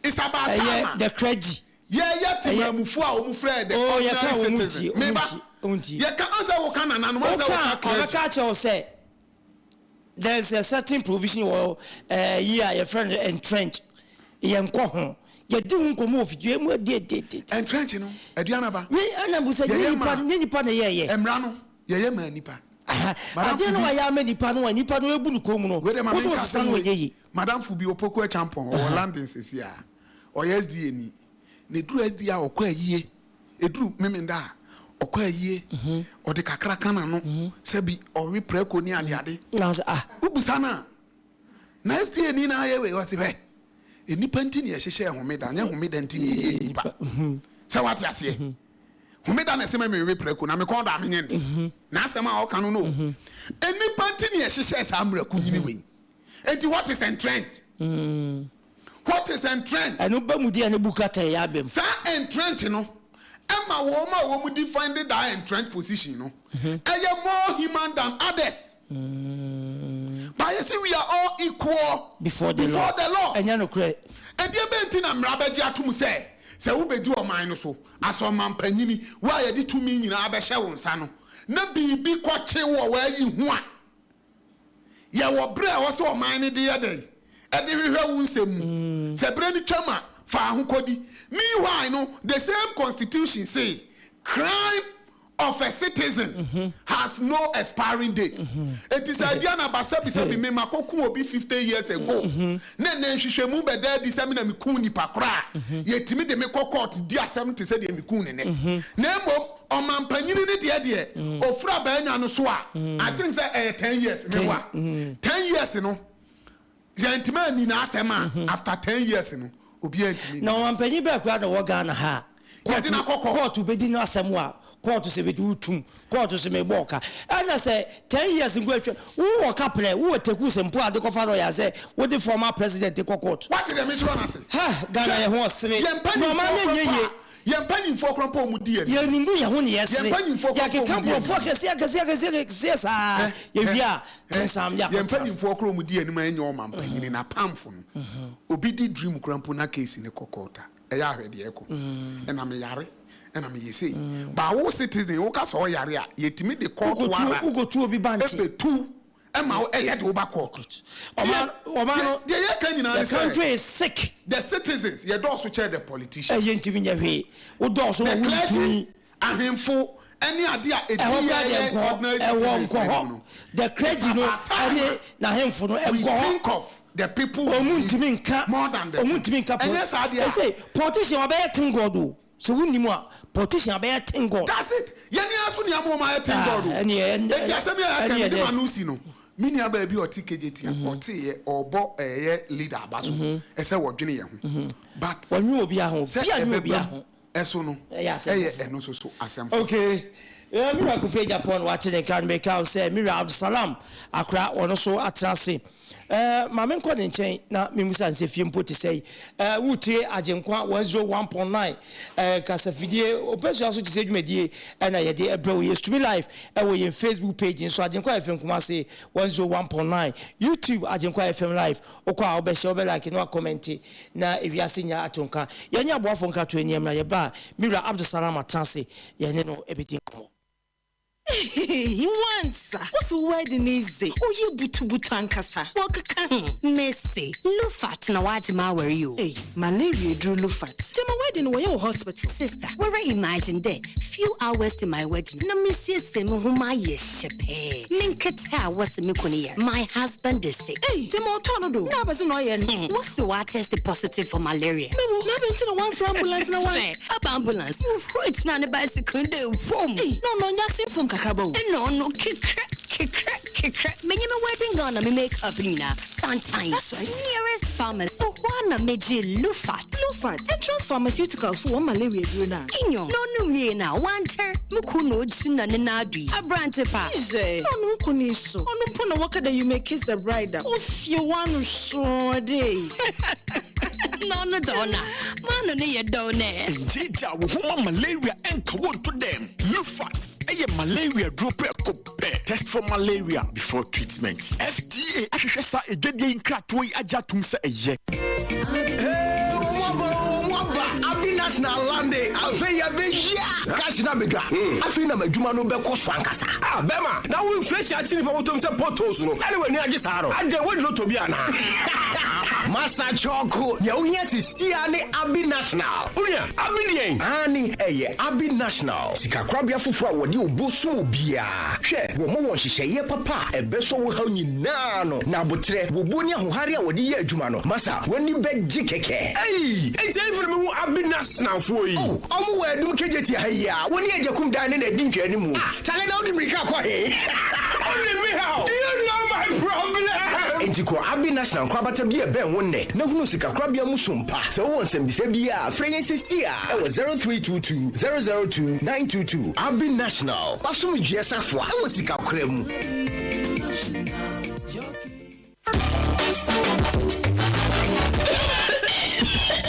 It's about time Ɛyɛ a the clergy? Yɛyɛ temamufo a wɔn frɛ the Oh, yɛka ordinary wɔn citizen. ntie, wɔn Meba. ntie, wɔn ntie. Yɛka ɔn sɛ woka nananom, ɔn sɛ Woka woka a, clergy. ɔbɛka akyerɛ wo sɛ there is a certain provision wɔ ɛɛ yi a yɛfrɛ no entrench. Yɛnkɔ ho. Yɛdi ho nkɔmmɔ wɔ fidua mu adi adi adi. Entrench no, aduan aba. Nye ɛna mbu sɛ nye Yɛyɛ nipa maa nye nipa na yɛyɛ. Mmara no, yɛyɛ maa nipa. Madamfo Adeɛ no bi. wayɛ ama nipa no a nipa no ebu no kɔn mu no, Wei deɛ ma wo so menka wosesa asɛm no wei. ɛnyɛ yie. Madamfo bi, Opoku Acheampong, ɔwɔ London seesei a. Ɔyɛ SDA ni. Na ɛduru SDA a ɔkɔ ayie. Ɛduru Memenda a, ɔkɔ ayie. Ɔde kakra ka n'ano. Sɛbi ɔwe prɛko ne adeade. Wobisa no a, na SDA ni na ayɛ wei? Ɔse hwɛ, nnipa nti na yɛhyehyɛɛ Homeda, nyɛ Homeda nti na yɛyɛɛ nnipa. Sɛ woate aseɛ? Homeda na ɛsɛ ma mewe prɛko, na me kɔn dɔ a menyɛ nnɛ. N'asɛm a ɔka no no o. Nnipa nti na yɛhyehyɛɛ saa mmara kunini wei. Enti what is entrenched? What is entrenched? Ɛno ba mu deɛ ne bu kata ɛyɛ abam. Saa entrenched no ɛma wɔn a wɔn defend that entrenched position no ɛyɛ more human than others. But yɛsi we are all equal before the law. Before the law. Ɛnyɛ nokorɛ. Ɛdeɛ bɛn nti na mmara bɛgye atom sɛ sɛ wobɛdi ɔman no so as ɔmanpanyini, wo a yɛde tumi nyinaa bɛhyɛ wo nsa no, na biribi kɔkye wo wɔ w'ayi ho a, Yɛwɔ berɛ a ɛwɔ sɛ ɔman no de yɛ dɛn? Ɛde hwehwɛ wo nsɛm mu. Sɛ berɛ no twam a, fa ahokɔdi. Meanwhile no, the same constitution se crime of a citizen has no expiring date. Enti sɛ Aduana ba sɛbisɛbi me makɔku obi 50 years ago na ɛnnɛ nhwehwɛmu bɛda adi sɛ me na mekuu nipa korɔ a, yɛtumi de me kɔ court di asɛm te sɛ deɛ mekuu no nnɛ. Na mmom Ɔmampanyini no deɛ deɛ ɔfiri abaanya no so a, I think sɛ ɛyɛ 10 years meboa. 10 years no yɛntumi anni n'asɛm a, after 10 years no obiara ntumi nni Na n'asɛm. ɔmampanyin bɛɛ koraa na ɔwɔ Ghana ha a Yɛde no akɔ court. kɔɔto bɛdi n'asɛm a kɔɔto sɛ mede wo tum, kɔɔto sɛ mebɔ wo ka. Ɛna sɛ 10 years nko atwa, wowɔ kaprɛ, wowɔ tekus mpo a de kɔfa lɔya sɛ wode former president kɔ court. Woate deɛ mekyerɛ no ase? Ha! Ghana Hwɛ, yɛ ho ɔsere. yɛn Na ɔman mpanimfoɔ no nyɛ koraa yie. mpo a, Yɛn mpanyimfoɔ koraa mpo a wɔdi anim. Yɛnnumu yɛn ho na yɛsere. Yɛn mpanyimfoɔ koraa mpo a Yɛkeka wɔdi anim. nkurɔfoɔ akɛseɛ akɛseɛ akɛseɛ akɛseɛ saa. Yɛwie a, kyensam yɛ Yɛn akɔtena ase. mpanyimfoɔ koraa a wɔdi anim a ɛnyɛ ɔmampanyini no, apamfo no, obi di dream koraa mpo na case no kɔ court a, ɛyɛ a hwɛ deɛ ɛkɔ. Ɛna meyare, ɛna meyɛ sei. But wo citizen, woka sɛ ɔyare a, yɛtumi de court warrant Wokɔtu obi bankye. ɛbɛtu ɛma wo ɛyɛ de wo ba court. Ɔman ɔman no Deɛ yɛka nyinaa ne the country sɛ is sick. the citizens yɛdɔɔso kyɛn the politicians. Ɛyɛ ntumi nyɛ hwee. Wodɔɔso ma The wonni clergy, tumi. ahemfo ɛne adeɛ a ɛdi Ɛhɔ koraa deɛ yɛn nkɔ ordinary ɛwɔ citizens nkɔ anim hɔ. no. The clergy no It's about time ɛne a n'ahemfo no we ɛnkɔ hɔ. think of the people we Ɔmu lead ntumi nka more than the ɔmu thing. ntumi nka Ɛnyɛ saa deɛ a. Ɛsɛ politician wabɛyɛ thank God o. Sɛ wonnim a, politician abɛyɛ thank God. That's it. Yɛn ara nso nea ama wɔn ayɛ thank God o. Ah, ɛneɛ, ɛn, Eti asɛm yi a yɛaka yi, ɛneɛ mede dɛ. m'ano si no, me nua baa bi a ɔte Kejetia, ɔteeɛ, ɔrebɔ ɛyɛ leader aba so, ɛsɛ wɔdwene yɛn ho. But Wɔnwene obiara ho, sɛ obiara nwene obiara ɛbɛba ho. mu ɛso no, Ɛyɛ asɛm ɛyɛ foforɔ. ɛno nso so asɛm foforɔ. Okay. Eh, me wura Kofi Agyapong wate ne nka no meka wo sɛ me wura Abdulsalam Akora ɔno so atena ase. Eh, ma menkɔ ne nkyɛn na memmusa no sɛ fie mpo te sɛi. Eh, woretie Agyenkwa 101.9 eh, kasafidie ɔpɛsua so te sɛ dwumadie ɛna yɛde ɛbrɛ wo. Yɛstumi live ɛwɔ yɛn Facebook page nso Agyenkwa FM Kumasi 101.9, YouTube Agyenkwa FM live. Wokɔ a wobɛhyɛ, wobɛ like na wakɔmɛnte na ewiase nyinaa ato nka. Yɛne aboafo nkratoɔ ani mmra, yɛba a, me wura Abdulsalam atena ase, yɛne no bɛdi nkɔmmɔ. Ehehehe wansa wose wo wedding yi dze ɔyɛ butubutu ankasa wɔkeka ho. Mese Lufat na wagye m'awar yi o. Ei malaria eduru Lufat. Gyama wedding no wɔyɛ wɔ hospital. Sister, woara imagine dɛ few hours to my wedding na mesiesie mo ho mayɛ hyɛpɛɛ, me nketse a wɔse me kun yar, my husband is sick. Ei gyama ɔtɔɔ no do na abɛdze na ɔyɛ no. Wɔse ɔatest positive for malaria. Mewo, na abɛn ntsi na wɔammfrɛ ambulance na wɔan. Hwɛ, aba ambulance, wohuroi tsenaa ne bicycle do vum. Ei na ɔno ɔnnyɛ asenfom kakraba o. Nna ɔno kekrɛ kekrɛ kekrɛ, menye me wedding gown na me make up nyina santan. That's right. Nearest pharmacy, hɔ ara na megyee Lufat. Lufat, Entrance Pharmaceuticals fo wɔn malaria aduro no a. Nyew, na ɔnom wiei no a, ɔannkyɛr, mo kun na ogyina ne nan do yi, aberantse pa. Hwɛ, na ɔno wo kun yi so, ɔno mpo na wɔka dɛ you may kiss the bride a, ofie w'ano sɔɔ dɛ. Na ɔno dze ɔno a, m'ano no yɛ dɛw nɛ. Ngyeegyaa wo ho ma malaria nka wo nto dɛm. Lufat yɛ malaria duro prɛko pɛ. Test for malaria before treatment. FDA ahwehwɛ saa adwadie yi nkratoɔ yi agye atom sɛ ɛyɛ. Hey, wɔn aba o, wɔn aba. Abi National lande. Afei yɛbɛhyia. Cash na bedwa. Afei na m'adwuma no bɛkɔ so ankasa. Ah, bɛma, na wo inflation akye nipa bɔtɔm sɛ potholes no, ɛne w'ani agye saa no? Adɛn, woadi lotto bi anaa? Masa Kyɔko, nea wohia sesia ne Abi National. Onua, Abi deɛn? Aane, ɛyɛ Abi National, sikakorabea foforɔ a wɔde obuo som obiara. Hwɛ, wɔma wɔn nhyehyɛeɛ papa a ɛbɛsɔ wo haw nyinaa ano, na aboterɛ, wobuo ne ahohare a wɔde yɛ adwuma no, masa, w'ani bɛgye kɛkɛ. Ei! Enti ɛhefa na mehu Abi Nationalfoɔ yi? Oh, wɔn wɔ Adum Kejetia ha yi ara, wo ne Agyakum dan no na ɛdi nhwɛanimu. Ah, Chale na wode mmirika kɔ he? Wone me haw? Do you know my problem? Enti kɔ Abbey National nkorabata bi a ɛbɛn wo nnɛ na hunu sikakorabea mu som pa. Sɛ wowɔ nsɛmbisa biara a, frɛ yɛn seesei ara wɔ 0322 002 922. Abbey National, w'asomdwoeɛ safoa wɔ sikakora mu.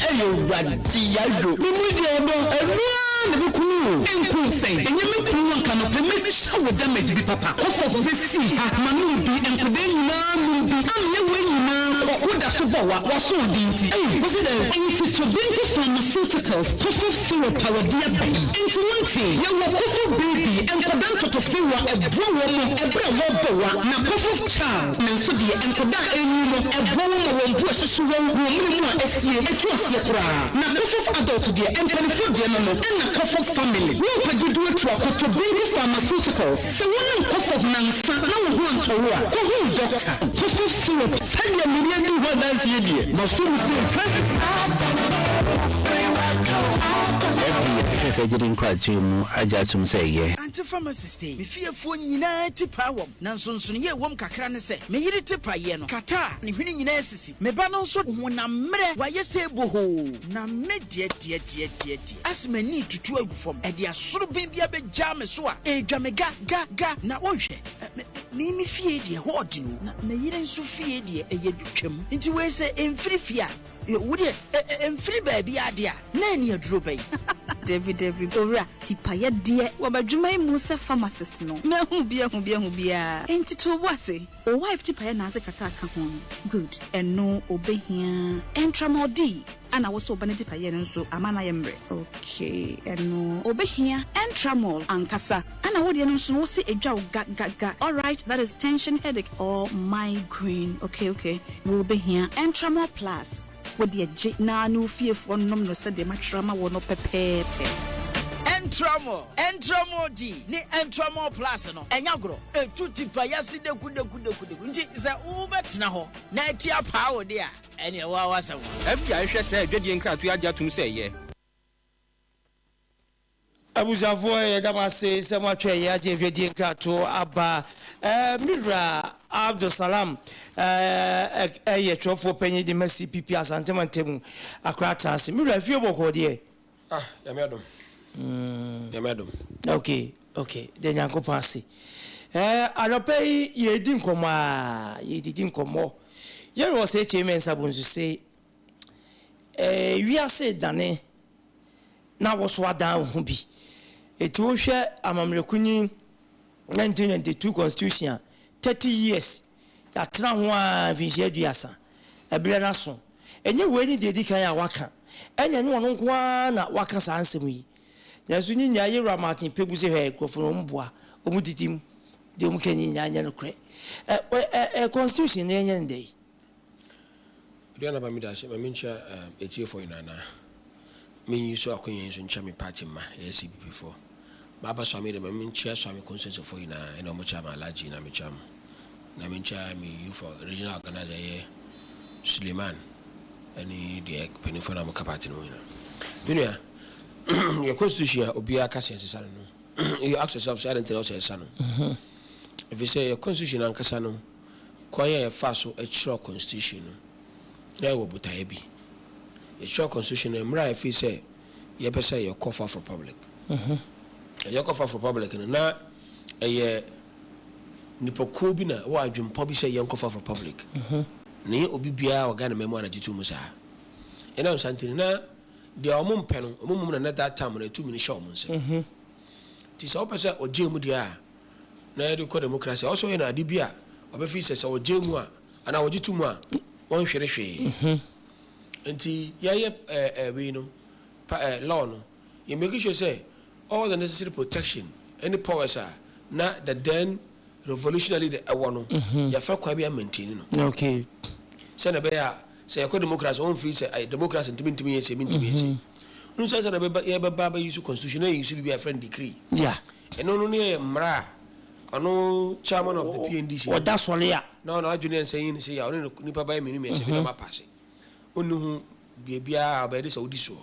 Ɛyɛ Awurade yayo. Me mu deɛ ɔdɔ ɛno ara na ɛbɛku me o. Ɛnku wo sɛn? Ɛnyɛ me kunu anka nɔpɛ mɛtwa wo damage bi papa. Kɔfɔf bɛsi ha ma nom bi nkɔdaa nyinaa nom bi ameɛ wei nyinaa kɔ wo da so bɔ wa w'asoɔden nti ei wo se dɛn? Nti Tobinco Pharmaceuticals Kɔfɔf syrup a wɔde aba yi nti wontee? Yɛwɔ Kɔfɔf baby nkɔdaa ntɔtɔfewa ɛboa wɔn mo ɛberɛ a wɔrebɔ wa na Kɔfɔf child. Nanso deɛ nkwadaa a ɛrenyin no, ɛboa wɔn ma wɔn bo hyehye wɔn wɔ wɔn mene mu a asie, ɛtu aseɛ koraa. Na Koffof Adult deɛ, mpaninfoɔ deɛ no no, ɛna Koffof Family. Wo mpɛ dodoɔ atu akɔtɔ Bingo Pharmaceuticals. Sɛ wonom Koffof nansa na wo ho antɔ wo a, kɔhu wo dɔkta. Koffof Syrup. Sɛdeɛ mene adi ho adanseɛ deɛ, maso mu sɛ hwɛ. FDA ahwehwɛ saa gyidi nkratoɔ yi mu agye atom sɛ ɛyɛ. Ante pharmacist yi, me fiefoɔ nyinaa ti paa wɔm. Na nsonsonoeɛ a ɛwom kakra ne sɛ, me yere ti paeɛ no, kata a ne hwene nyinaa sisi. Me ba no nso honam mmerɛ, wayɛ sɛ bohoo. Na me deɛ deɛ deɛ deɛ deɛ, ase m'ani retutu agu fam, ɛde asoroben bi abɛgyaa me so a, ɛredwa me ga ga ga. Na wonhwɛ, me, me, me fie deɛ, ɛhɔ ɔden o, na me yere nso fie deɛ, ɛyɛ dutwam. Nti wei sɛ ɛmfiri fie a, Wo deɛ, ɛmfiri baabiara deɛ a, na ɛne aduro bɛn? Dabi, dabi, Owura, tipayɛ deɛ, wɔ m'adwuma yi mu sɛ pharmacist no, mahu bi ahu bi ahu bi ara. Enti to wo bo ase. Wo wife tipayɛ na adze kata aka ho no, good, ɛno obehia. Ɛntramol D, ana wo so wo ba ne tipayɛ no nso ama no ayɛ mmerɛ? Okay, ɛno obehia. Ɛntramol ankasa, ana wo deɛ no nso no wo se edwa wo ga ga ga, alright, that is tension headache or migraine, okay, okay. Wobehia Entramol Plus, wo deɛ gye na ne wo fiefoɔ nnom no sɛdeɛ matwerɛ ama wo no pɛpɛɛpɛ. Entramol, Entramol D ne Entramol Plus no, ɛnyɛ agorɔ. Ɛtu tipa yase dekudekudekudeku. Nti sɛ wobɛtena hɔ na ati apaa wo de a, ɛneɛ wo ara w'asɛm. FDA ahwehwɛ saa adwadie nkratoɔ yi agye atom sɛ ɛyɛ. Abusuafoɔ yɛda mo ase sɛ moatwɛn yɛn agye adwadie nkratoɔ aba. Me wura Abdul Salam yɛ twerɛfoɔ panyin de ma CPP Asante Mantamu Accra Atenase. Me wura fie bɔkɔɔ deɛ? Ah, Nyame adom. Nyame adom. Ok ok da Nyankopɔn ase. Eh anɔpa yi yɛredi nkɔmmɔ aa yɛredidi nkɔmmɔ. Yɛwɔ Osei Kyei Mensah Bonsu se eh wiase redane na wo so adan wo ho bi. Eti wohwɛ amammerɛ kunyin 1992 constitution a 30 years yɛatena ho ara mfinhyia aduasa ɛberɛ no aso. Ɛnyɛ wei ne deɛ ɛdi kan a waka, ɛnyɛ ne ɔno nko ara na waka saa nsɛm yi. Nanso ne nyinaa Yewura Martin Kpebu se hwɛ nkurɔfoɔ no wɔn boa, wɔn didi mu, deɛ wɔn ka nyinaa nyɛ nokorɛ. Ɛ ɛ ɛ constitution no yɛnyɛ no dɛn? Aduana ba meda ase ma menkyia atiefoɔ nyinaa na menyi so akonya yi nso nkyia me party mma ɛyɛ CPP foɔ. Maba Suame de ma menkyia Suame constituency foɔ nyinaa ɛna ɔmo kyia me Alhaji na mekyia mo na menkyia me youth regional organizer ɛyɛ Suleiman ɛne deɛ mpanimfoɔ na ɔmo ka party no ho nyinaa. Me nua yɛ constitution a obiara ka sɛ ɛsesa no no you ask yourself sɛ adɛn nti na ɔsɛ ɛsesa no ɛfiri sɛ yɛ constitution ankasa no Kwan a yɛfaa so kyerɛw Constitution no, na yɛwɔ botaeɛ bi. Yɛkyerɛw Constitution no mmerɛ a yɛfii sɛ yɛpɛ sɛ yɛkɔ Fourth Republic. Yɛkɔ Fourth Republic no, na ɛyɛ nnipakuo bi na wɔ adwempɔ bi sɛ yɛnkɔ Fourth Republic. Na ɛnyɛ obi biara wɔ Ghana man mu a na gye to mu saa. Ɛnam saa nti no, na deɛ wɔn mpɛ no, wɔn mmom na na that time no tumi no hyɛ wɔn nsam. Nti sɛ wopɛ sɛ ɔgye mu deɛ a, na yɛde kɔ demokrasi a, ɔsɛ ɔyɛ no ade bi a ɔbɛfi sɛ sɛ ɔgye mu a anaa ɔgye to mu a wɔnhwere hwee. Nti yɛyɛ ɛɛ wei no pa ɛɛ law no yɛ make sure sɛ all the necessary protection ɛne powers a na the then revolutionary leader ɛwɔ no yɛfa kwan bi a maintain no. Okay. Sɛnea ɛbɛyɛ a sɛ yɛkɔ demokrasi wɔn fi sɛ ɛyɛ demokrasi ntumi ntumi yɛ sɛ ntumi yɛ sɛ. N sɛ sɛ na yɛbɛba abɛyi so constitution na yɛyi so biribi a yɛfrɛ no decree. Yeah. Ɛno no ne yɛ mmara a ɔno chairman of the PNDC no Ɔda sɔre a. na ɔno adwene yɛ nsɛ yi ne se yɛ a ɔne ne nipa bɛyɛ mmienu mmiɛnsa bi na ɔma paase. Ɔnni ho biribiara a ɔbɛyɛ de sɛ ɔdi soɔ.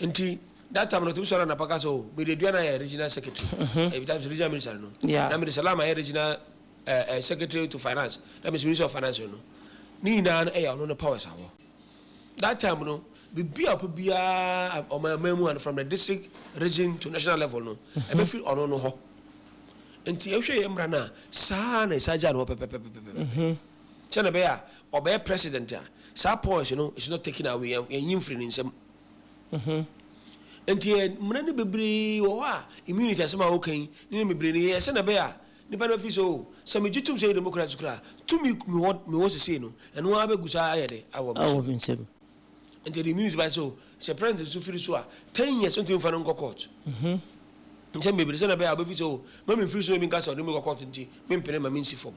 Nti that time no ɔtumi sɔre anapa ka sɛ oh mede Aduana ayɛ regional secretary, ɛbi times regional minister no, na mede Salam ayɛ regional eh, eh, secretary to finance, that means minister of finance no. Ne nyinaa no ɛyɛ ɔno ne powers awɔ. That time no biribi a ɔpɛ biara ɔman mu ano from the district, region to national level no ɛbɛfiri ɔno no hɔ. Nti ɛhwɛ yɛ mmara no a saa na ɛsa gya no hɔ pɛpɛpɛpɛpɛ. Sɛ na ɛbɛyɛ a ɔbɛyɛ president a saa powers no is not taken away, yɛnyi mfiri ne nsam. Nti yɛ mmara no bebree wɔ hɔ a immunity asɛm a woka yi ne ne bebree no yɛyɛ sɛ na ɛbɛyɛ a Nipa no bɛfeel sɛ oh, sɛ megye tom sɛ ɛyɛ democracy koraa a, tumi mewɔ mewɔ sesei no, ɛno ara bɛgu saa ayɛ dɛ awɔ me Awɔ me nsam. Nti ɛde immunity bae sɛ oh, sɛ president nso firi so a, 10 years wontumi mfa no nkɔ court. Nsɛm bebree sɛnea ɛbɛyɛ a wobɛfeel sɛ oh, ma memfiri so na obi nka sɛ ɔde me kɔ court nti mempene ma mensi fam.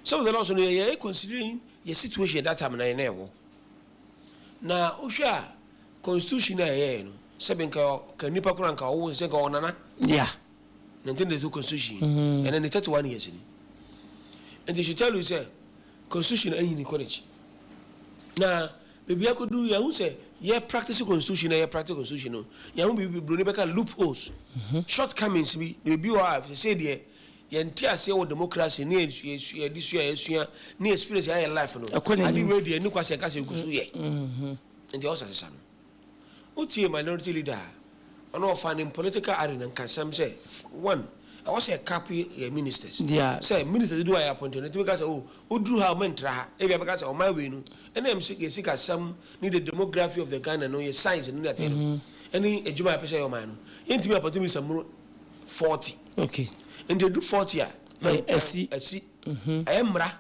Some of the laws no yɛyɛ considering yɛ situation at that time na yɛn na ɛwɔ. Na wohwɛ a constitution a yɛyɛɛ no, sɛbe nka ka nipa koraa nka ɔwo sɛ nka ɔnana. Yeah. 1992 constitution yi ɛnɛ ne 31 years ni nti should tell you sɛ constitution anyini kɔ n'akyi na baabi akɔduru yɛahu sɛ yɛ practice constitution na yɛ practice constitution no yɛahu biribi buroni bɛka loopholes shortcomings bi na biribi wɔ a sɛ deɛ yɛnte aseɛ wɔ democracy ne yɛde sua yɛsua ne experience yɛayɛ life no ade wei deɛ ɛni kwa sɛ yɛka sɛ yɛgu so yɛ nti ɛwɔ sɛ sesa no. Wotie minority leader a, ɔno ɔfa ne political arena nkasɛm sɛ one, ɛwɔ sɛ yɛ cap yɛ ministers. Sɛ ministers dodoɔ a yɛ appoint no, ɛtumi ka sɛ oh, woduru ha a mɛntra ha. Ebia bɛka sɛ ɔman wei no, ɛna ɛm yɛ sikasɛm ne the demography of the Ghana no, yɛ size no ne ateɛ no, ɛne adwuma a yɛpɛ sɛ yɛ ɔman no, yɛntumi appoint minister mmoro 40. Okay. Nti ɛdu 40 a, na Asi. asi. Ɛyɛ mmara.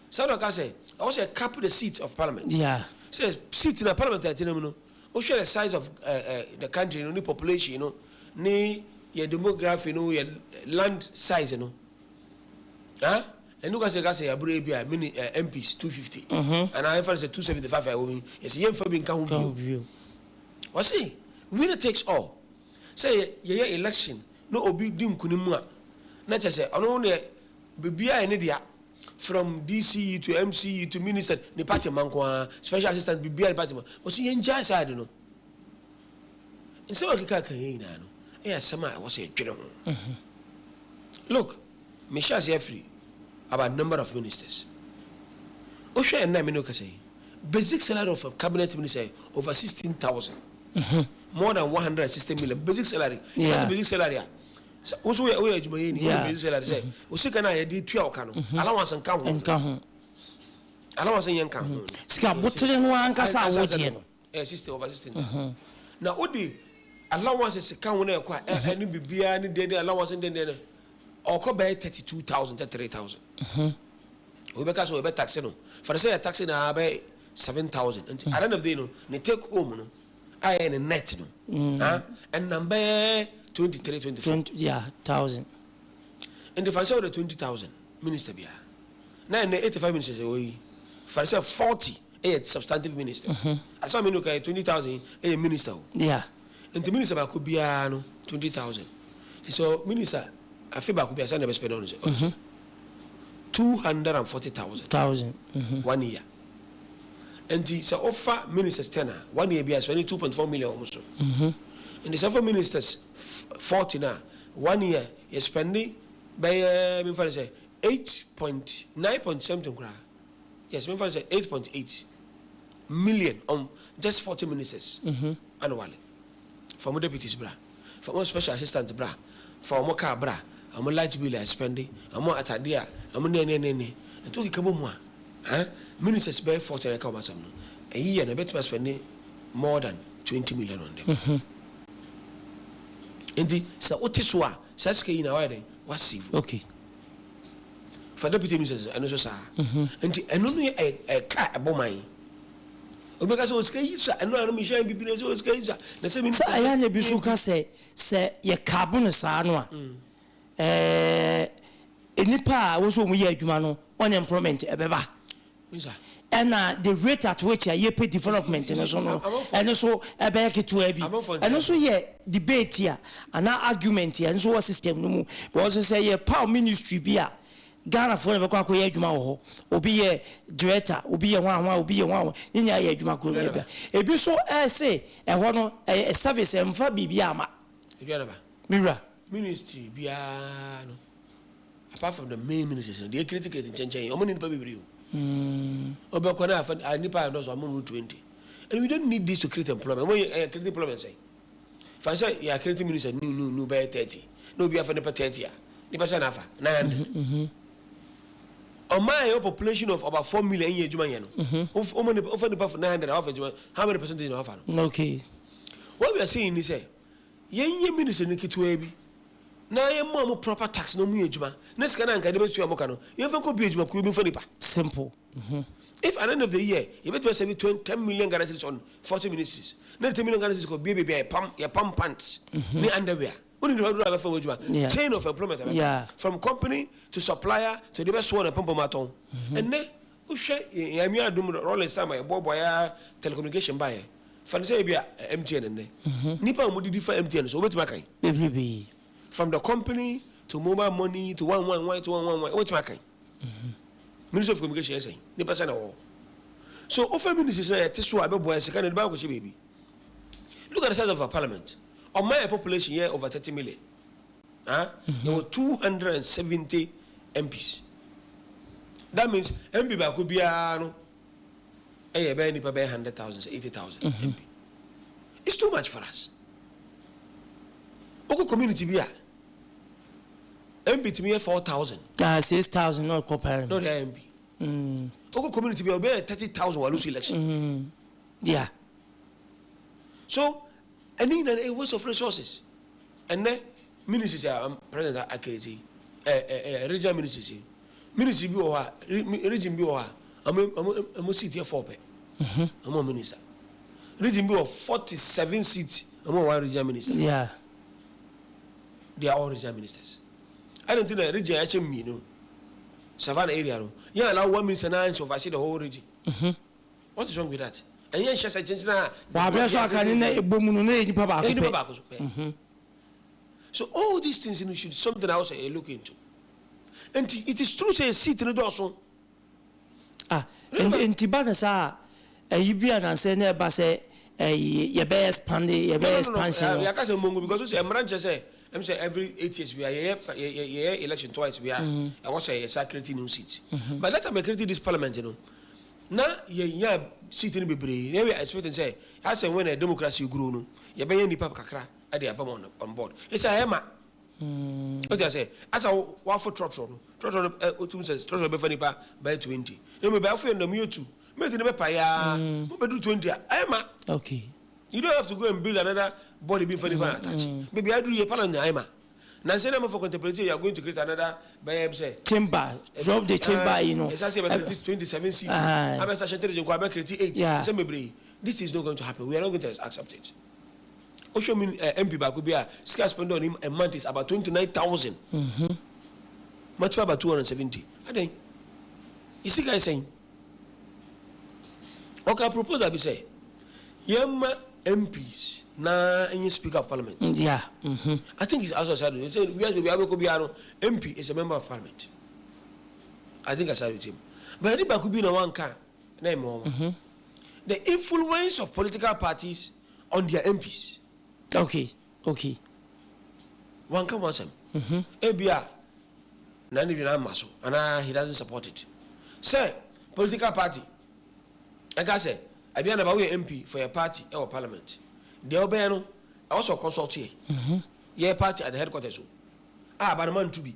Saa na ɔka sɛ, ɛwɔ sɛ yɛ cap the seats of parliament. Yeah. Sɛ seat na parliament a ɛtena mu no, wohwɛ the size of uh, uh, the country no, ne population no, ne yɛ demography no, yɛ land size no. Ah, ɛnu ka sɛ ka sɛ yɛabere bi a mini uh, MPs 250. Anaa yɛmfa no sɛ 275 a ɛwɔ mu yi, yɛsɛ yɛmfa bi nka ho bio. Wɔse winner takes all. Sɛ yɛyɛ election na obi di nkunim a, na kyerɛ sɛ ɔno ne Biribiara yɛ ne dea from DCE to MCE to minister ne party mma nko ara, special assistant biribiara ne party mma. Wɔsi yɛn gyae saa ade no. Nsɛm a keka ka yɛn nyinaa no ɛyɛ asɛm a ɛwɔ sɛ yɛdwene ho. Look, mehyɛ ase afiri about number of ministers. Wohwɛ ɛnna me ne wo kasa yi, basic salary of a cabinet minister over 16,000. More than 160 million basic salary. Yeah. Basic salary a. Wo so woyɛ adwumayɛ ni, woyɛ basic salary sɛ wo sika no a yɛde tua wo ka no, allowance nka ho. Nka ho. Allowance nyɛ nka ho. Sika botere no ankasa a wogyeɛ no. Ɛyɛ 60 over 60. Na wode allowance sika ho na ɛkɔ a ɛne biribiara ne deɛ allowance ne deɛ no ɔkɔ bɛyɛ 32,000 33,000. Obi bɛka sɛ ɔbɛ taxe no. Fa no sɛ yɛ taxe no a bɛyɛ 7,000. Nti at the end of the day no ne take home no a ɛyɛ ne net no ah ɛnam bɛyɛ 23 24. 20 yeah thousand. Nti fa no sɛ wode 20,000 minister biara na ɛnɛ 85 ministers ɛwɔ yi fa no sɛ 40 ɛyɛ substantive ministers. Asɛm a me ne wo ka yi 20,000 ɛyɛ minister o. Yeah. Nti minister baako biara no 20,000. Nti sɛ minister afe baako biara sɛ na ɛbɛ spend on sɛ 240,000. Thousand. One year. Nti sɛ wofa ministers 10 a one year biara spend 2.4 million wɔn so. Nti sɛ wofa ministers 40 na one year yɛ spend bɛyɛ memfa no sɛ 8 point 9 point something koraa. Yes, memfa no sɛ 8.8 million on just 40 ministers annually. Fa mo deputies bra, fa mo special assistant bra, fa wɔn car bra, wɔn light bill a spend, wɔn atade a, wɔn ne ne ne ne. Nti wokeka bɔ mu a, huh? Ministers bɛyɛ 40 na ɛka wɔn asɛm no. Ɛyi yɛ no ɛbɛtumi aspend more than 20 million on them. Nti sɛ wote so a, saa sika yi na wayɛ dɛn? Wasave. Okay. Fa deputy ministers ɛno nso saa. Nti ɛno no yɛ ɛka ɛbɔ man. Obi ka sɛ osika yi sa ɛno a no mehyɛ bibi na sɛ osika yi sa na sɛ Sɛ ɛyɛ na bi so ka sɛ sɛ yɛ kaabo no saa no a ɛɛ nipa a wɔsɛ wɔn yɛ adwuma no unemployment ɛbɛba. Ɛna the rate at which a yɛpɛ development no so no ɛno so ɛbɛyɛ ketewa bi. Ɛno so yɛ debate a anaa argument a ɛno so wɔ system no mu because sɛ yɛ power ministry bi a Ghanafoɔ na bɛkɔ akɔyɛ adwuma wɔ hɔ. Obi yɛ director, obi yɛ hwan hwan, obi yɛ hwan hwan, ne nyinaa yɛ adwuma koro no bi. Ebi so ɛsɛ ɛhɔ no ɛyɛ service ɛmfa biribi ama. Me wura. Ministry biara no apart from the main ministers no deɛ create create nkyɛnkyɛn ɔmo ne nipa bebree o. Ɔbɛkɔ na afa nipa a dɔsɔ ɔmo nu 20 and we don't need this to create employment. Ɔmo yɛ create employment sɛn. Fa sɛ yɛ create minister new new new bɛyɛ 30 na obi afa nipa 30 a nipa sɛ na afa 900. Ɔman a yɛ population of about 4 million yɛ adwuma yɛ no. Ɔmo nipa ɔfa nipa 900 a wafa adwuma how many percentage na wafa no? Okay. What we are saying is sɛ yɛn yɛ minister no ketewa bi na yɛn mu a mo proper tax na ɔmo yɛ adwuma na sika na nka de bɛtua mo ka no yɛn fɛ kɔ bi adwuma kuo bi nfa nipa. Simple. If at the end of the year yɛbɛtumi asɛ bi 10 million Ghana cedis on 40 ministries na 10 million Ghana cedis kɔ bie baabi a yɛpam yɛpam pants ne underwear wone nipa dodoɔ a bɛfa wɔ adwuma chain of employment abɛba from company to supplier to de bɛsoɔ na pampam atɔn. Ɛnɛ wohwɛ yɛn adum Rawlings time a yɛboaboa yɛ telecommunication baeɛ fa no sɛ ebi a MTN nnɛ nipa a wɔdidi fa MTN so wobɛtumi akan bebrebe from the company to mobile money to 111 to 111 wobɛtumi akan. Ministry of Communication yɛ sɛn nipa sɛ na wɔ so ofa ministry sɛ yɛte so a ɛbɛboa yɛ sika na ɛde ba akɔhyɛ baabi. Look at the size of our parliament. Ɔman yɛ population yɛ over 30 million. Huh? There were 270 MPs. That means MP baako biara no ɛyɛ bɛyɛ nipa bɛyɛ 100,000 80,000 MP. It's too much for us. Wokɔ community bi a MP tumi yɛ 4,000. Ah, 6,000 not kɔ parliament. No, they are MP. Wokɔ community bi a ɔbɛyɛ 30,000 wɔ lose election. Yeah. So, ɛne nyinaa a waste of resources. Ɛnɛ ministries a president akiriti regional ministries yi ministry bi wɔ hɔ a region bi wɔ hɔ a ɔmo seat yɛ 4 pɛ. Ɔmo minister. Region bi wɔ 47 seats ɔmo one regional minister. Yeah. They are all regional ministers. I don't think the region actually mmienu Savannah area no yɛn allow one minister na oversee the whole region. What is wrong with that? And yɛn hyɛ sɛ kyɛnkyɛn a. Wabɛ so aka ne na ebo mu no na yɛ nipa baako pɛ. Nipa baako so pɛ. So all these things you should something else you look into. And it is true say seat no dɔɔso. Ah, nti ba na saa ɛyi bi a nansɛ na ɛba sɛ ɛyi yɛbɛ expand yɛbɛ expansion. No, yɛaka sɛ mongo because sɛ mmara nkyɛ sɛ ɛm sɛ every 8 years we are yɛyɛ election twice we are ɛwɔ sɛ yɛ sa create new seat. But that time we created this parliament you know. Na yɛnyaa seat no bebree na we are expecting sɛ as and when a democracy grow no yɛbɛnya nnipa kakra de aba mu on board. Ɛsɛ ayɛ ma. Wote aseɛ? Asa wafo trɔtrɔ no, trɔtrɔ no ɛ wotum sɛ trɔtrɔ bɛfa nipa bɛyɛ 20. Na mmom bɛafo yɛ no dɛm yɛ tu. Mate no bɛpa yaa. Mo bɛduru 20 a ayɛ ma. Okay. You don't have to go and build another body bi nfa nipa attach. Baabi aduru yɛ parliament ayɛ ma. Nansa yi na amanfoɔ contemplate you are going to create another bɛyɛ sɛ. Chamber, drop the chamber yi no. Ɛsɛ sɛ yɛbɛ create 27 seats. Abɛ sɛ Ashanti region kɔ abɛ create 8. Nsɛm bebree. This is not going to happen. We are not going to accept it. Wohwɛ mu MP baako bi a sika spend on him a month is about 29,000. Matumi about 270. Adɛn? Sika yɛ sɛn? Ɔka proposal bi sɛ yɛmma MPs na ɛnyɛ speaker of parliament. Yeah. I think it's also aside. They say we as we are no MP is a member of parliament. I think aside with him. But ɛde baako bi na wanka na ɛmɛ wɔn. The influence of political parties on their MPs. Okay. Okay. Wanka ho asɛm. Ebia na ne dwena ama so anaa he doesn't support it. Sɛ political party ɛka sɛ Aduanaba woyɛ MP for your party ɛwɔ parliament. Deɛ wobɛyɛ no ɛwɔ sɛ ɔconsult yɛ. Yɛ party at the headquarters o. A aba no mantu bi.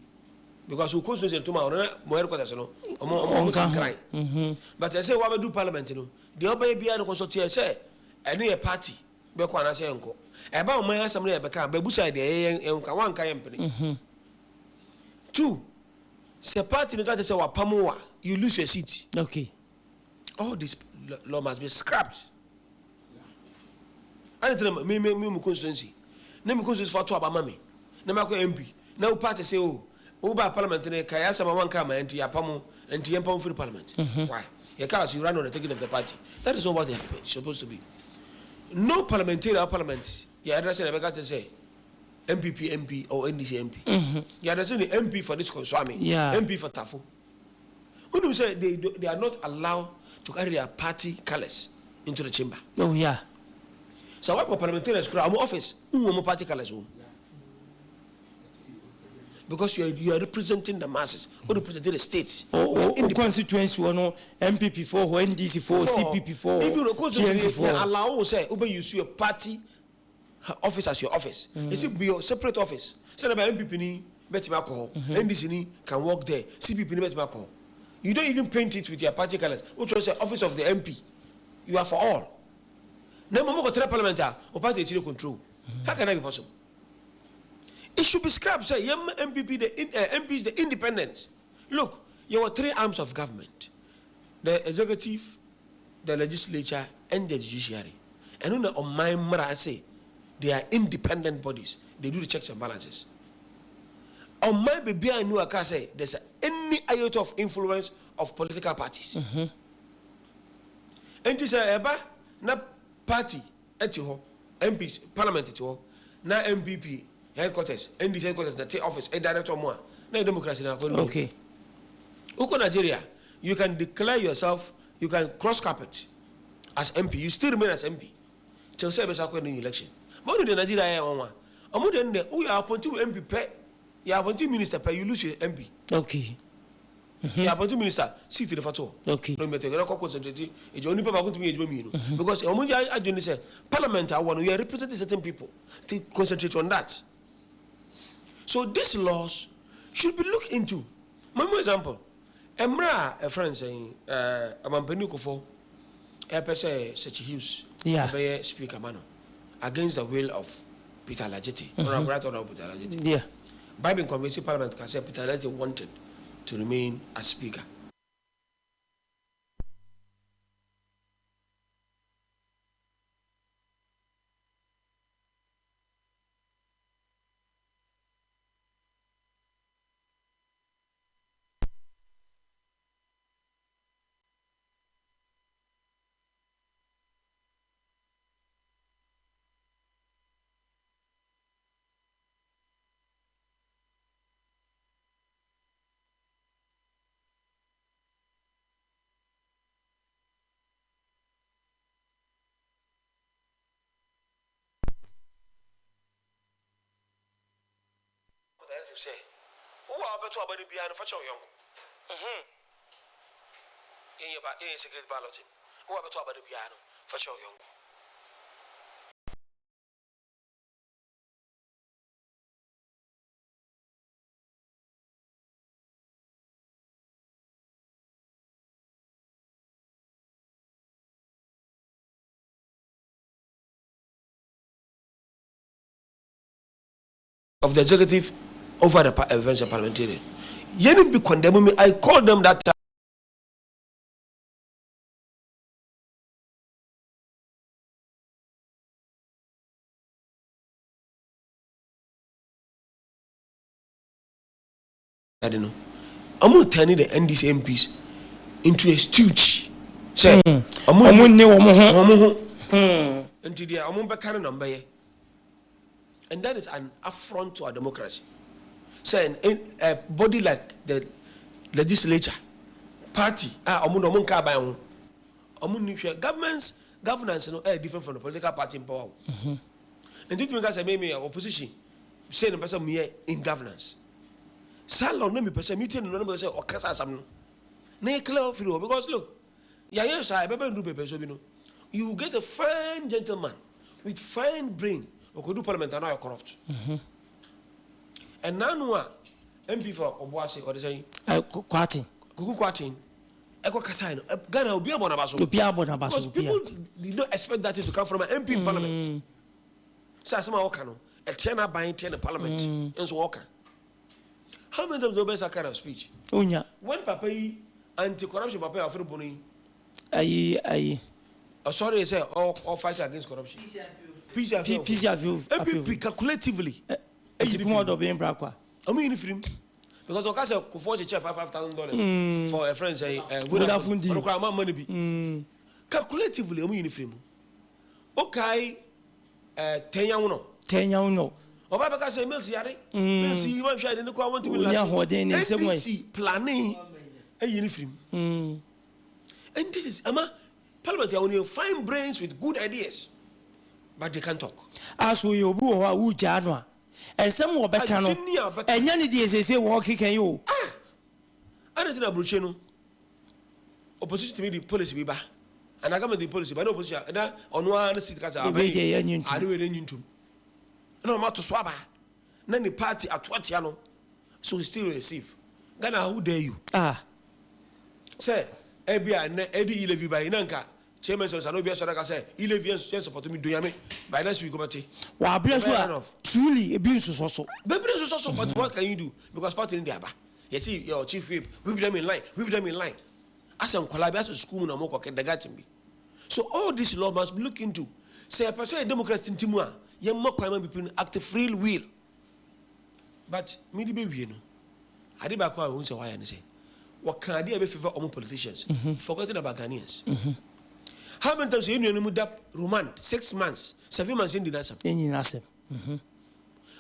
Because wo constituency no to ma ɔno na mo headquarters no ɔmo ɔmo ɔmo ti nkran. But ɛsɛ wabɛdu parliament no deɛ wobɛyɛ biara no consult yɛ sɛ ɛne yɛ party bɛkɔ anaasɛ ɛnkɔ. Ɛba ɔman asɛm no yɛbɛka bɛbusa deɛ yɛyɛ yɛnka wanka yɛmpene. Two, sɛ party no ka kyerɛ sɛ wapam wo a, you lose your seat. Okay. All this law must be scrapped. Ade tena me me me mu constituency. Na me constituency fa to aba ma me. Na makɔ MP. Na wo party say oh, wo ba parliament no ka yɛ asɛm a wanka ama nti yɛapam wo nti yɛmpam wo firi parliament. Why? Yɛka so you run on the ticket of the party. That is not what it is supposed to be. No parliamentarian or parliament yɛ address na ɛbɛka kyerɛ sɛ NPP MP or NDC MP. Yɛ address ne MP for this Suame, Yeah. MP for Tafo. Wonim sɛ they they are not allowed to carry their party colours into the chamber. Oh yeah. Sɛ wakɔ parliamentarians koraa ɔmo office wohu ɔmo party colours wɔ mu. Because you are representing the masses, wo representing the state. O o constituency wɔ no NPP foɔ hɔ, NDC foɔ, CPP foɔ, Even the constituency PNC foɔ. allow wo sɛ wobɛ use your party office as your office. Mm. It be your separate office. Sɛ na NPP ni bɛtumi akɔ hɔ, NDC ni can work there, CPP ni bɛtumi akɔ hɔ. You don't even paint it with your party colours. Wotwerɛ sɛ office of the MP. You are for all. Na mmom wokɔtena parliament a, wo party akyire control. How can that be possible? It should be scrapped. Sɛ yɛmma NPP the in, MPs the independence. Look, yɛwɔ three arms of government. The executive, the legislature and the judiciary. Ɛno na ɔman mmara se they are independent bodies. They do the checks and balances. Ɔman baabiara nni hɔ a ɛka sɛ there's any iota of influence of political parties. Enti sɛ ɛba na party te hɔ, MPs, parliament te hɔ, na NPP headquarters, NDC headquarters na te office direct wɔn a, na yɛ democracy na akɔ no. Okay. Wokɔ Nigeria, you can declare yourself, you can cross carpet as MP, you still remain as MP till sɛ ɛbɛsa akɔ new election. But wonu deɛ Nigeria yɛ wɔn a, wɔn deɛ no deɛ, woyɛ appointee wo MP pɛ, yɛ appointee minister pɛ, you lose your MP. Okay. Yɛ appointee minister, seat no fa to hɔ. Okay. Na ɔmɛtɛ kɔ concentrate, ɛgya onipa baako ntumi yɛ adwuma mmienu. Because wɔn gya adwene ne sɛ, parliament awɔ no, you are representing certain people, to concentrate on that. So these laws should be looked into. Mamu example, mmerɛ a ɛfrɛ no sɛn, Ɔmampanin Kufuor ɛpɛ sɛ Sekyi Hughes ɛbɛyɛ speaker ma no against the will of Peter Alajete, Honorable Right Honorable Peter Alajete. Yeah. Biden convinced Parliament ka sɛ Peter Alajete wanted to remain as speaker. Sɛ wo a wobɛto aba no biara no fa kyɛ wo yɔnko. Yɛnyɛ ba yɛnyɛ secret ballot. Wo a bɛtɔ aba no biara no, fa kyerɛ wo yɔnko. Of the executive over the uh, parliamentarian. Yɛn bi condemn me. I called them that time. Ade no, ɔmo turn the NDC MPs into a stooge. Sɛ ɔmo ɔmo nni wɔn ho. Wɔn ho. Nti deɛ ɔmo bɛka no na ɔmo bɛyɛ. And that is an affront to our democracy. Sɛ a body like the legislature, party a ɔmo na ɔmo nka aban ho. Ɔmo ni hwɛ government's governance no ɛyɛ different from the political party in power. Nti tumi ka sɛ me me opposition sei na mepɛ sɛ meyɛ in governance. Saa law no na mepɛ sɛ metie no na mepɛ sɛ ɔka saa asɛm no na yɛ clear firi hɔ because look yɛayɛ saa ɛbɛbɛ ndu pɛpɛ so bi no you will get a fine gentleman with fine brain ɔkɔdu parliament ana ɔyɛ corrupt. Ɛnaa no a MP for Ɔboase ɔde sɛn? Kwaten. Kuku Kwaten ɛkɔ kasae no Ghana obi abɔ n'aba so. Obi abɔ n'aba so. Because people did not expect that thing to come from an MP in parliament. Sɛ asɛm a wɔka no ɛteɛ n'aban teɛ ne parliament nso wɔka. How many times do you that kind of speech? Onya. When papa yi anti-corruption papa yi afro bono yi. Ayi ayi. Ɔsɔre sɛ ɔ fight against corruption. PC PC APP calculatively. Esikum ɔdɔ bɛn bra kwa. Ɔmo yi ni firim because ɔka sɛ Kufuor kyekyɛ $5,000 for a friend sɛ Vodafone deal. Ɔno koraa ɔmo ama no bi. Calculatively ɔmo yi ni firim. Okay, tɛnyawo no. Tɛnyawo no. Ɔba bɛka sɛ Mills yare. Mills yi wɔn hwɛ ne kɔ wɔn ntumi lase. Onya ahoɔden ne nsɛm wɔn. NDC planning ɛyi ni firim. And this is ama parliament yɛ wɔn fine brains with good ideas but they can't talk. Aso yɛ obi wɔ hɔ a wugyaa no a nsɛm wɔ bɛka no ɛnyɛ ne deɛ sese wɔ keka yi o. Ah, ɛna ti na aburokye no opposition tumi di policy bi ba and government di policy ba na opposition ɛna ɔno ara ne seat kasa. Ebe deɛ yɛ nyi ntum. Ade wei de nyi ntum ɛna ɔmo ato so aba na ne party ato atia no so he still receive. Ghana, how dare you? Ah. Sɛ ebi a ɛnɛ ɛdi e-levy ba yi na nka chairman sɔ sanu obi asɔrɔ ka sɛ e-levy yɛn support mi donyame by next week ɔbɛte. Wɔ abirɛ so a truly ebi nsosɔ so. Bebree nsosɔ so but what can you do because party ni de aba yɛsi yɛ chief whip, whip them in line, whip them in line asɛ nkɔla bi asɛ school mu na ɔmo kɔ kindergarten bi. So all this law must be looked into. Sɛ yɛpɛ sɛ yɛ democracy tintim a yɛn mma kwan ma people act free will. But mi de bɛ wie no, ade baako a ohun sɛ wayɛ ne sɛ wɔka adeɛ a ɛbɛ favour ɔmo politicians, forgetting about Ghanaians. How many times yɛn nuanom da remand 6 months, 7 months, yɛn di n'asɛm? Yɛn nyina asɛm.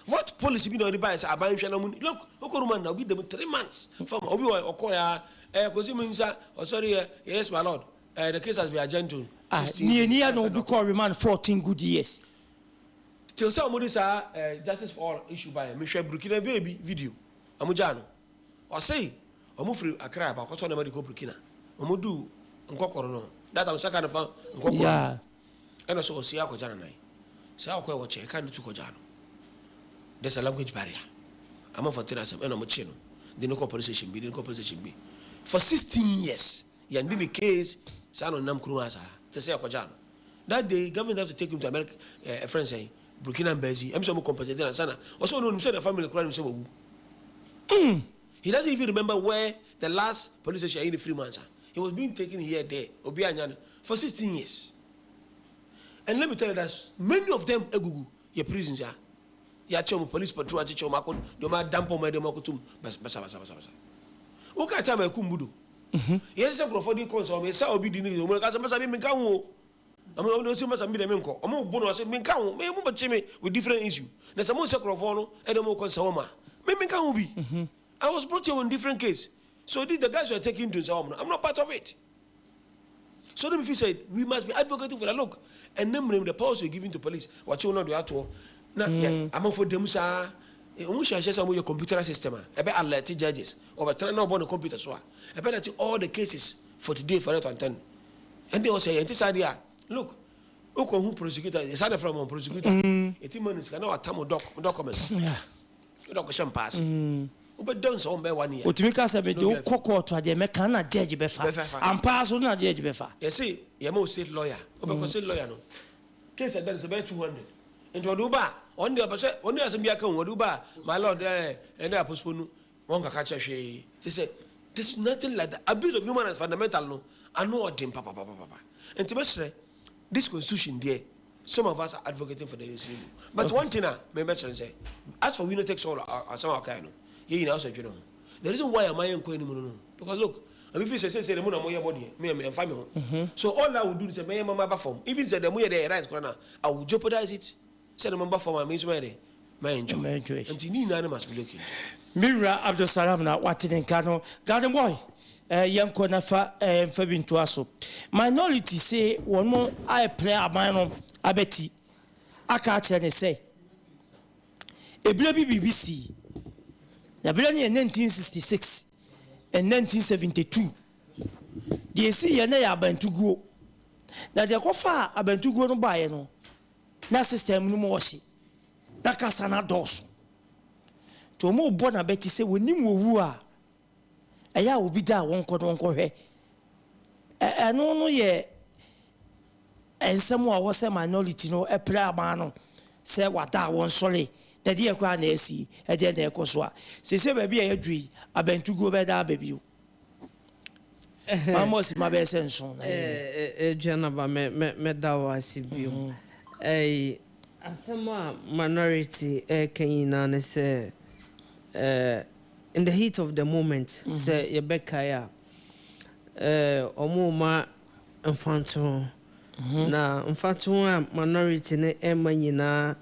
What policy bi na ɔde ba yɛ sɛ aban hwɛ na mu look okɔ remand na obi dɛm 3 months fam obi wɔ ɔkɔ ya ɛɛ kosi mi nsa ɔsɔre yɛ, "Yes, my lord, the case has been adjourned to Ah, 16." Ni ni ya na obi kɔ remand 14 good years. Till sɛ ɔmo de saa justice for all issue ba yɛ, mehwɛ Burkina baby video ɔmo gyaa no, ɔse ɔmo firi Accra ba ɔkɔtɔ nneɛma de kɔ Burkina. Ɔmo du Nkɔkɔrɔ no, that time saka ne fa Nkɔkɔrɔ ɛna so ɔsi akɔgya nanan saa ɔkɔ ɛwɔ kyɛ ɛka ne tu kɔgya no. There's a language barrier amanfo tena asɛm ɛna ɔmo kye no de ne kɔ police station bi, de ne kɔ police station bi for 16 years. Yɛn de ne case saa na ɔnam kurom ha saa te sɛ ɛkɔgya no. That day government have to take him to America, friend sɛn Burkina embassy ɛm sɛ ɔmo compensate na sana ɔsɛ ɔno onim sɛ the family kura nim sɛ wawu. He doesn't even remember where the last police station ayi ne firi mu ansa. He was being taken here there, obi anya no for 16 years. And let me tell you that many of them egugu yɛ prisons ya yɛakyɛ ɔmo police patrol akyekyɛ ɔmo akɔ deɛ ɔmo adampɔ ɔmo ɛde ɔmo akɔtum basa basa basa basa. Woka time a ɛkum budo yɛsɛ sɛ nkurɔfoɔ de kɔ nsɛm yɛsɛ obi di ne ɔmo ka sɛ masa mi menka ho o. Ɔmo ɔmo de masa mi de mi nkɔ ɔmo bu no ɔsɛ menka ho me mo bɛkye me with different issue na sɛ mo nsɛ nkurɔfoɔ no ɛde ɔmo kɔ nsɛm a me menka ho bi. I was brought here on different case, so the guys were taken to nsɛm no, I'm not part of it. So let me feel say we must be advocating for that. Look, and then the powers we giving to police, wɔkye wɔn na ɔde atoɔ na yɛ amanfo dɛm saa ɔmo hyɛ ahyɛ sɛ ɔmo yɛ computer system a ɛbɛ alert judges. Ɔbɛtena na ɔbɔ ne computer so a ɛbɛ alert all the cases. For today for that and ɛnde ɔsɛ yɛn ti saa deɛ a look wokɔ hu prosecutor saa na fira mɔ prosecutor eti ma no sika na watam doc document wode akɔhyɛ mpaase wobɛda nsa wɔn bɛyɛ one year. Otumi ka sɛ mede wo kɔ kɔɔto a deɛ mɛka na judge bɛfa ampa so na judge bɛfa. Yɛse yɛma wo state lawyer wobɛkɔ state lawyer no case ɛda no sɛ bɛyɛ 200 nti ɔde wo ba a ɔno deɛ ɔpɛ sɛ ɔno deɛ asɛm bi aka ho ɔde wo ba a my lord ɛɛ ɛnɛ apospo no wɔn kaka kyɛ hwee te sɛ there's nothing like that abuse of human rights fundamental no ano ɔden papapapapa nti bɛsrɛ this constitution deɛ some of us are advocating for the nation but okay. One thing a mebɛsrɛ sɛ as for winner takes all asɛm a ɔkae no yɛ nyinaa sɛ dwene ho. The reason why am I nkɔ anim no because look I mean sɛ sɛ mo na moyɛ bɔ deɛ me ɛmfa me ho. So all I will do is sɛ mɛyɛ mama ba fam even sɛ deɛ moyɛ deɛ right koraa na I will jeopardize it sɛ ne mama fam a me nso mɛyɛ deɛ mɛ enjoy nti ne nyinaa no must be looked into. Me wura Abdulsalam na wate ne nka no. Garden boy, eh, yɛnkɔ na fa eh, mfa bi ntoa so. Minority se wɔn ayɛ aban no abɛti aka akyerɛ ne sɛ ebire bi biribi sii na ebire no yɛ 1966 and 1972 deɛ esi yɛ no yɛ abantuguo na deɛ kɔfa abantuguo no baeɛ no na system no mu ɔhye na kasa no adɔɔso nti wɔn rebɔ n'abɛti sɛ wɔnim wɔwu a ɛyɛ a obi da a wɔnkɔ no wɔnkɔhwɛ ɛno no yɛ nsɛm a wɔsɛ minority no ɛpere aban no sɛ wada a wɔnsɔre na ɛdeɛ koraa na ɛsi ɛdeɛ na ɛkɔ so a sese baabi a yɛduru yi abantuguo bɛda aba bio maama ɔsi ma bɛyɛ sɛ nson na yɛ Aduanaba, mɛda wo ase bio. Ɛyi asɛm a minority ɛka nyinaa ne sɛ in the heat of the moment sɛ yɛbɛkae a ɔmo ma mfanto na mfanto a minority no ɛma nyinaa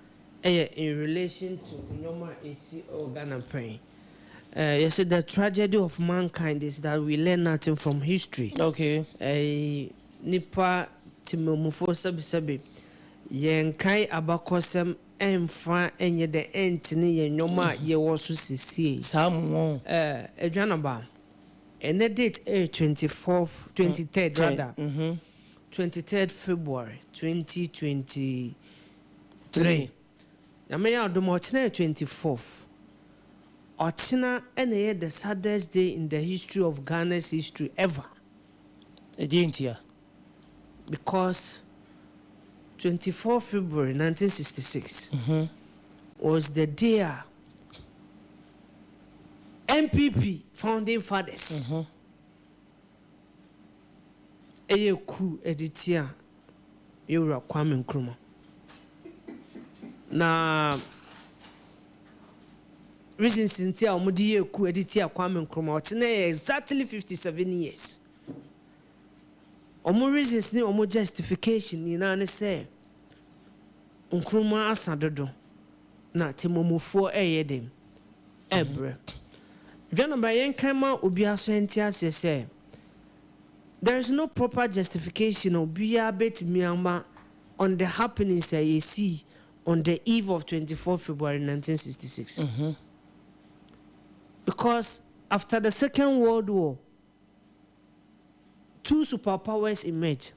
ɛyɛ in relation to nneɛma a ɛsi ɛwɔ Ghana pɛn. Yɛsɛ the tragedy of mankind is that we learn nothing from history. Nipa temamufoɔ sɛbesɛbe yɛnkae abakɔsɛm ɛmfa ɛnyɛ dɛ ɛntene yɛn nneɛma a yɛwɔ so sesie. Saa mu wɔn. Aduanaba, ɛnɛ date ɛyɛ 24th, 23rd rather, 23rd February 2023. Three. Nyame yɛ adom a ɔkyena yɛ 24th. Ɔkyena ɛna ɛyɛ the saddest day in the history of Ghana's history ever. Ɛdeɛ ntia? Because 24 February 1966 was the day a NPP founding fathers ɛyɛ coup ɛde tia yɛwura Kwame Nkrumah. Na reasons nti a wɔde yɛ coup ɛde tia Kwame Nkrumah, ɔkyena yɛ exactly 57 years. Wɔn reasons ne wɔn justification nyinaa ne sɛ Nkrumah asa dodo na temamufoɔ ɛyɛ dem ɛbrɛ. Dwanaba, yɛn kan ma obiara so nte aseɛ sɛ there is no proper justification obiara bɛtumi ama on the happenings a yɛsi on the eve of 24 February 1966. Because after the Second World War, two superpowers emerged.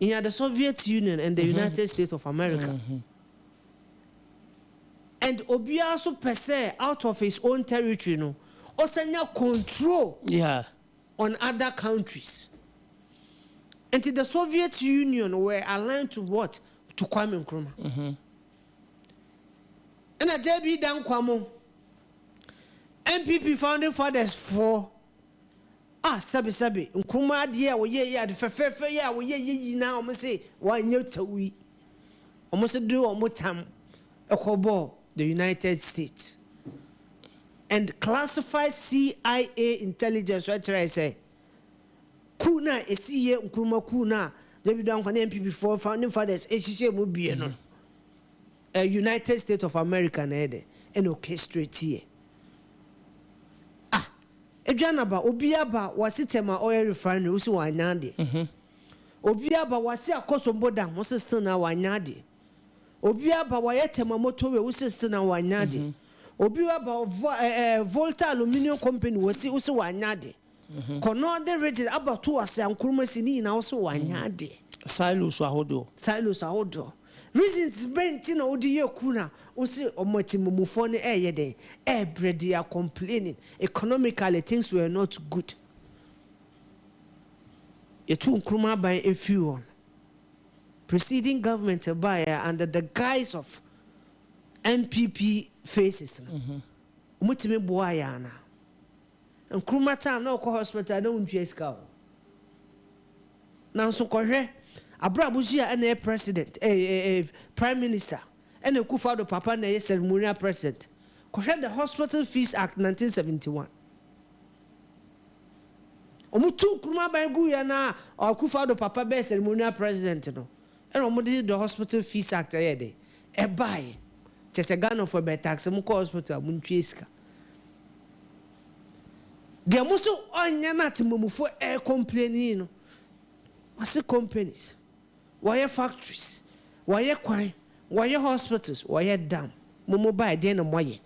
In the Soviet Union and the United States of America. And obiara so pɛ sɛ out of his own territory no, ɔsanya control on other countries. Until the Soviet Union were aligned to what? To Kwame Nkrumah. Ɛna JB Danquah mo NPP founding fathers for ah sɛbi sɛbi Nkrumah adeɛ a wɔyɛ yɛ ade fɛfɛɛfɛ yɛ a wɔyɛ yɛ nyinaa wɔn sɛ wɔanyɛ tawi wɔn sɛ de wɔn tam ɛkɔbɔ the United States and classified CIA intelligence wɔkyerɛ sɛ coup na esi yɛ Nkrumah coup na JB Danquah ne NPP four founding fathers ehyehyɛ mu bie no United States of America na yɛ dɛ ɛna orchestrate yɛ ah Aduanaba, obi aba wasi Tema oil refinery wosi wanya adeɛ, obi aba wasi Akosombo Dam wosi still na wanya adeɛ, obi aba wayɛ Tema motorway wosi still na wanya adeɛ, obi aba ɔvɔ ɛɛ Volta Aluminium Company wosi wanya adeɛ. Kɔ Northern Region abɛto ase a Nkrumah si ne nyinaa wo se wanyɛ adeɛ. Silos ahodoɔ. Silos ahodoɔ. Reasons bɛn nti na wode yɛ ku na wo se wɔn atimmufoɔ no ɛɛyɛ dɛn? Ɛɛbrɛ they are complaining economically things were not good. Yɛtuu Nkrumah aban firi hɔ no preceding government baeɛ under the guise of NPP faces no wɔtumi boaa yɛn anaa? Nkrumah time na ɔkɔ hospital na wontua sika o. Nanso kɔhwɛ abere a Busia ɛna ɛyɛ president eh, eh, eh, prime minister ɛna Akufo-Addo papa na ɛyɛ ceremonial president. Kɔhwɛ the Hospital Fees Act 1971. Wɔn tu Nkrumah aban gu yɛ na Akufo-Addo papa bɛyɛ ceremonial president no ɛna wɔn de the Hospital Fees Act ɛyɛ de ɛbaeɛ. Kyɛ sɛ Ghanafoɔ bɛ tax mo kɔ hospital mo ntua sika. Deɛ mo so ɔnyɛ na atemamufo ɛrecomplaini no, wɔse companies, wɔyɛ factories, wɔyɛ kwan, wɔyɛ hospitals, wɔyɛ dam, mo mo bae deɛn na moayɛ?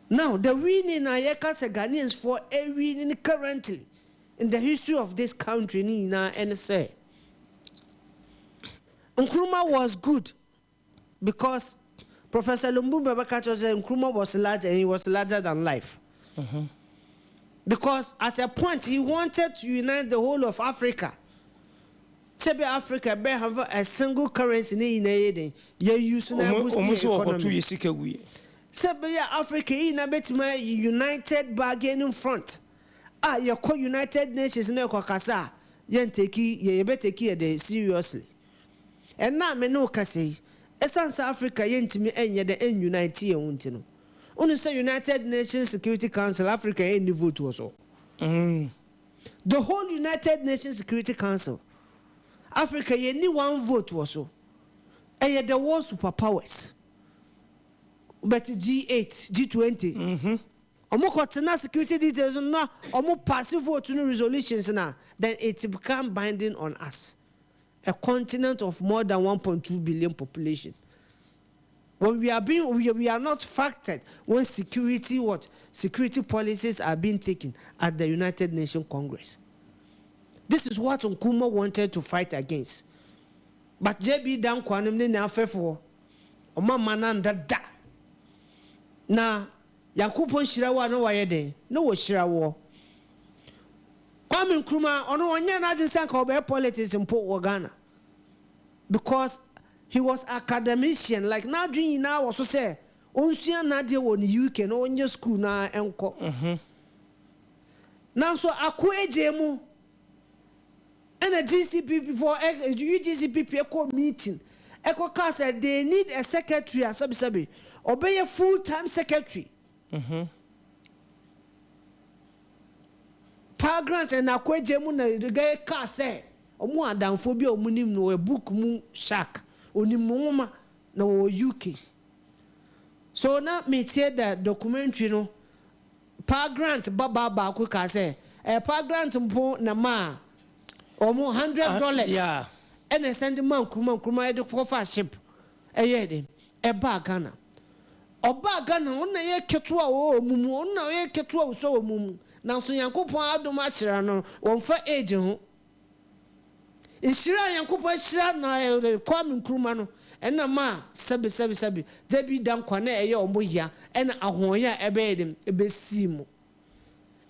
Now the winning a yɛka sɛ Ghanaians foɔ ɛwinning currently in the history of this country ne nyinaa ɛne sɛ Nkrumah was good Because Professor Lumumba bɛka kyerɛ sɛ Nkrumah was larger and he was larger than life. Because at a point he wanted to unite the whole of Africa. Sɛ bɛ Africa bɛ have a single currency ne nyinaa yɛ den yɛ use na boost Ɔmo yɛ sɛ wɔkɔto economy. yɛ sika gu yɛ. Sɛ bɛyɛ Africa yi nyinaa bɛtumi ayɛ united bargaining front a yɛkɔ United Nations na yɛkɔ kasa a yɛn take yɛ yɛbɛ take yɛ den seriously. Ɛnnɛ a me ne wo kasa yi, ɛsiane sɛ Africa yɛntumi nyɛ dɛ n-unite yɛn ho nti no, wonim sɛ United Nations Security Council, Africa nni vote wɔ so. The whole United Nations Security Council, Africa yɛnni one vote wɔ so. Ɛyɛ the world superpowers. Wobɛte G8, G20, wɔn kɔ tena security details no na wɔn pass vote no resolutions no a, then it become binding on us. A continent of more than 1.2 billion population. When we are being, we, we are not factored when security what security policies are being taken at the United Nations Congress. This is what Nkrumah wanted to fight against. But JB Danquah nom ne n'afɛfoɔ, ɔmo amma no anda da. Na Nyankopɔn hyira wo a na wayɛ dɛn? Na wahyira woɔ. Kwame Nkrumah, ɔno ɔnyɛɛ n'adwene sɛ anka ɔbɛyɛ politics mpo wɔ Ghana. Because he was academician, like n'adwene nyinaa wɔ so sɛ ɔnsua n'adeɛ wɔ ne UK na ɔnyɛ school na ɛnkɔ. Nanso Ako Adjei mu ɛna GCPP foɔ, UGCPP kɔɔ meeting ɛkɔ kaa sɛ they need a secretary a sɛbesɛbe ɔbɛyɛ full time secretary. Paa Grant and Ako Adjei mu na gɛɛ kaa sɛ wɔn adamfoɔ bi a wɔn nim no ɔyɛ book mu shark, ɔnim nwoma na ɔwɔ UK. So na metie the documentary no, Paa Grant babaa baako kaa sɛ ɛyɛ Paa Grant mpo na ɛmaa wɔn $100 ɛna ɛsɛnde maa Nkrumah, Nkrumah de kɔfaa ship ɛyɛɛ dɛn ɛbaa Ghana. Ɔbaa Ghana no, ɔno na ɔyɛ ketewa a ɔwɔ wɔn mu, ɔno na ɔyɛ ketewa a ɔsua wɔn mu, nanso Nyankopɔn adom ahyira no, wɔmfa age ho. Nhyira a Nyankopɔn ahyira na Kwame Nkrumah no, ɛna ma sɛbe sɛbe sɛbe, Gyabi Dankwa na ɛyɛ wɔn ya, ɛna ahoɔyɛ a ɛbɛyɛ den ɛbɛsii mu.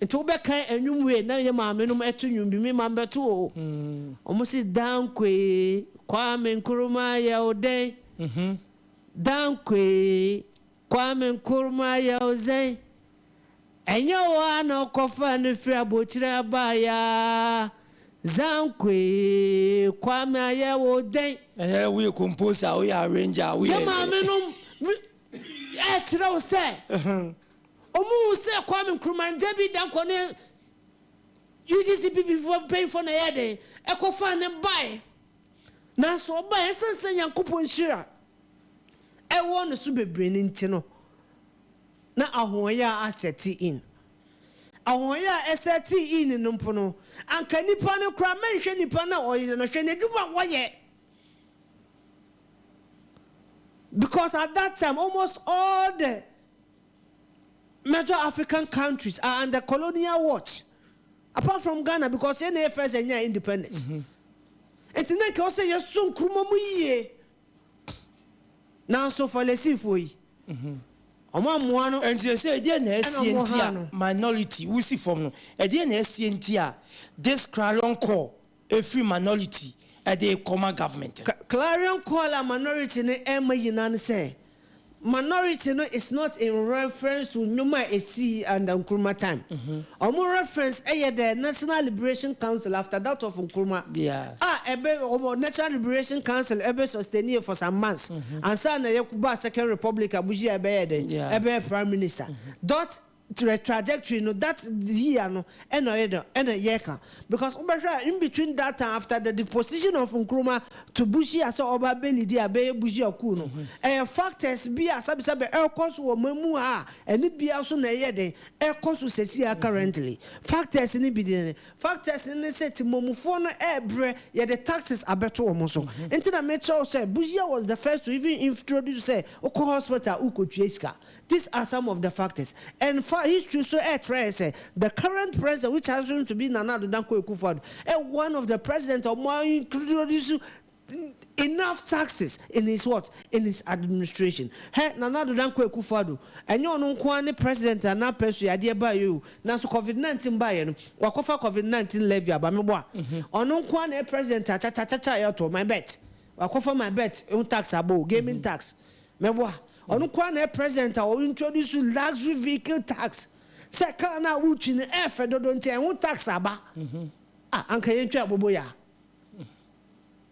Nti wobɛkae nnwom wei na yɛ maame nom ɛto nnwom bi, me maame bɛto o. Wɔn se Dankwa Kwame Nkrumah yɛ wo dɛn? Dankwe, Kwame Nkrumah yɛ wo sɛn? Ɛnyɛ wo ara na wokɔfaa no firi abokyire baeɛ aa Zankwe, Kwame ayɛ wo dɛn? Ɛnyɛ woyɛ composer, woyɛ arranger, woyɛ. Yɛ maame nom ɛkyerɛ wo sɛ ɔmo hu sɛ Kwame Nkrumah Njabi Dankwa ne UGCPP foɔ mpanyinfoɔ na ɛyɛ dɛn ɛkɔfaa no baeɛ. Nanso ɔbaeɛ ɛsiane sɛ Nyankopɔn nhyira ɛwɔ ne so bebree no nti no, na ahoɔyɛ a asɛte in. Ahoɔyɛ a ɛsɛte in no mpo no, anka nipa no koraa mɛnhwɛ nipa no a ɔyɛ no, hwɛ n'adwuma a wɔyɛ. Because at that time, almost all the major African countries are under colonial watch apart from Ghana because yɛn na yɛ first yɛnyaa independence. Nti na nka ɛwɔ sɛ yɛsɔ Nkrumah mu yie. Nanso Farisifoɔ yi, wɔn ammoa no. Nti ɛsɛ ɛdeɛn na Ɛna ɛsie wɔn nti haa a no. minority wosi fam no ɛdeɛn na ɛsie nti a this clarion call ɛfiri minority ɛde rekɔma government no. Clarion call a minority no ɛrema nyinaa ne sɛ minority no is not in reference to nnwom a ɛsii under Nkrumah time. Wɔn reference yɛ the National Liberation Council after that of Nkrumah a ɛbɛ wɔn National Liberation Council ɛbɛ sustained for some months ansa na yɛbaa Second Republic a Busia ɛbɛyɛ dɛn ɛbɛyɛ Prime Minister. Dot Kyerɛ trajectory no that year no ɛna ɔyɛ dɛn ɛna yɛka because wobɛhwɛ a in between that time after the deposition of Nkrumah to Busia sɛ ɔba bɛ leadi a bɛyɛ Busia coup no ɛyɛ factors bi a sɛbesɛbe ɛrekɔ so wɔ man mu ha a ɛne bia so na ɛyɛ dɛn ɛrekɔ so sɛsi a currently factors no bi deɛ ne factors no ne sɛ temamufoɔ no ɛrebrɛ yɛde taxes abɛto wɔn so nti na mekyerɛ wo sɛ Busia was the first to even introduce sɛ wokɔ hospital a wokɔtua sika. These are some of the factors and fa history nso ɛkyerɛ yɛ sɛ the current president which happens to be Nana Addo Dankwa Akufo-Addo ɛ one of the president a wɔn introduce enough taxes in his what in his administration. Hɛ Nana Addo Dankwa Akufo-Addo ɛnyɛ ɔno nko ara ne president a n'apɛ so yadeɛ baeɛ o nanso covid 19 baeɛ no wakɔfa covid 19 levy aba meboa ɔno nko ara na ɛyɛ president a kyakyakyakyɛ a yɛtɔ my bet wakɔfa my bet ho tax aba o gaming tax Mɛboa. Ɔno koraa na ɛyɛ president a ɔ introduce luxury vehicle tax sɛ car no a wotwi no ɛyɛ fɛ dodo nti ɛho tax aba. Ah anka yɛntwi aboboyaa.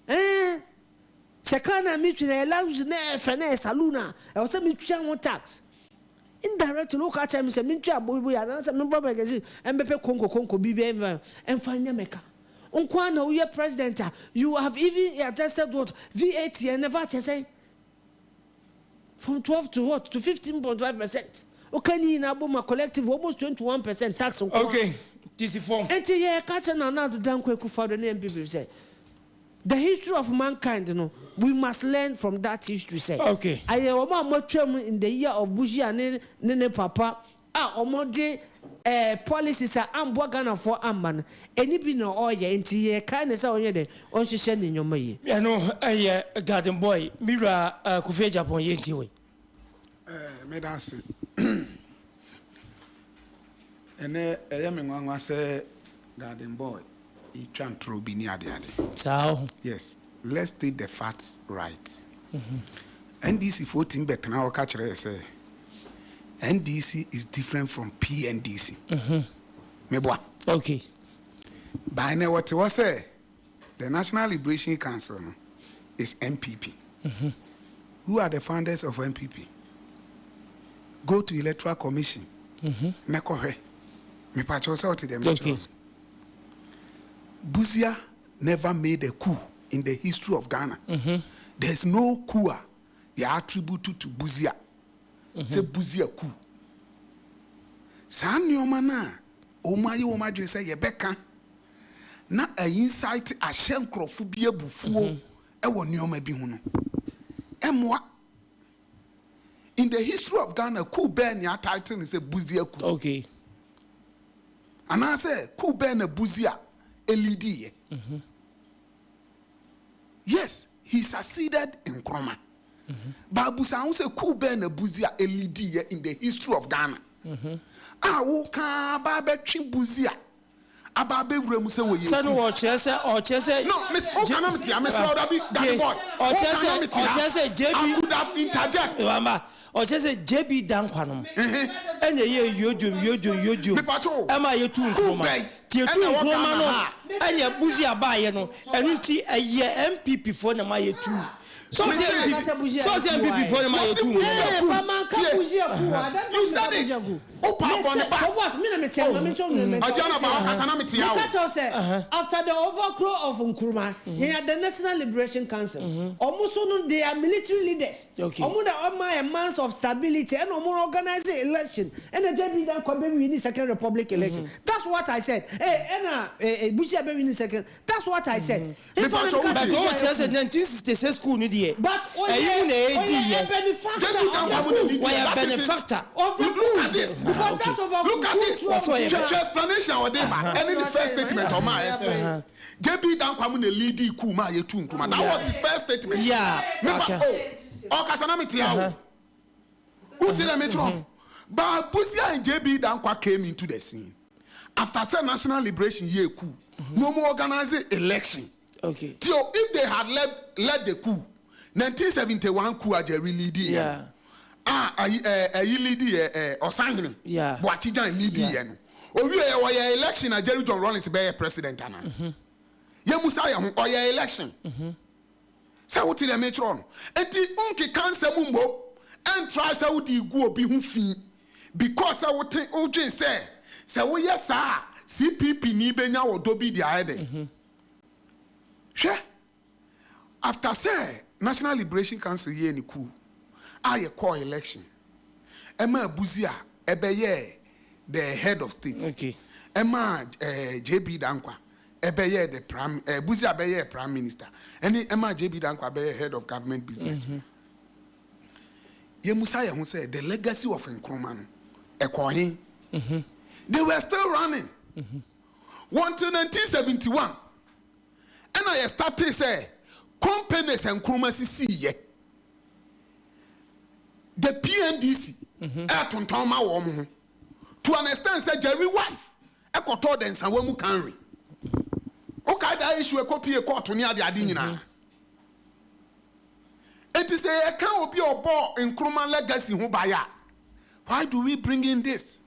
Ɛɛ sɛ car no a metwi no ɛyɛ luxury na ɛyɛ fɛ na ɛyɛ saloon a ɛwɔ sɛ metwia ho tax. Indirectly woka kyerɛ me sɛ mentwi aboboyaa anaasɛ memfa magazine ɛmbɛpɛ konko konko bi bi ɛmfa ɛmfa nyɛ me car. Nko ara na woyɛ president a you have even adjusted what VAT ɛnɛ VAT yɛ sɛn? From 12 to what? To 15.5%. Woka ne nyinaa bom a collective almost 21% tax nko ara. Okay, nti si fam. Nti yɛka kyerɛ Nana Addo Dankwa Akufo-Addo ne NPP sɛ the history of mankind no we must learn from that history sɛ Okay. ayɛ wɔn a wɔatwam in the year of Busia ne ne ne papa a ɔmo de eh policies a amboa Ghanafoɔ amma no ɛni bi na ɔɔyɛ nti yɛ kae no sɛ ɔnyɛ dɛn ɔnhyehyɛ ne nnoɔma yie. Ɛno yɛ garden boy me wura Kofi Agyapong yɛ ntie wei. Eh, meda ase. Ɛnɛ ɛyɛ me nwanwa sɛ garden boy retwa ntorɔ bi ne ade ade. Saa ɔho. Yes, let's state the facts right. NDC foɔ tumi bɛtena hɔ ka kyerɛ yɛ sɛ NDC is different from PNDC. Meboa. Okay. By na wɔte hɔ sɛ the National Liberation Council no is NPP. Who are the founders of NPP? Go to Electoral Commission. Na kɔhwɛ. Mepakyɛw sɛ wote deɛ mekyerɛ Okay. no. Busia never made a coup in the history of Ghana. There's no coup a yɛ attribute to Busia sɛ Busia coup. Saa nneɛma no a wɔn ayɛ wɔn adwene sɛ yɛbɛka na a incite ahyɛ nkurɔfo bi abufuo wɔ nneɛma bi ho no, ɛmmoa. In the history of Ghana, coup bɛn na yɛatitle no sɛ Busia coup? Okay. Anaasɛ coup bɛn na Busia leadiiɛ? Yes, he succeeded Nkrumah. But busa ho sɛ coup bɛn na Busia leadiiɛ in the history of Ghana? A woka ara ba abɛtwe Busia aba abɛwura mu sɛ wɔyɛ Sɛ no coup. ɔkyerɛ sɛ ɔkyerɛ sɛ. No, me woka na metea, mesrɛ wo dabi, daddy boy. Ɔkyerɛ Woka na sɛ metea. ɔkyerɛ sɛ JB. I could have interject. Wamba ɔkyerɛ sɛ JB Dankwa nom ɛna ɛyɛ yodwom yodwom yodwom ɛma yɛtu Nkrumah nti yɛtu Nkrumah no ɛna Busia baayɛ no ɛno nti ɛyɛ NPP foɔ na ma yɛtu sɛ ɔsɛ NPP sɛ ɔsɛ NPP foɔ na ma yɛtu Nkrumah. You said it. Meka kyerɛ wo sɛ after the overthrow of Nkrumah, yɛnya the National Liberation Council. Ɔmo so no they are military leaders. Ɔmo na ɔma yɛ months of stability ɛna ɔmo organise election ɛna JB Danquah bɛ winni second republic election. That's what I said. Eh ɛna eh Busia bɛ winni second. That's what I said. But ɔmo kyerɛ sɛ 1966 coup no deɛ. deɛ But ɔyɛ ɛyi mu na ɛdi ɔyɛ yɛ a benefactor JB of the Danquah mu na coup. lead Wɔyɛ yɛ. That is it. benefactor. Of the Look coup. at this. Because that of a Look at coup this. Wɔsɛ ɔyɛ Hwɛ hwɛ explanation a ɔde ba ɛne ne first statement ɔma ayɛ sɛ JB Danquah mu na lead coup ma yɛtu Nkrumah. That was his first statement. Yeah, Mepa okay. oh ɔkasa na me tia o. Wotie dɛ mekyerɛ wo? But Busia and JB Danquah came into the scene after sɛ national liberation yɛ coup na ɔmo organize election. Okay. Tio, if they had led the coup, 1971 coup a Jerry lead yɛ. Ah, ayi ayi lead yɛ Ɔsahene. Boakye Djan lead yɛ no. Owie yɛ wɔyɛ election a Jerry John Rawlings bɛyɛ president ana. Yɛ musa yɛ ho ɔyɛ election. Sɛ wote dɛ mekyerɛ no. Enti wonkeka nsɛm mmo ɛntra sɛ wode gu obi ho fi because sɛ wote wodwen sɛ woyɛ saa a CPP ni benya wɔdɔ bi de ayɛ dɛ. Hwɛ, after sɛ National Liberation Council yɛ ne coup a yɛkɔɔ election ɛma Busia ɛbɛyɛ the head of state, ɛma JB Danquah ɛbɛyɛ the prime Busia bɛyɛ prime minister, ɛne ɛma JB Danquah bɛyɛ head of government business. Yɛmusa yɛn ho sɛ the legacy of Nkrumah no ɛkɔ he? They were still running until 1971 ɛna yɛ started sɛ companies Nkrumah sisi yɛ the PNDC ɛtontɔn ma wɔn ho to an extent sɛ Jerry wife ɛkɔtɔ the Nsawam cannery. Okay, that issue ɛkɔ pie court ne ade ade nyinaa. Eti sɛ yɛka obi a ɔbɔ Nkrumah legacy ho ban a, why do we bring in this?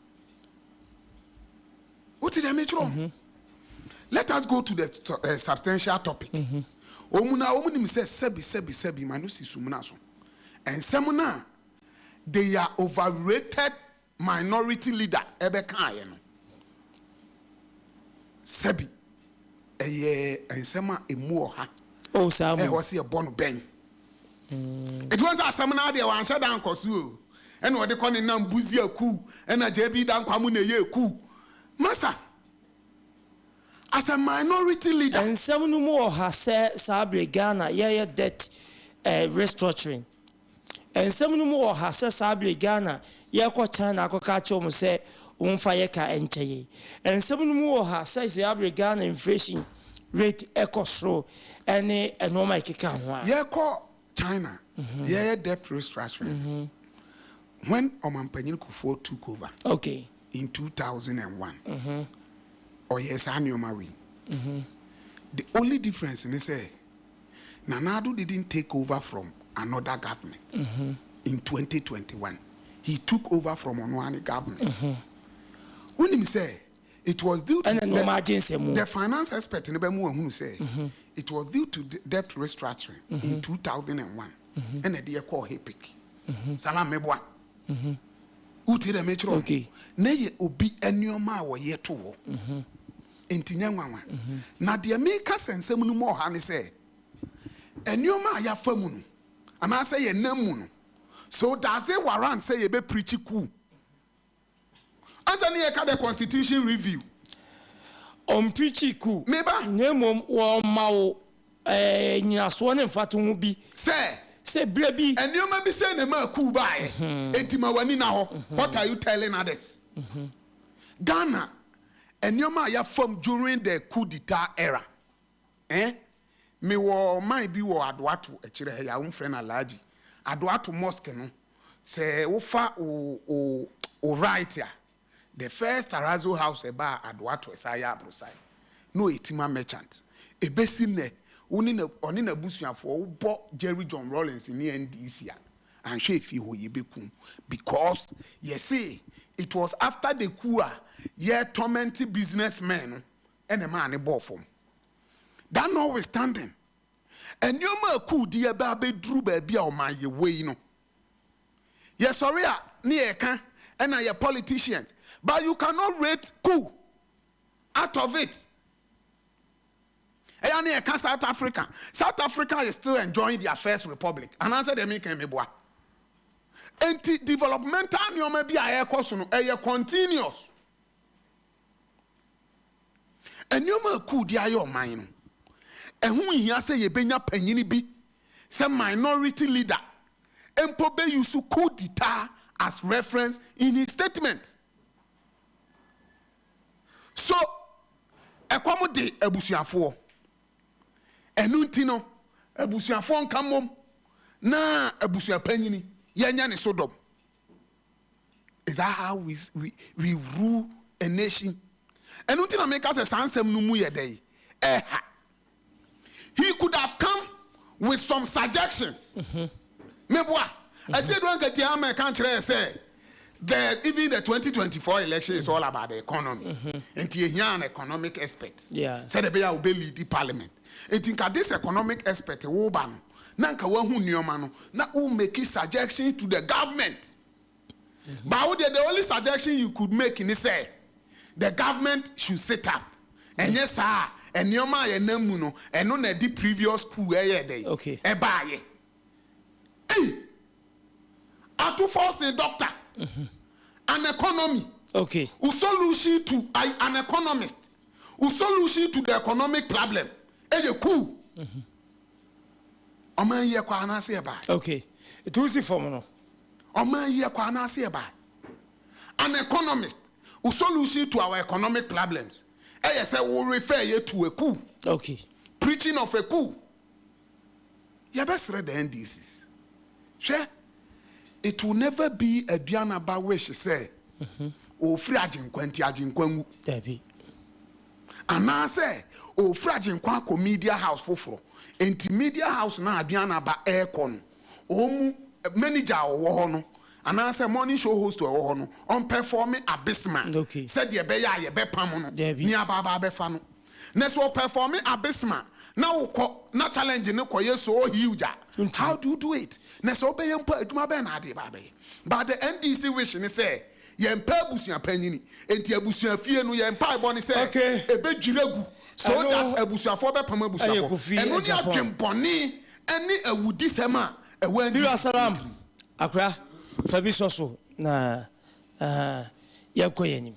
Wote deɛ mekyerɛ wo? Let us go to the substantial topic. Ɔmu na ɔmu nim sɛ sɛbi sɛbi sɛbi ma no si sumina so nsɛm na they are overrated minority leader ɛbɛkaeɛ no, sɛbi, ɛyɛ nsɛm a emu ɔha. Oh, saa mu. Ɛwɔ sɛ yɛbɔ no bɛn eti wɔn sɛ asɛm naa deɛ wanhyɛ da nkɔ so o, ɛna ɔde kɔ ne nam Busia coup ɛna JB Danquah mu na ɛyɛ coup. Masa, as a minority leader. Nsɛm no mu wɔ ha sɛ saa bere Ghana yɛyɛ debt restructuring. Nsɛm no mu wɔ ha sɛ saa bere Ghana yɛkɔ China akɔka akyerɛ wɔn sɛ wɔmfa yɛ ka nkyɛ yɛ. Nsɛm no mu wɔ ha sɛ saa bere Ghana inflation rate ɛkɔ soro ɛne nneɛma a ɛkeka ho a. Yɛkɔ China yɛyɛ debt restructuring when Ɔmampanyin Kufuor took over in 2001, ɔyɛ saa nneɛma wei. The only difference ni sɛ Nana Addo didn't take over from another government. In 2021 he took over from ɔno ara ne government. Wonim sɛ it was due to Ɛna nneɛma agye nsɛm. the finance expert ne bɛ mu ahunu sɛ it was due to debt restructuring in 2001 ɛna ɛde ɛkɔɔ HIPC. Salam meboa wotie dɛ mekyerɛ wo? Na yɛ obi nneɛma a wɔyɛ to hɔ nti nyɛ nwanwa. Na deɛ meka sɛ nsɛm no mu ɔha ne sɛ nneɛma a yɛafa mu no anaasɛ yɛnam mu no, so does it warrant sɛ yɛbɛ preach coup ansa ne yɛka the constitution review? Ɔmpreach coup. Meba. Na mmom wɔma wo nyinasoɔ ne mfatoho bi sɛ sɛ berɛ bi nneɛma bi sɛ na ma coup baeɛ enti ma w'ani na hɔ. What are you telling others? Ghana nneɛma a yɛafam during the coup d'etat era, eh? Mewɔ man bi wɔ Adoato akyirɛ ha yi a womfrɛ no Alhaji Adoato Mosque no, sɛ wofa wo right a, the first terrazzo house ɛba a Adoato ɛsa yɛ aborosae na ɔyɛ timber merchant. Ebesi nnɛ wo ne na ɔne n'abusuafoɔ wobɔ Jerry John Rawlings ne NDC a anhwɛ efie hɔ yɛbɛkum because yɛse it was after the coup a yɛ torment businessmen no ɛna maa ne bɔɔ fam. That notwithstanding, nneɛma a coup di ɛbɛ abɛduru baabi a ɔman yɛ wei no, yɛsɔre a ne yɛka ɛna yɛ politicians, but you cannot rate coup out of it. Ɛyà ne yɛka South Africa, South Africa is still enjoying their first republic anaasɛ deɛ meka mi boa. Nti developmental nneɛma bi a ɛrekɔ so no ɛyɛ continuous. Nneɛma a coup de ayɛ ɔman no, ɛho nhia sɛ yɛbɛnya panyini bi. sɛ minority leader mpo bɛ use coup d'etat as reference in his statement. So ɛkɔm de abusuafoɔ. Ɛno nti no, abusuafoɔ nka mmom na abusuapanyini yɛnyɛ ne so dɔm. Is that how we, we, we rule a nation? Ɛno nti na meka sɛ saa nsɛm no mu yɛ dɛn? Ɛha. He could have come with some suggestions. Meboa. Ɛsɛ edu ankatia ama ɛka nkyerɛ yɛ sɛ the even the 2024 election is all about the economy. Nti ehia an economic expert. Sɛdeɛ ɛbɛyɛ a ɔbɛ lead parliament. Nti nka this economic expert wo ba no na nka wahu nneɛma no na wo make suggestion to the government. But wo deɛ the only suggestion you could make ne sɛ the government should sit up. Ɛnyɛ saa a nneɛma a yɛnam mu no ɛno na ɛde previous coup ɛyɛɛ dɛn ɛbaayɛ. Ei! Ato Forson doctor, an economy, wo solution to an economist, wo solution to the economic problem ɛyɛ coup. Ɔman yi ɛkɔ anaase ɛbae? Okay, nti wosi fam no. Ɔman yi ɛkɔ anaase ɛbae? An economist, wo solution to our economic problems ɛyɛ sɛ wo refer yɛ to a coup. Okay. Preaching of a coup. Yɛbɛsrɛ the NDCs. Hwɛ, it will never be Aduanaba wish sɛ ɔrefiri Agyenkwa nti Agyenkwa nwu. Dabi. Anaasɛ ɔrefiri Agyenkwa akɔ media house foforɔ nti media house no a Aduanaba ɛrekɔ no, wɔn manager a ɔwɔ hɔ no anaasɛ morning show host a ɔwɔ hɔ no, ɔmpɛfɔme abysmal sɛdeɛ ɛbɛyɛ a yɛbɛpam no ne aba aba abɛfa no. Na sɛ ɔpɛfɔme abysmal na wokɔ na challenge no kɔyɛ so huge a, how do you do it? Na sɛ wobɛyɛ mpo a, adwuma bɛn na ade ba abɛyɛ? But the NDC wish ne sɛ yɛmpɛ abusua panyini, enti abusua fie no yɛn mpaebɔ ne sɛ ɛbɛdwiri agu so that abusuafoɔ bɛpam abusuafoɔ. Ɛno ne adwenbɔne ne awudisɛm a ɛwɔ NDC Bira Salam tirim. Akora, fa bi sɔ so na yɛnkɔ yɛn anim.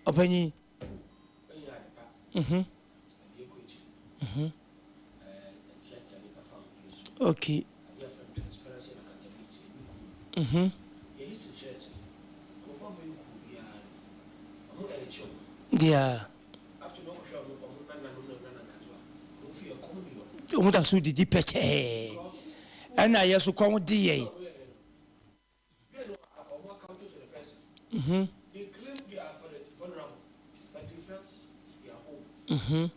Ɔpanyin. Mhm. Mhm. Okay. Mhm. Yeah. Wɔn da so didi pɛkyɛɛ. Ɛna yɛ so kɔn di yɛn. Mhm. Mhm.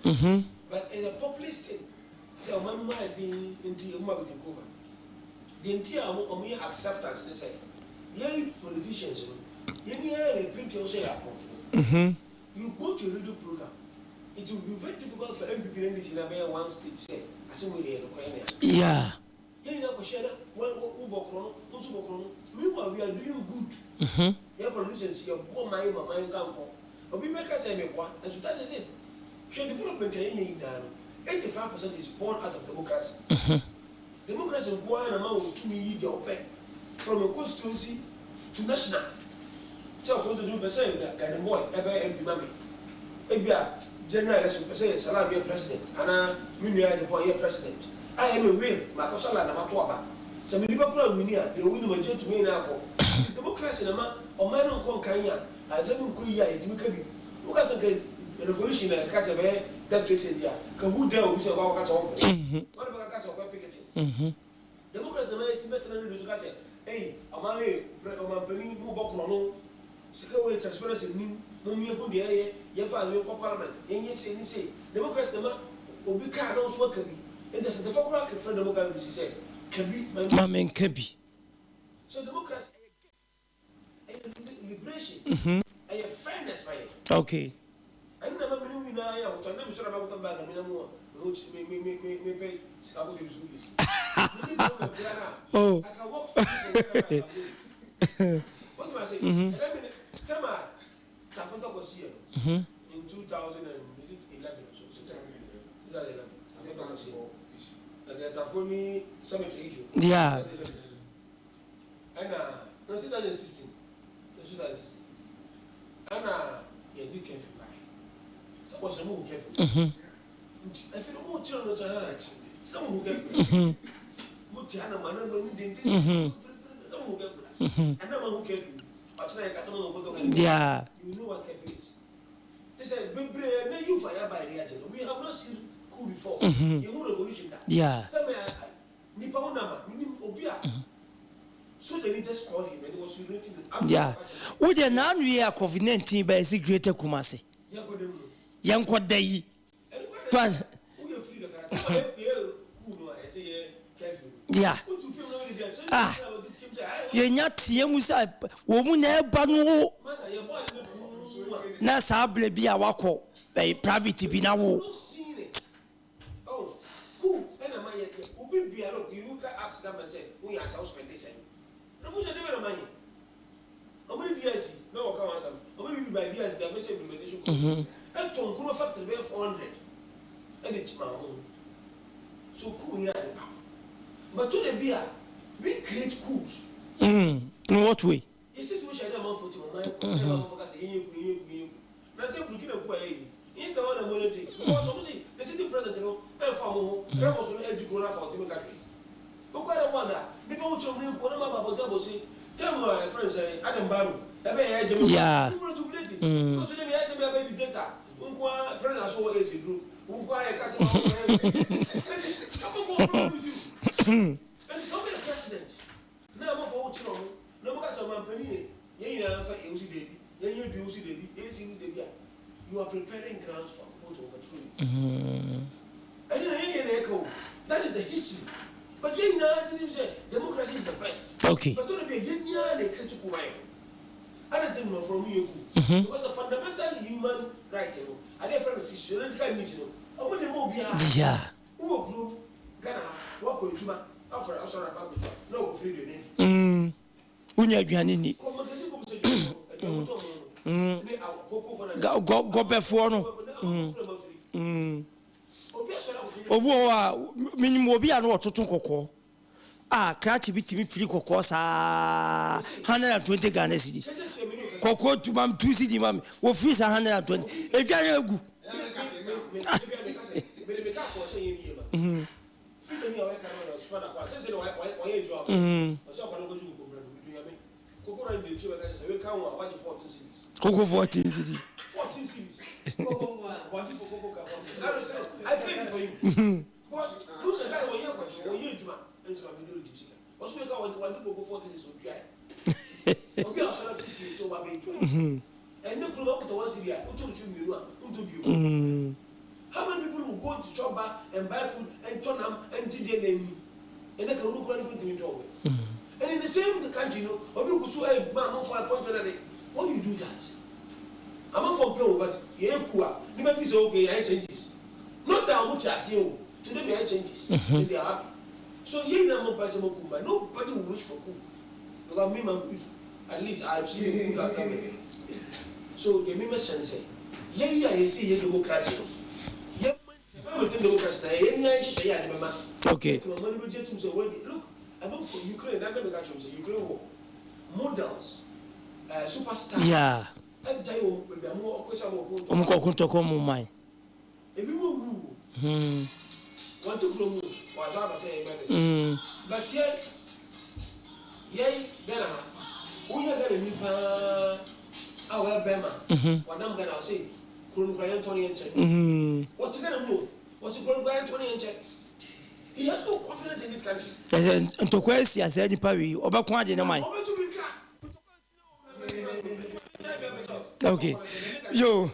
Mhm. Mhm. You go to a radio program, it will be very difficult for NPP ne NDC na bɛyɛ one state sɛ asɛm wei deɛ ɛyɛ nokorɛ ɛne ade. Yeah. Yɛn nyinaa kɔhyia na wo wo bɔ korɔ no, wo nso bɔ korɔ no. Meanwhile we are doing good. Yɛn politicians yɛboa man yi ma man nka nkɔ. Obi bɛka sɛ meboa, nso that is it. Hwɛ development a yɛnya nyinaa no, 85% is born out of democracy. Democracy nko ara na ma wotumi yi deɛ wopɛ from a constituency to national. Sɛ wo constituency mepɛ sɛ Garden Boy ɛbɛyɛ MP ma me. Ebia general election mepɛ sɛ Salam yɛ president anaa me nua Agyapong yɛ president. A ɛyɛ me will, makɔ Salah na mato aba. Sɛ me nipa koraa nwini a, deɛ ɔwini magye atum yɛn nyinaa akɔ. It is democracy na ɛma ɔman no nkɔ nkan a asɛm nkɔ yie a yɛtumi ka bi. Woka sɛ nka revolution na yɛka sɛ ɛbɛyɛ that case deɛ a, ka who dare obi sɛ ɔkɔ akɔka sɛ ɔmpene. Wɔn na bɛka ka sɛ ɔkɔyɛ picketing. Democracy na ɛma yɛtumi bɛtena radio so ka sɛ ei ɔman ei prɛ ɔmanpanin mo bɔ korɔno, sika wei transparency nnim, mom yɛhu deɛ ɛyɛ, yɛmfa adwene nkɔ parliament, yɛnyɛ sei ne sei. Democracy na ɛma obi ka a na wo nso woaka bi. Enti Asantefo koraa frɛ democracy sɛ ka bi ma Ma menka bi. So democracy ɛyɛ gift. Ɛyɛ liberation. Ɛyɛ fairness ma yɛn. Okay. Ɛno na ɛma me ne wo nyinaa yɛ ahotɔ. Ɛnnɛ mesɔre a makɔtɔ bag a menam mu a me ho kye me me me me mepɛ sika akɔtua me school fees. Menni problem biara. Oh. I can walk free from wherever I am going. Wote ma se? Ɛnɛ me ne tɛm a Tafo ntɔkwa siiɛ no in 2011 or so, 2011 Tafo ntɔkwa siiɛ. Ɛdeɛ Tafo ne cemetery issue. Yeah. 2011. Ɛna no 2016. Yeah. Yeah. Yeah. Wo deɛ naanu yi a covid 19 bɛyɛ si Greater Kumasi. Yɛnkɔ da yi. Kwan. Yeah. Ah. Yɛnya teɛ mu sɛ wɔn mu na ɛba no o. Na saa abirɛ bi a wakɔ ɛyɛ private bi na wo. In what way? Yeah. Okay. Yeah. Wonya aduane ni. Gɔbɛfoɔ no. Obi wɔ hɔ a menim obi a na ɔtoto kɔkɔɔ a krakye bi tumi firi kɔkɔɔ saa 120 Ghana cedis. Kɔkɔɔ tu ma 2 cedi ma me wɔfiri saa 120 edwa no egu. Koko 14 cedis. Okay. Yeah. Ɔmo kɔ ɔko ntɔkwa ɔmo man. Ɛsɛ ntɔkwa asi asɛ nipa wei ɔbɛko agye ne man. Okay. Yo.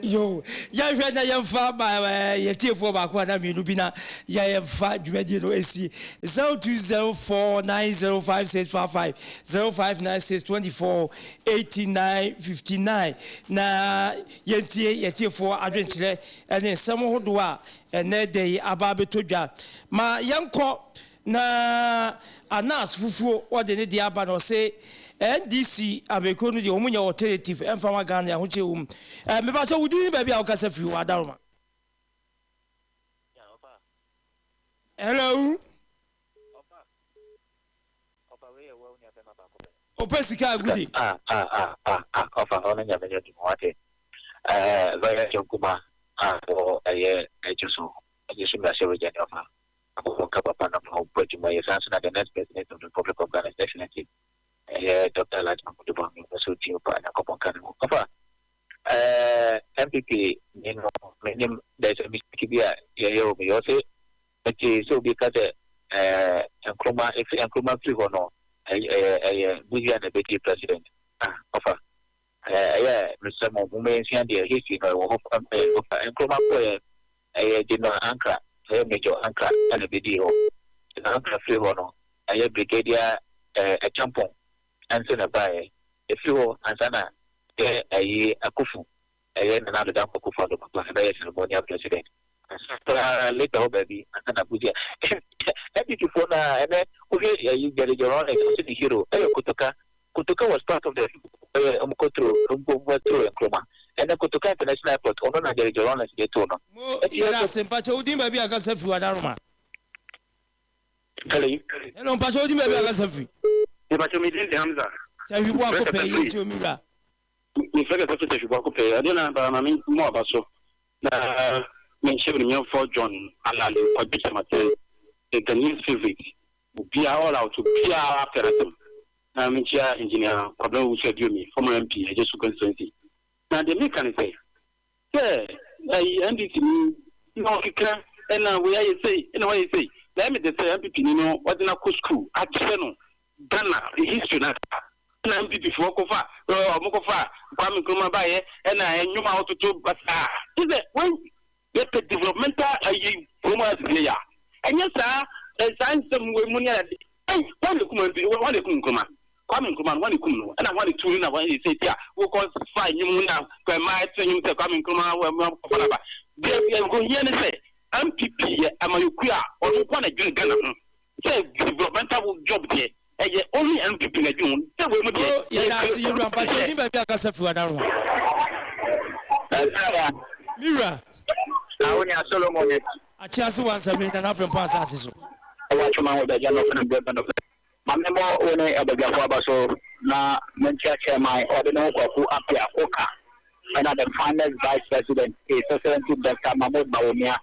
Yo. Yɛhwɛ na yɛmfa ma yɛtiefoɔ baako anaa mmienu bi na yɛmfa dwumadie no ɛsi 0204905655 0596 24 89 59 na yɛntie yɛtiefoɔ adwenkyerɛ ɛne nsɛm hodoɔ a ɛnɛ da yi aba abɛtɔ dwa. Ma yɛnkɔ na Anas fufuo wɔde ne deɛ aba na ɔse NDC amekuo no deɛ wɔn nyɛ alternative ɛmfa ma Ghana ahokyere wɔ mu. Ɛɛ mepa sɛ wodin ne baabi a wokasa firi wɔ Adaroma. Hello. Ɔpɛ sika agude. Ah ah ah ah ah ɔfa ɔno nyame nyɛ dwuma wate ɛɛ vɛyɛ kyɛ nkuma a wɔ ɛyɛ ɛgye so ɛgye so mmirahyɛ wagya ne ɔfa akɔkɔ nka papa na ma ɔbɔ adwuma yɛ saa nso na the next president of the republic of Ghana is definitely ɛyɛ Doctor Alhaji Mahmoud Bawumia ɔno nso tie paa Nyankopɔn nka ne ho ɔfa ɛɛ NPP ni no menim there is a mistake bi a yɛyɛ wɔ mu yɛ ɔse Metsee sɛ obi reka sɛ, Ɛɛ, Nkrumah, efi Nkrumah firi hɔ no, ɛyɛ, ɛyɛ Busia na ebedii president. Ah, ɔfa. Ɛɛ, ɛyɛ a mesrɛ mo, momma yɛnsua deɛ history no ɛwɔ hɔ fa, ɛɛ, ɔfa. Nkrumah kɔeɛ, ɛyɛ General Ankrah, ɛyɛ Major Ankrah ɛna ebedii hɔ. General Ankrah firi hɔ no, ɛyɛ Brigadier, ɛɛ, Acheampong nso na ɛbaeɛ. Efiri hɔ ansa na yɛ ɛyi Akuffo Ɛyɛ Nana Addo Dankwa Akufo Addo papa ɛbɛyɛ ceremonial president ansa koraa later hɔ baabi ansa na Busia NPP foɔ no a ɛnɛ wohwɛ ɛyi Jerry John Rawlings ɔse ne hero ɛyɛ Kotoka Kotoka was part of the ɛyɛ ɔmo kɔturo ɔmo turo Nkrumah ɛnɛ Kotoka International Airport ɔno na Jerry John Rawlings de too no. Mo yɛda ase mpakyɛ wo din baabi a kasa firi wadaroma. Hello. Hello mpakyɛ wo din baabi a kasa firi. Mpakyɛ me din de Hamza. Sɛ hwibo akɔ pɛ yɛ tie omi wura. Mefrɛ kɛsɛ so Tahwi Boako pɛɛ, ɛdeɛ na aba ma me mmɔ aba so na menhyɛ Onimnyamfoɔ John Alale Kwadwo Kyerematen, the Ghanaian's favourite, obiara all out, obiara pɛ n'asɛm, na menkyia Engineer Kwabena Owusu Aduomi, former MP, Ajesu Constituency. Na deɛ meka ne sɛ, sɛ ayi NDC ni na ɔkeka ɛna wei ayɛ sei ɛna wayɛ sei, na ɛyɛ me dɛ sɛ NPP ni no wɔde no akɔ school akyerɛ no Ghana history no aka ɛna NPP foɔ kɔfa ɔmo kɔfa Kwame Nkrumah baayɛ ɛna ɛnwom a ɔtoto basaa kyɛ sɛ wɔn yɛpɛ developmental ayi kurom asisi yɛ a ɛnyɛ saa saa nsɛm wɔ mu ne ade ɛy wɔn na ekum MP wɔn na ekum Nkrumah Kwame Nkrumah no wɔn na ekum no ɛna wɔn na etu no na wɔn sɛ ti a wokɔ fa nnwom na mmaa ɛto nnwom sɛ Kwame Nkrumah wɔn kɔfa naba deɛ ɛho hia ne sɛ NPP yɛ amayɔkuo a ɔno nko na ɛdwene Ghana ho Sɛ developmental job deɛ ɛyɛ only NPP na ɛdwen ho sɛ wei mu deɛ. Oh yɛda ase yewura mpakyɛ onim baabi a kasa firi wada roma. Me wura. Na wo nua Solomon ni. Akye ase wansa me nana frempɔn asase so. Ɛwɔ atwoma ho bɛgya nɔfɛ no brɛ nɔfɛ. Ma me mmɔ wo ne abadwafo aba so na menkyia chairman ɔde ne ho Kwaku Appiah Koka ɛna the finest vice president His Excellency Doctor Mahmood Bawumia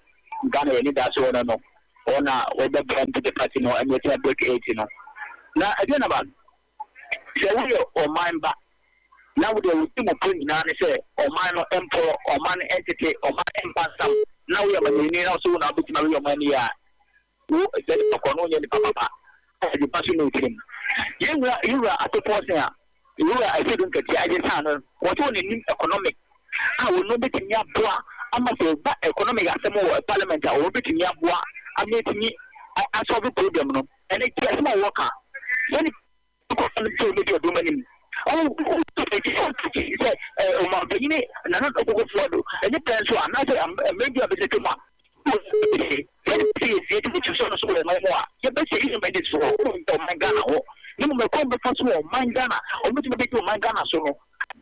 Ghana yɛn anidaso wɔ no no wɔn a wɔbɛboa NPP party no ɛne ɛtumi break eight no. Na ɛdeɛ na ba sɛ woyɛ ɔman ba na wo deɛ wo ti mu po nyinaa ne sɛ ɔman no mporɔ, ɔman no ntete, ɔman mpansam na woyɛ ɔmanyini na wo sɛ wo na wobɛtumi aweyɛ ɔman no yie a, wo sɛ nipa korɔ no wonyɛ nipa papa a nipa so ne wo tirim. Yɛn wura yɛn wura Ato Forson a yɛn wura Asiedu Nketia agye saa no wɔsɛ wɔn anim economic a wɔn no bɛtumi aboa ama sɛ ɛba economic asɛm wɔ parliament a wɔn bɛtumi aboa ama ɛtumi asɔlve problem no ɛne ti asɛm a wɔka sɛ nipa kɔ no sɛ wɔbɛdi ɔdɔm anim sɛ ɔmampanyini Nana Akufo Addo ɛne pɛn so anaasɛ mmerɛ bi a bɛsɛ twam a Yɛbɛsɛ independence wɔ ɔman Ghana hɔ na mmom ɛkwan bɛfa so wɔ ɔman Ghana ɔmo tumi bɛdi ɔman Ghana so no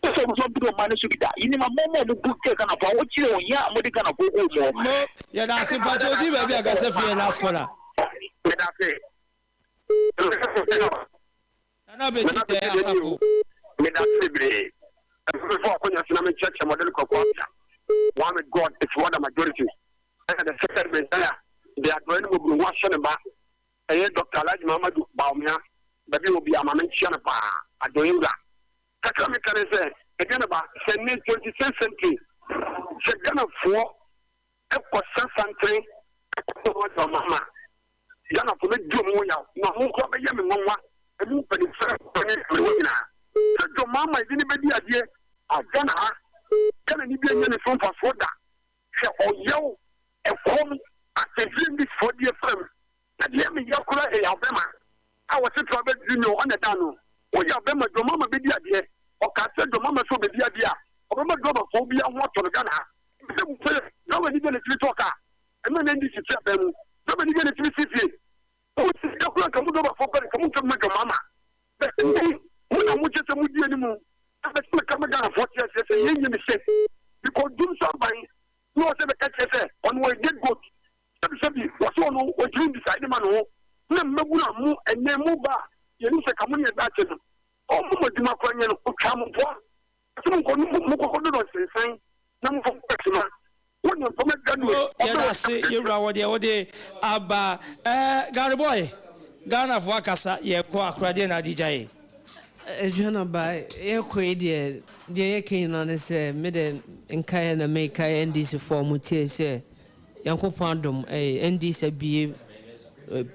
ɛsɛ sɛ ɔmo nso bɛdi ɔman no so bi da yɛnim amɔmɔ a ɔmo bu kyerɛ Ghanafoɔ a wɔkyerɛ ohia a wɔde Ghanafoɔ gu mu. Mo yɛda ase mpakyɛ odin baabi a kasa firi yɛ last caller. Yɛda ase. Nana Bedi Dɛ Asafo. Meda ase bebree. Mfomfo akonya so na menkyerɛkyerɛ mmɔden Kwaku Appiah. One with God is more than majority. Ɛna the second Messiah de adɔe ne mmɔborɔhu ahyɛ ne ba. Ɛyɛ Doctor Alhaji Mahamadou Bawumia. Baabi a ɔwɔ biara ma menkyia no paa. Adɔeɛ wura. Kakra a meka ne sɛ, ɛdeɛn na ba sɛ nnɛ 26th century sɛ Ghanafoɔ kɔ sa santen kɔ sɛ wɔn ama Ghanafo bɛdi wɔn ho yaw na wɔn koraa bɛyɛ me nwanwa, ɛmu mpanimfoɔ ne mmerewa nyinaa, sɛ John Mahama yɛde no bɛdi adeɛ a Ghana ha, Ghanani bi anya ne so mfasoɔ da. Hwɛ ɔyaw, ɛkɔm, atɛntrenee ndisifoɔ deɛ fam, na deɛ me ya koraa yɛ yaw bɛma a wɔse tra bɛduru no ɔna da no. Wo yaw bɛma John Mahama bɛdi adeɛ, ɔkaa sɛ John Mahama sɛ ɔbɛdi adeɛ a ɔbɛma drɔbafoɔ biara ho atɔ no Ghana ha. Sɛ sɛ drɔbani bi a ne tiri tɔ kaa Ɛma na NDC te aban mu. Sɛ bɛni deɛ ne tumi si fie. Mo si da koro anka mo dɔba fo pɛ nka mo ntɛm ma dwamama. Bɛ ndi mo na mo kyɛ sɛ mo di anim. Na bɛ sɛ meka ma Ghana foɔ te aseɛ sɛ yɛn nyɛ mistake. Because dum so aban na ɔsɛ bɛka kyerɛ sɛ ɔno ɔyɛ dead goat. Sɛbi sɛbi wɔsɛ ɔno ɔntumi decide ma ne ho. Na mmabunu a mo ɛnɛ mo ba a yɛnim sɛ ka mo ne yɛn daakye no. Ɔmma mo adwuma koraa nyɛ no, ɔtwaa mo mpoa. Ɔse monkɔ no monkɔkɔ dodɔ nsensan na momfa nkɔ Asima. Wo ne mpɔm adwa no Mo yɛda ase yɛwura wɔ deɛ wode aba eh Gary boy Ghana foɔ akasa yɛkɔ akora deɛ na ade gya yɛ. Adwa no aba yɛkɔ yi deɛ deɛ yɛka nyinaa ne sɛ me de nkaeɛ na mekae NDC foɔ a wɔn tie sɛ Nyankopɔn adom eh NDC abue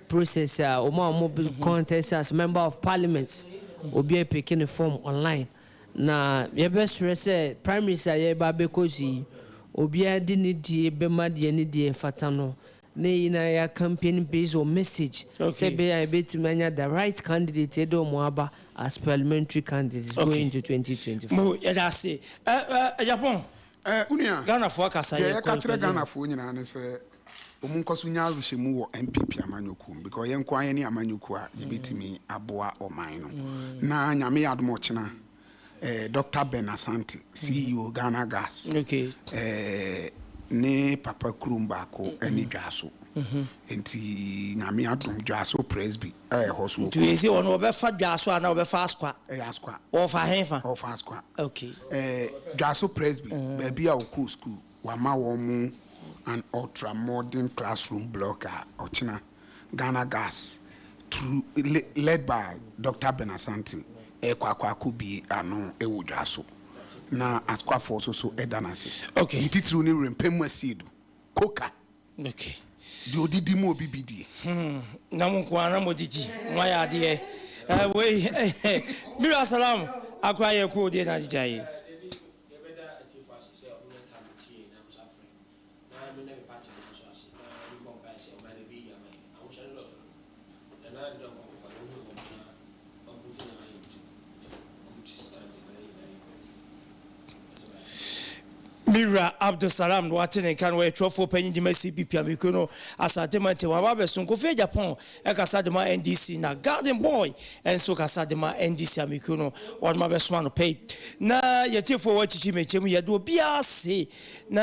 process a wɔn a wɔn contest as member of parliament obi a peke ne form online Na yɛbɛsrɛ sɛ primaries a yɛreba abɛkɔ so yi, obiara de ne die bɛma deɛ ne deɛ fata no, na yɛn nyinaa yɛ campaign based on message, sɛ ɛbɛyɛ a yɛbɛtumi anya the right candidate de wɔn aba as parliamentary candidates going into 2024. Mo, yɛda ase. Ɛ, ɛ, Agyapong, Ɛ, wo nua, Ghanafoɔ akasa, deɛ yɛkɔ yɛka kyerɛ yɛkɔ deɛ. Ghanafoɔ nyinaa ne sɛ, wɔn nkɔ so nya awehyɛmu wɔ NPP amanyɔkuo mu because yɛn nko ara yɛne amanyɔkuo a yɛbɛtumi aboa ɔman no. Na Nyame yɛ adom a ɔkyena eh, Doctor Ben Asante, CEO Ghana Gas, eh, ne papa kurom baako ne Dwaso. Nti Nyame adom Dwaso Presby a ɛhɔ so Nti wei sɛ ɔno ɔbɛfa Dwaso anaa ɔbɛfa Asqua? Ɛyɛ Asqua. Ɔfa hefa? Ɔfa Asqua. Okay. Eh, Dwaso Presby, baabi a ɔkɔɔ school. Wama wɔn an ultra modern classroom block a ɔkyena Ghana Gas through led by Doctor Ben Asante rekɔ akɔ akɔ bue ano wɔ Dwaso. Na Asukwafoɔ nso so da no ase. Okay. Ne titiriw ne Werempem Asiedu, Koka. Okay. Deɛ ɔdidi ma obi bi die. Hmm, na mo nko ara na mo didi, mo ayɛ adeɛ. Eh, wei, eh, Mira Salam, akora yɛ koo deɛ na agyegya yi. Yɛbɛda atiefo ase sɛ wɔn nya tam tie na nso afrɛ. Na meda me party no nso ase na mebɔ mpaeɛ sɛ ɔman no ɛbɛyɛ yie ama yɛn. Ahokyerɛ no dɔɔso dodo. Nana Addo Dankwa Akufo Addo ɔnhu yɛn mmɔbɔ na ɔmputu nneɛma into good standing na yɛn nyinaa yɛ benefit mfiri mu. Ɛsɛ bɛyɛ. Me wura Abdul Salam na wate ne nka no, ɔyɛ twerɛfoɔ panyin de ma CPP amanyɔkuo no Asante mantam. Waba abɛsom Kofi Agyapong kasa de ma NDC na Garden Boy nso kasa de ma NDC amanyɔkuo no. Wɔnom abɛsom anɔpa yi. Na yɛtiefoɔ wɔ akyikyi mɛkyɛ mu yɛde obiara ase na.